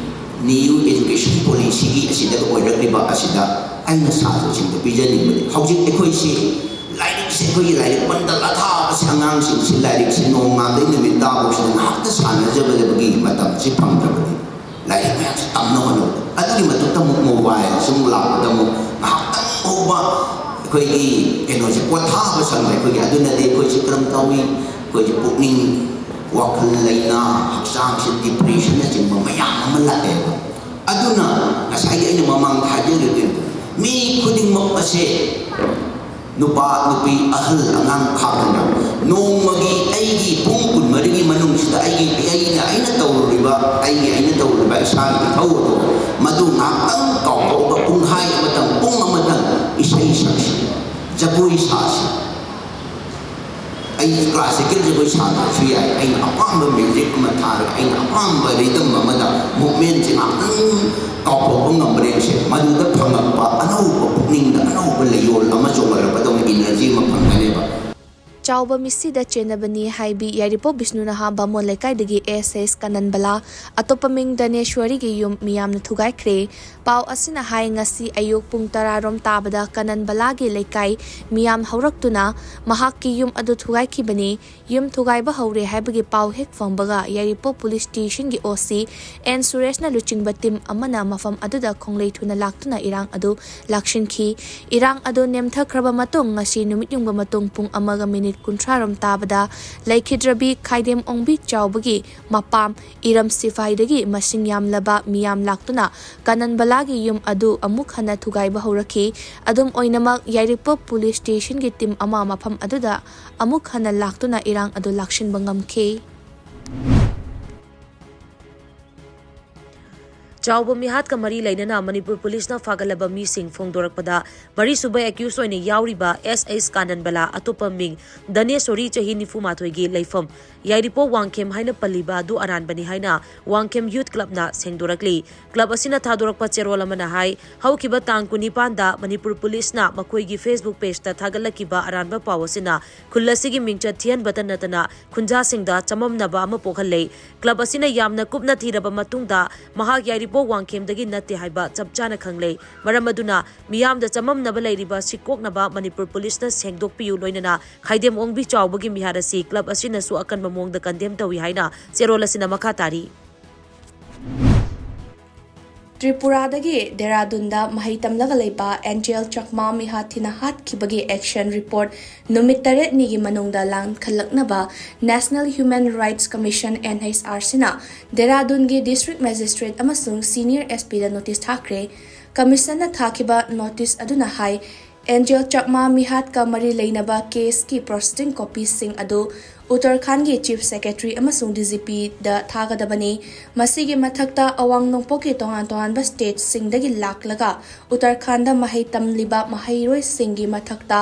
New Education Policyꯒꯤ ꯑꯁꯤꯗ ꯑꯣꯏꯔꯛꯂꯤꯕ ꯑꯁꯤꯗ ꯑꯩꯅ ꯁꯥꯇ꯭ꯔꯁꯤꯡꯗ ꯄꯤꯖꯅꯤꯡꯕꯗꯤ ꯍꯧꯖꯤꯛ ꯑꯩꯈꯣꯏꯁꯤ ꯂꯥꯏꯔꯤꯛꯁꯦ, ꯑꯩꯈꯣꯏꯒꯤ ꯂꯥꯏꯔꯤꯛ ꯄꯟꯗ ꯂꯥꯊꯥꯕꯁꯦ, ꯑꯉꯥꯡꯁꯤꯡꯁꯤ ꯂꯥꯏꯔꯤꯛꯁꯦ ꯅꯣꯡꯉꯥꯟꯕꯗꯩ ꯅꯨꯃꯤꯠ ꯇꯥꯐꯥꯎꯁꯤꯗ ꯉꯥꯏꯍꯥꯛꯇ ꯁꯥꯟꯅꯖꯕꯗꯒꯤ ꯃꯇꯝꯁꯤ ꯐꯪꯗ꯭ꯔꯕꯗꯤ ꯂꯥꯏꯔꯤꯛ ꯃꯌꯥꯝꯁꯦ ꯇꯝꯅ ꯍꯣꯠꯅꯕꯗ ꯑꯗꯨꯒꯤ ꯃꯊꯛꯇ ꯑꯃꯨꯛ ꯃꯣꯕꯥꯏꯜꯁꯨ ꯑꯃꯨꯛ ꯂꯥꯛꯄꯗ ꯑꯃꯨꯛ ꯉꯥꯏꯍꯥꯛꯇꯪ ꯐꯥꯎꯕ ꯑꯩꯈꯣꯏꯒꯤ ꯀꯩꯅꯣꯁꯦ ꯄꯣꯊꯥꯕ ꯁꯪꯗ꯭ꯔꯦ꯫ ꯑꯩꯈꯣꯏꯒꯤ ꯑꯗꯨꯅꯗꯤ ꯑꯩꯈꯣꯏꯁꯦ ꯀꯔꯝ ꯇꯧꯏ? ꯑꯩꯈꯣꯏꯒꯤ ꯄꯨꯛꯅꯤꯡ ꯋꯥꯈꯜ ꯂꯩꯅꯥ, ꯍꯛꯆꯥꯡꯁꯦ ꯗꯤꯄ꯭ꯔꯦꯁꯟꯅꯆꯤꯡꯕ ꯃꯌꯥꯝ ꯑꯃ ꯂꯥꯛꯑꯦꯕ꯫ ꯑꯗꯨꯅ ꯉꯁꯥꯏꯒꯤ ꯑꯩꯅ ꯃꯃꯥꯡꯗ ꯍꯥꯏꯖꯈꯤꯕꯗꯨ ꯃꯤ ꯈꯨꯗꯤꯡꯃꯛ ꯑꯁꯦ ꯅꯨꯄꯥ ꯅꯨꯄꯤ ꯑꯍꯜ ꯑꯉꯥꯡ ꯈꯥꯛꯇꯅ ꯅꯣꯡꯃꯒꯤ ꯑꯩꯒꯤ ꯄꯨꯡ ꯀꯨꯟꯃꯔꯤꯒꯤ ꯃꯅꯨꯡꯁꯤꯗ ꯑꯩꯒꯤ ꯑꯩꯅ ꯑꯩꯅ ꯇꯧꯔꯨꯔꯤꯕ ꯑꯩꯒꯤ ꯑꯩꯅ ꯇꯧꯔꯨꯔꯤꯕ ꯏꯁꯥꯒꯤ ꯏꯊꯧ ꯑꯗꯣ ꯃꯗꯨ ꯉꯥꯏꯍꯥꯛꯇꯪ ꯀꯥꯎꯊꯣꯛꯑꯒ ꯄꯨꯡꯈꯥꯏ ꯑꯃꯇꯪ ꯄꯨꯡ ꯑꯃꯇꯪ ꯏꯁꯩ ꯁꯛꯁꯤ, ꯖꯒꯣꯏ ꯁꯥꯁꯤ꯫ ꯑꯩ ꯀ꯭ꯂꯥꯁꯤꯀꯦꯜ ꯖꯒꯣꯏ ꯁꯥꯗ꯭ꯔꯁꯨ ꯌꯥꯏ, ꯑꯩꯅ ꯑꯄꯥꯝꯕ ꯃ꯭ꯌꯨꯖꯤꯛ ꯑꯃ ꯊꯥꯔꯒ ꯑꯩꯅ ꯑꯄꯥꯝꯕ ꯔꯤꯗꯝ ꯑꯃꯗ ꯃꯨꯞꯃꯦꯟꯁꯦ ꯉꯥꯛꯇꯪ ꯀꯥꯎꯊꯣꯛꯄ ꯉꯝꯕ꯭ꯔꯦꯡꯁꯦ ꯃꯗꯨꯗ ꯐꯪꯉꯛꯄ ꯑꯅꯧꯕ ꯄꯨꯛꯅꯤꯡꯗ ꯑꯅꯧꯕ ꯂꯩꯌꯣꯜ ꯑꯃ ꯆꯣꯡꯍꯜꯂꯛꯄꯗꯧꯅ ꯏꯅꯔꯖꯤ ꯑꯃ ꯐꯪꯒꯅꯦꯕ꯫ ꯆꯥꯎꯕ ꯃꯤꯁꯤꯗ ꯆꯦꯟꯅꯕꯅꯤ ꯍꯥꯏꯕꯤ ꯌꯥꯏꯔꯤꯄꯣꯛ ꯕꯤꯁꯅꯨꯅꯍꯥ ꯕꯥꯃꯣꯟ ꯂꯩꯀꯥꯏꯗꯒꯤ ꯑꯦꯁ ꯑꯦꯁ ꯀꯥꯅꯟꯕꯂꯥ, ꯑꯇꯣꯞꯄ ꯃꯤꯡ ꯗꯅꯦꯁ꯭ꯋꯔꯤꯒꯤ ꯌꯨꯝ ꯃꯤꯌꯥꯝꯅ ꯊꯨꯒꯥꯏꯈ꯭ꯔꯦ꯫ ꯄꯥꯎ ꯑꯁꯤꯅ ꯍꯥꯏ, ꯉꯁꯤ ꯑꯌꯨꯛ ꯄꯨꯡ ꯇꯔꯥ ꯔꯣꯝ ꯇꯥꯕꯗ ꯀꯥꯅꯟꯕꯂꯥꯒꯤ ꯂꯩꯀꯥꯏ ꯃꯤꯌꯥꯝ ꯍꯧꯔꯛꯇꯨꯅ ꯃꯍꯥꯛꯀꯤ ꯌꯨꯝ ꯑꯗꯨ ꯊꯨꯒꯥꯏꯈꯤꯕꯅꯤ꯫ ꯌꯨꯝ ꯊꯨꯒꯥꯏꯕ ꯍꯧꯔꯦ ꯍꯥꯏꯕꯒꯤ ꯄꯥꯎ ꯍꯦꯛ ꯐꯪꯕꯒ ꯌꯥꯏꯔꯤꯄꯣꯛ ꯄꯨꯂꯤꯁ ꯁ꯭ꯇꯦꯁꯟꯒꯤ ꯑꯣ ꯁꯤ ꯑꯦꯟ ꯁꯨꯔꯦꯁꯅ ꯂꯨꯆꯤꯡꯕ ꯇꯤꯝ ꯑꯃꯅ ꯃꯐꯝ ꯑꯗꯨꯗ ꯈꯣꯡꯂꯩ ꯊꯨꯅ ꯂꯥꯛꯇꯨꯅ ꯏꯔꯥꯡ ꯑꯗꯨ ꯂꯥꯛꯁꯤꯟꯈꯤ꯫ ꯏꯔꯥꯡ ꯑꯗꯨ ꯅꯦꯝꯊꯈ꯭ꯔꯕ ꯃꯇꯨꯡ, ꯉꯁꯤ ꯅꯨꯃꯤꯠ ꯌꯨꯡꯕ ꯃꯇꯨꯡ ꯄꯨꯡ ꯑꯃꯒ ꯃꯤꯅꯤꯠ ꯀꯨꯟꯊ꯭ꯔꯥ ꯔꯣꯝ ꯇꯥꯕꯗ ꯂꯩꯈꯤꯗ꯭ꯔꯕꯤ ꯈꯥꯏꯗꯦꯝ ꯑꯣꯡꯕꯤ ꯆꯥꯎꯕꯒꯤ ꯃꯄꯥꯝ ꯏꯔꯝ ꯁꯤꯐꯥꯏꯗꯒꯤ ꯃꯁꯤꯡ ꯌꯥꯝꯂꯕ ꯃꯤꯌꯥꯝ ꯂꯥꯛꯇꯨꯅ ꯀꯥꯅꯟꯕꯂꯥꯒꯤ ꯌꯨꯝ ꯑꯗꯨ ꯑꯃꯨꯛ ꯍꯟꯅ ꯊꯨꯒꯥꯏꯕ ꯍꯧꯔꯛꯈꯤ꯫ ꯑꯗꯨꯝ ꯑꯣꯏꯅꯃꯛ, ꯌꯥꯏꯔꯤꯄꯣꯛ ꯄꯨꯂꯤꯁ ꯁ꯭ꯇꯦꯁꯟꯒꯤ ꯇꯤꯝ ꯑꯃ ꯃꯐꯝ ꯑꯗꯨꯗ ꯑꯃꯨꯛ ꯍꯟꯅ ꯂꯥꯛꯇꯨꯅ ꯏꯔꯥꯡ ꯑꯗꯨ ꯂꯥꯛꯁꯤꯟꯕ ꯉꯝꯈꯤ꯫ ꯆꯥꯎꯕ ꯃꯤꯍꯥꯠꯀ ꯃꯔꯤ ꯂꯩꯅꯅ ꯃꯅꯤꯄꯨꯔ ꯄꯨꯂꯤꯁꯅ ꯐꯥꯒꯠꯂꯕ ꯃꯤꯁꯤꯡ ꯐꯣꯡꯗꯣꯔꯛꯄꯗ, ꯃꯔꯤꯁꯨꯕ ꯑꯦꯀ꯭ꯌꯨꯁ ꯑꯣꯏꯅ ꯌꯥꯎꯔꯤꯕ ꯑꯦꯁ ꯑꯦꯁ ꯀꯥꯅꯟꯕꯂꯥ, ꯑꯇꯣꯞꯄ ꯃꯤꯡ ꯗꯅꯦꯁ꯭ꯋꯔꯤ, ꯆꯍꯤ ꯅꯤꯐꯨ ꯃꯥꯊꯣꯏꯒꯤ, ꯂꯩꯐꯝ ꯌꯥꯏꯔꯤꯄꯣꯛ ꯋꯥꯡꯈꯦꯝ ꯍꯥꯏꯅ ꯄꯜꯂꯤꯕ ꯑꯗꯨ ꯑꯔꯥꯟꯕꯅꯤ ꯍꯥꯏꯅ ꯋꯥꯡꯈꯦꯝ ꯌꯨꯠ ꯀ꯭ꯂꯕꯅ ꯁꯦꯡꯗꯣꯔꯛꯂꯤ꯫ ꯀ꯭ꯂꯕ ꯑꯁꯤꯅ ꯊꯥꯗꯣꯔꯛꯄ ꯆꯦꯔꯣꯜ ꯑꯃꯅ ꯍꯥꯏ, ꯍꯧꯈꯤꯕ ꯇꯥꯡ ꯀꯨꯟꯅꯤꯄꯥꯟꯗ ꯃꯅꯤꯄꯨꯔ ꯄꯨꯂꯤꯁꯅ ꯃꯈꯣꯏꯒꯤ Facebook pageꯇ ꯊꯥꯒꯠꯂꯛꯈꯤꯕ ꯑꯔꯥꯟꯕ ꯄꯥꯎ ꯑꯁꯤꯅ ꯈꯨꯜ ꯑꯁꯤꯒꯤ ꯃꯤꯡꯆꯠ ꯊꯤꯍꯟꯕꯇ ꯅꯠꯇꯅ ꯈꯨꯟꯖꯥꯁꯤꯡꯗ ꯆꯃꯝꯅꯕ ꯑꯃ ꯄꯣꯛꯍꯜꯂꯦ꯫ ꯀ꯭ꯂꯕ ꯑꯁꯤꯅ ꯌꯥꯝꯅ ꯀꯨꯞꯅ ꯊꯤꯔꯕ ꯃꯇꯨꯡꯗ ꯃꯍꯥꯛ ꯌꯥꯏꯔꯤꯄꯣꯛ ꯋꯥꯡꯈꯦꯝꯗꯒꯤ ꯅꯠꯇꯦ ꯍꯥꯏꯕ ꯆꯞ ꯆꯥꯅ ꯈꯪꯂꯦ꯫ ꯃꯔꯝ ꯑꯗꯨꯅ ꯃꯤꯌꯥꯝꯗ ꯆꯃꯝꯅꯕ ꯂꯩꯔꯤꯕ ꯑꯁꯤ ꯀꯣꯛꯅꯕ ꯃꯅꯤꯄꯨꯔ ꯄꯨꯂꯤꯁꯅ ꯁꯦꯡꯗꯣꯛꯄꯤꯌꯨ, ꯂꯣꯏꯅꯅ ꯈꯥꯏꯗꯦꯝ ꯑꯣꯡꯕꯤ ꯆꯥꯎꯕꯒꯤ ꯃꯤꯍꯥꯠ ꯑꯁꯤ ꯀ꯭ꯂꯕ ꯑꯁꯤꯅꯁꯨ ꯑꯀꯟꯕ ꯃꯑꯣꯡꯗ ꯀꯟꯗꯦꯝ ꯇꯧꯏ ꯍꯥꯏꯅ ꯆꯦꯔꯣꯜ ꯑꯁꯤꯅ ꯃꯈꯥ ꯇꯥꯔꯤ꯫ ꯇ꯭ꯔꯤꯄꯨꯔꯥꯗꯒꯤ ꯗꯦꯔꯥꯗꯨꯟꯗ ꯃꯍꯩ ꯇꯝꯂꯒ ꯂꯩꯕ ꯑꯦꯟꯖꯦꯜ ꯆꯛꯃꯥ ꯃꯤꯍꯥꯠ ꯊꯤꯅ ꯍꯥꯠꯈꯤꯕꯒꯤ ꯑꯦꯛꯁꯟ ꯔꯤꯄꯣꯔꯠ ꯅꯨꯃꯤꯠ ꯇꯔꯦꯠꯅꯤꯒꯤ ꯃꯅꯨꯡꯗ ꯂꯥꯟꯈꯠꯂꯛꯅꯕ National Human Rights Commission, N H R C, ꯅ ꯗꯦꯔꯥꯗꯨꯟꯒꯤ ꯗꯤꯁꯇ꯭ꯔꯤꯛ ꯃꯦꯖꯤꯁꯇ꯭ꯔꯦꯠ ꯑꯃꯁꯨꯡ ꯁꯤꯅꯤꯌꯔ ꯑꯦꯁ ꯄꯤꯗ ꯅꯣꯇꯤꯁ ꯊꯥꯈ꯭ꯔꯦ꯫ ꯀꯃꯤꯁꯟꯅ ꯊꯥꯈꯤꯕ ꯅꯣꯇꯤꯁ ꯑꯗꯨꯅ ꯍꯥꯏ, ꯑꯦꯟꯖꯦꯜ ꯆꯛꯃꯥ ꯃꯤꯍꯥꯠꯀ ꯃꯔꯤ ꯂꯩꯅꯕ ꯀꯦꯁꯀꯤ ꯄ꯭ꯔꯣꯁꯤꯗꯤꯡ ꯀꯣꯄꯤꯁꯤꯡ ꯑꯗꯨ ꯎꯠꯇꯔꯈꯥꯟꯒꯤ ꯆꯤꯐ ꯁꯦꯀ꯭ꯔꯦꯇꯔꯤ ꯑꯃꯁꯨꯡ D G P ꯗ ꯊꯥꯒꯗꯕꯅꯤ꯫ ꯃꯁꯤꯒꯤ ꯃꯊꯛꯇ, ꯑꯋꯥꯡ ꯅꯣꯡꯄꯣꯛꯀꯤ ꯇꯣꯉꯥꯟ ꯇꯣꯉꯥꯟꯕ ꯁ꯭ꯇꯦꯠꯁꯤꯡꯗꯒꯤ ꯂꯥꯛꯂꯒ ꯎꯠꯇꯔꯈꯥꯟꯗ ꯃꯍꯩ ꯇꯝꯂꯤꯕ ꯃꯍꯩꯔꯣꯏꯁꯤꯡꯒꯤ ꯃꯊꯛꯇ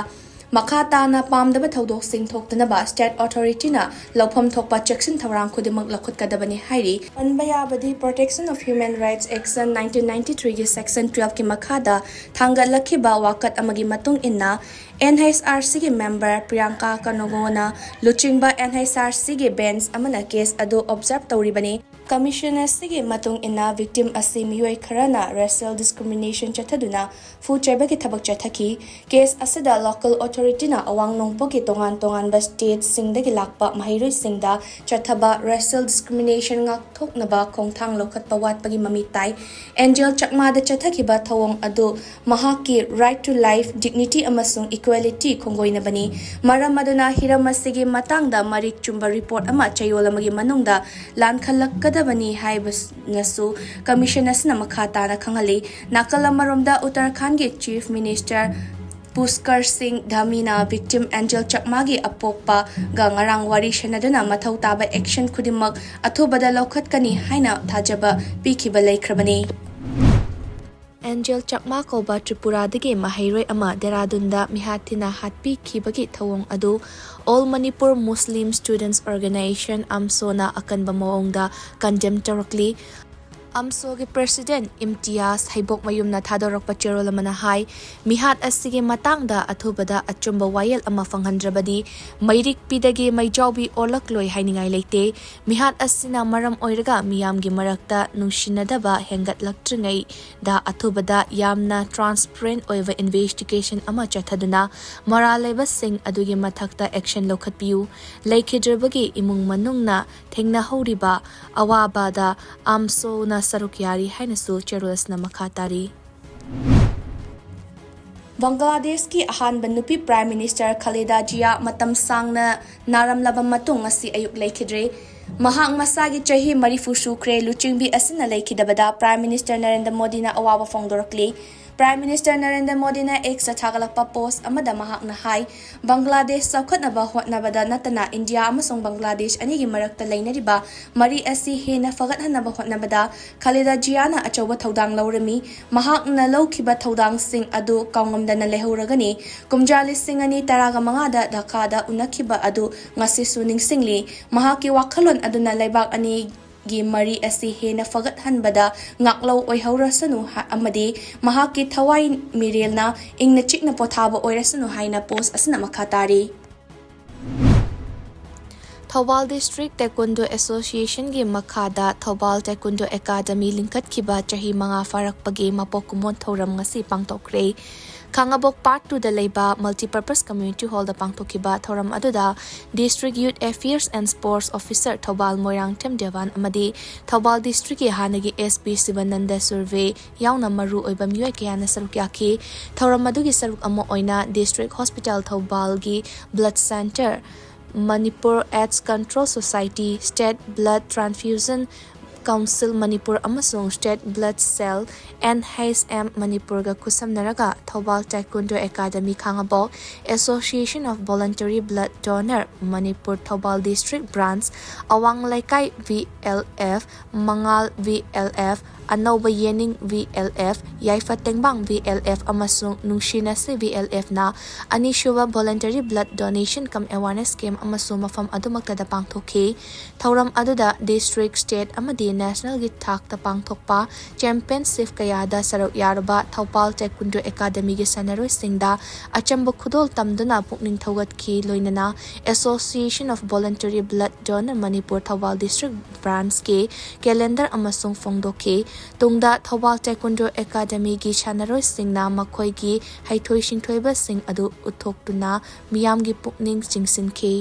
ꯃꯈꯥ ꯇꯥꯅ ꯄꯥꯝꯗꯕ ꯊꯧꯗꯣꯛꯁꯤꯡ ꯊꯣꯛꯇꯅꯕ state authority ꯅ ꯂꯧꯐꯝ ꯊꯣꯛꯄ ꯆꯦꯛꯁꯤꯟ ꯊꯧꯔꯥꯡ ꯈꯨꯗꯤꯡꯃꯛ ꯂꯧꯈꯠꯀꯗꯕꯅꯤ ꯍꯥꯏꯔꯤ꯫ ꯄꯟꯕ ꯌꯥꯕꯗꯤ, Protection of Human Rights Action nineteen ninety three ꯒꯤ section twelve ꯀꯤ ꯃꯈꯥꯗ ꯊꯥꯡꯒꯠꯂꯛꯈꯤꯕ ꯋꯥꯀꯠ ꯑꯃꯒꯤ ꯃꯇꯨꯡ ꯏꯟꯅ, N H R C ꯒꯤ member ꯄ꯭ꯔꯤꯌꯥꯡꯀꯥ ꯀꯅꯣꯒꯣꯅ ꯂꯨꯆꯤꯡꯕ N H R C ꯒꯤ bench ꯑꯃꯅ case ꯑꯗꯨ observe ꯇꯧꯔꯤꯕꯅꯤ꯫ Commission ꯑꯁꯤꯒꯤ ꯃꯇꯨꯡ ꯏꯟꯅ, victim ꯑꯁꯤ ꯃꯤꯑꯣꯏ ꯈꯔꯅ racial discrimination ꯆꯠꯊꯗꯨꯅ ꯐꯨ ꯆꯩꯕꯒꯤ ꯊꯕꯛ ꯆꯠꯊꯈꯤ꯫ Case ꯑꯁꯤꯗ local authority ꯅ ꯑꯋꯥꯡ ꯅꯣꯡꯄꯣꯛꯀꯤ ꯇꯣꯉꯥꯟ ꯇꯣꯉꯥꯟꯕ state ꯁꯤꯡꯗꯒꯤ ꯂꯥꯛꯄ ꯃꯍꯩꯔꯣꯏꯁꯤꯡꯗ ꯆꯠꯊꯕ racial discrimination ꯉꯥꯛꯊꯣꯛꯅꯕ ꯈꯣꯡꯊꯥꯡ ꯂꯧꯈꯠꯄ ꯋꯥꯠꯄꯒꯤ ꯃꯃꯤ ꯇꯥꯏ꯫ ꯑꯦꯟꯖꯦꯜ ꯆꯛꯃꯥꯗ ꯆꯠꯊꯈꯤꯕ ꯊꯧꯑꯣꯡ ꯑꯗꯨ ꯃꯍꯥꯛꯀꯤ right to life, dignity ꯑꯃꯁꯨꯡ equality ꯈꯣꯡꯒꯣꯏꯅꯕꯅꯤ꯫ ꯃꯔꯝ ꯑꯗꯨꯅ ꯍꯤꯔꯝ ꯑꯁꯤꯒꯤ ꯃꯇꯥꯡꯗ ꯃꯔꯤꯛ ꯆꯨꯝꯕ report ꯑꯃ ꯆꯌꯣꯜ ꯑꯃꯒꯤ ꯃꯅꯨꯡꯗ ꯂꯥꯟꯈꯠꯂꯛꯀꯗꯕꯅꯤ ꯍꯥꯏꯕꯅꯁꯨ commission ꯑꯁꯤꯅ ꯃꯈꯥ ꯇꯥꯅ ꯈꯪꯍꯜꯂꯤ꯫ ꯅꯥꯀꯜ ꯑꯃꯔꯣꯝꯗ, ꯎꯠꯇꯔꯈꯥꯟꯗꯒꯤ Chief Minister ꯄꯨꯁꯀꯔ ꯁꯤꯡ ꯙꯥꯃꯤꯅ victim ꯑꯦꯟꯖꯦꯜ ꯆꯛꯃꯥꯒꯤ ꯑꯄꯣꯛꯄꯒ ꯉꯔꯥꯡ ꯋꯥꯔꯤ ꯁꯥꯟꯅꯗꯨꯅ ꯃꯊꯧ ꯇꯥꯕ action ꯈꯨꯗꯤꯡꯃꯛ ꯑꯊꯨꯕꯗ ꯂꯧꯈꯠꯀꯅꯤ ꯍꯥꯏꯅ ꯊꯥꯖꯕ ꯄꯤꯈꯤꯕ ꯂꯩꯈ꯭ꯔꯕꯅꯤ꯫ ꯑꯦꯟꯖꯦꯜ ꯆꯛꯃꯥ ꯀꯧꯕ ꯇ꯭ꯔꯤꯄꯨꯔꯥꯗꯒꯤ ꯃꯍꯩꯔꯣꯏ ꯑꯃ ꯗꯦꯔꯥꯗꯨꯟꯗ ꯃꯤꯍꯥꯠ ꯊꯤꯅ ꯍꯥꯠꯄꯤꯈꯤꯕꯒꯤ ꯊꯧꯑꯣꯡ ꯑꯗꯨ All Manipur Muslim Students Organization, ꯑꯝꯁꯣꯅ ꯑꯀꯟꯕ ꯃꯑꯣꯡꯗ condemn ꯇꯧꯔꯛꯂꯤ꯫ ꯑꯝꯁꯣꯒꯤ president ꯏꯝꯇꯤꯌꯥꯖ ꯍꯩꯕꯣꯛꯃꯌꯨꯝꯅ ꯊꯥꯗꯣꯔꯛꯄ ꯆꯦꯔꯣꯜ ꯑꯃꯅ ꯍꯥꯏ, ꯃꯤꯍꯥꯠ ꯑꯁꯤꯒꯤ ꯃꯇꯥꯡꯗ ꯑꯊꯨꯕꯗ ꯑꯆꯨꯝꯕ ꯋꯥꯌꯦꯜ ꯑꯃ ꯐꯪꯍꯟꯗ꯭ꯔꯕꯗꯤ ꯃꯩꯔꯤꯛꯄꯤꯗꯒꯤ ꯃꯩꯖꯥꯎꯕꯤ ꯑꯣꯜꯂꯛꯂꯣꯏ ꯍꯥꯏꯅꯤꯡꯉꯥꯏ ꯂꯩꯇꯦ꯫ ꯃꯤꯍꯥꯠ ꯑꯁꯤꯅ ꯃꯔꯝ ꯑꯣꯏꯔꯒ ꯃꯤꯌꯥꯝꯒꯤ ꯃꯔꯛꯇ ꯅꯨꯡꯁꯤꯅꯗꯕ ꯍꯦꯟꯒꯠꯂꯛꯇ꯭ꯔꯤꯉꯩꯗ ꯑꯊꯨꯕꯗ ꯌꯥꯝꯅ transparent ꯑꯣꯏꯕ investigation ꯑꯃ ꯆꯠꯊꯗꯨꯅ ꯃꯔꯥꯜ ꯂꯩꯕꯁꯤꯡ ꯑꯗꯨꯒꯤ ꯃꯊꯛꯇ action ꯂꯧꯈꯠꯄꯤꯌꯨ꯫ ꯂꯩꯈꯤꯗ꯭ꯔꯕꯒꯤ ꯏꯃꯨꯡ ꯃꯅꯨꯡꯅ ꯊꯦꯡꯅꯍꯧꯔꯤꯕ ꯑꯋꯥꯕꯗ ꯑꯝꯁꯣꯅ ꯁꯔꯨꯛ ꯌꯥꯔꯤ ꯍꯥꯏꯅꯁꯨ ꯆꯦꯔꯣꯜ ꯑꯁꯤꯅ ꯃꯈꯥ ꯇꯥꯔꯤ꯫ ꯕꯪꯒ꯭ꯂꯥꯗꯦꯁꯀꯤ ꯑꯍꯥꯟꯕ ꯅꯨꯄꯤ Prime Minister ꯈꯂꯤꯗꯥ ꯖꯤꯌꯥ ꯃꯇꯝ ꯁꯥꯡꯅ ꯅꯥꯔꯝꯂꯕ ꯃꯇꯨꯡ ꯉꯁꯤ ꯑꯌꯨꯛ ꯂꯩꯈꯤꯗ꯭ꯔꯦ꯫ ꯃꯍꯥꯛ ꯃꯁꯥꯒꯤ ꯆꯍꯤ ꯃꯔꯤꯐꯨ ꯁꯨꯈ꯭ꯔꯦ꯫ ꯂꯨꯆꯤꯡꯕꯤ ꯑꯁꯤꯅ ꯂꯩꯈꯤꯗꯕꯗ Prime Minister ꯅꯔꯦꯟꯗ꯭ꯔ ꯃꯣꯗꯤꯅ ꯑꯋꯥꯕ ꯐꯣꯡꯗꯣꯔꯛꯂꯤ꯫ Prime Minister Narendra Modina X ꯊꯥꯒꯠꯂꯛꯄ ꯄꯣꯁ ꯑꯃꯗ ꯃꯍꯥꯛꯅ ꯍꯥꯏ, ꯕꯪꯒ꯭ꯂꯥꯗꯦꯁ ꯆꯥꯎꯈꯠꯅꯕ ꯍꯣꯠꯅꯕꯗ ꯅꯠꯇꯅ ꯏꯟꯗꯤꯌꯥ ꯑꯃꯁꯨꯡ ꯕꯪꯒ꯭ꯂꯥꯗꯦꯁ ꯑꯅꯤꯒꯤ ꯃꯔꯛꯇ ꯂꯩꯅꯔꯤꯕ ꯃꯔꯤ ꯑꯁꯤ ꯍꯦꯟꯅ ꯐꯒꯠꯍꯟꯅꯕ ꯍꯣꯠꯅꯕꯗ ꯈꯂꯤꯗꯥ ꯖꯤꯌꯥꯅ ꯑꯆꯧꯕ ꯊꯧꯗꯥꯡ ꯂꯧꯔꯝꯃꯤ꯫ ꯃꯍꯥꯛꯅ ꯂꯧꯈꯤꯕ ꯊꯧꯗꯥꯡꯁꯤꯡ ꯑꯗꯨ ꯀꯥꯎꯉꯝꯗꯅ ꯂꯩꯍꯧꯔꯒꯅꯤ꯫ ꯀꯨꯝꯖꯥ ꯂꯤꯁꯤꯡ ꯑꯅꯤ ꯇꯔꯥꯒ ꯃꯉꯥꯗ ꯙꯥꯀꯥꯗ ꯎꯅꯈꯤꯕ ꯑꯗꯨ ꯉꯁꯤꯁꯨ ꯅꯤꯡꯁꯤꯡꯂꯤ꯫ ꯃꯍꯥꯛꯀꯤ ꯋꯥꯈꯜꯂꯣꯟ ꯑꯗꯨꯅ ꯂꯩꯕꯥꯛ ꯑꯅꯤ ꯒꯤ ꯃꯔꯤ ꯑꯁꯤ ꯍꯦꯟꯅ ꯐꯒꯠꯍꯟꯕꯗ ꯉꯥꯛꯂꯧ ꯑꯣꯏꯍꯧꯔꯁꯅꯨ ꯍꯥ-, ꯑꯃꯗꯤ ꯃꯍꯥꯛꯀꯤ ꯊꯋꯥꯏ ꯃꯤꯔꯦꯜꯅ ꯏꯪꯅ ꯆꯤꯛꯅ ꯄꯣꯊꯥꯕ ꯑꯣꯏꯔꯁꯅꯨ ꯍꯥꯏꯅ ꯄꯣꯁ ꯑꯁꯤꯅ ꯃꯈꯥ ꯇꯥꯔꯤ꯫ ꯊꯧꯕꯥꯜ District Taekwondo Association ꯒꯤ ꯃꯈꯥꯗ ꯊꯧꯕꯥꯜ Taekwondo Academy ꯂꯤꯡꯈꯠꯈꯤꯕ ꯆꯍꯤ ꯃꯉꯥ ꯐꯥꯔꯛꯄꯒꯤ ꯃꯄꯣꯛ ꯀꯨꯝꯑꯣꯟ ꯊꯧꯔꯝ ꯉꯁꯤ ꯄꯥꯡꯊꯣꯛꯈ꯭ꯔꯦ꯫ ꯈꯥꯉꯕꯣꯛ Part two ꯗ ꯂꯩꯕ Multipurpose Community Hall ꯗ ꯄꯥꯡꯊꯣꯛꯈꯤꯕ ꯊꯧꯔꯝ ꯑꯗꯨꯗ District Youth Affairs and Sports Officer Thoubal Moirangthem ꯗꯦꯋꯥꯟ ꯑꯃꯗꯤ ꯊꯧꯕꯥꯜ District ꯀꯤ ꯍꯥꯟꯅꯒꯤ S P ꯁꯤꯕꯅꯟꯗ ꯁꯨꯔꯚꯦ ꯌꯥꯎꯅ ꯃꯔꯨ ꯑꯣꯏꯕ ꯃꯤꯑꯣꯏ ꯀꯌꯥꯅ ꯁꯔꯨꯛ ꯌꯥꯈꯤ꯫ ꯊꯧꯔꯝ ꯑꯗꯨꯒꯤ ꯁꯔꯨꯛ ꯑꯃ ꯑꯣꯏꯅ District Hospital ꯊꯧꯕꯥꯜꯒꯤ Blood Centre, Manipur AIDS Control Society, State Blood Transfusion Council Manipur ꯑꯃꯁꯨꯡ State Blood Cell, N H M Manipur ꯒ ꯈꯨꯠꯁꯝꯅꯔꯒ Thoubal Taekwondo Academy Khangabok, Association of Voluntary Blood Donor Manipur Thoubal District Branch, ꯑꯋꯥꯡ ꯂꯩꯀꯥꯏ V L F, ꯃꯉꯥꯜ V L F, ꯑꯅꯧꯕ ꯌꯦꯅꯤꯡ V L F, ꯌꯥꯏꯐ ꯇꯦꯡꯕꯥꯡ V L F ꯑꯃꯁꯨꯡ ꯅꯨꯡꯁꯤꯅꯁꯤ V L F ꯅ ꯑꯅꯤꯁꯨꯕ Voluntary Blood Donation cum Awareness Camp ꯑꯃꯁꯨ ꯃꯐꯝ ꯑꯗꯨꯃꯛꯇꯗ ꯄꯥꯡꯊꯣꯛꯈꯤ꯫ ꯊꯧꯔꯝ ꯑꯗꯨꯗ District, State ꯑꯃꯗꯤ National ꯒꯤ ꯊꯥꯛꯇ ꯄꯥꯡꯊꯣꯛꯄ Championship ꯀꯌꯥꯗ ꯁꯔꯨꯛ ꯌꯥꯔꯨꯕ ꯊꯧꯕꯥꯜ Taekwondo Academy ꯒꯤ ꯁꯥꯟꯅꯔꯣꯏꯁꯤꯡꯗ ꯑꯆꯝꯕ ꯈꯨꯗꯣꯜ ꯇꯝꯗꯨꯅ ꯄꯨꯛꯅꯤꯡ ꯊꯧꯒꯠꯈꯤ, ꯂꯣꯏꯅꯅ Association of Voluntary Blood Donor Manipur Thoubal District Branch ꯀꯤ calendar ꯑꯃꯁꯨ ꯐꯣꯡꯗꯣꯛꯈꯤ꯫ ꯇꯨꯡꯗ ꯊꯧꯕꯥꯜ Taekwondo Academy ꯒꯤ ꯁꯥꯟꯅꯔꯣꯏꯁꯤꯡꯅ ꯃꯈꯣꯏꯒꯤ ꯍꯩꯊꯣꯏ ꯁꯤꯡꯊꯣꯏꯕꯁꯤꯡ ꯑꯗꯨ ꯎꯠꯊꯣꯛꯇꯨꯅ ꯃꯤꯌꯥꯝꯒꯤ ꯄꯨꯛꯅꯤꯡ ꯆꯤꯡꯁꯤꯟꯈꯤ꯫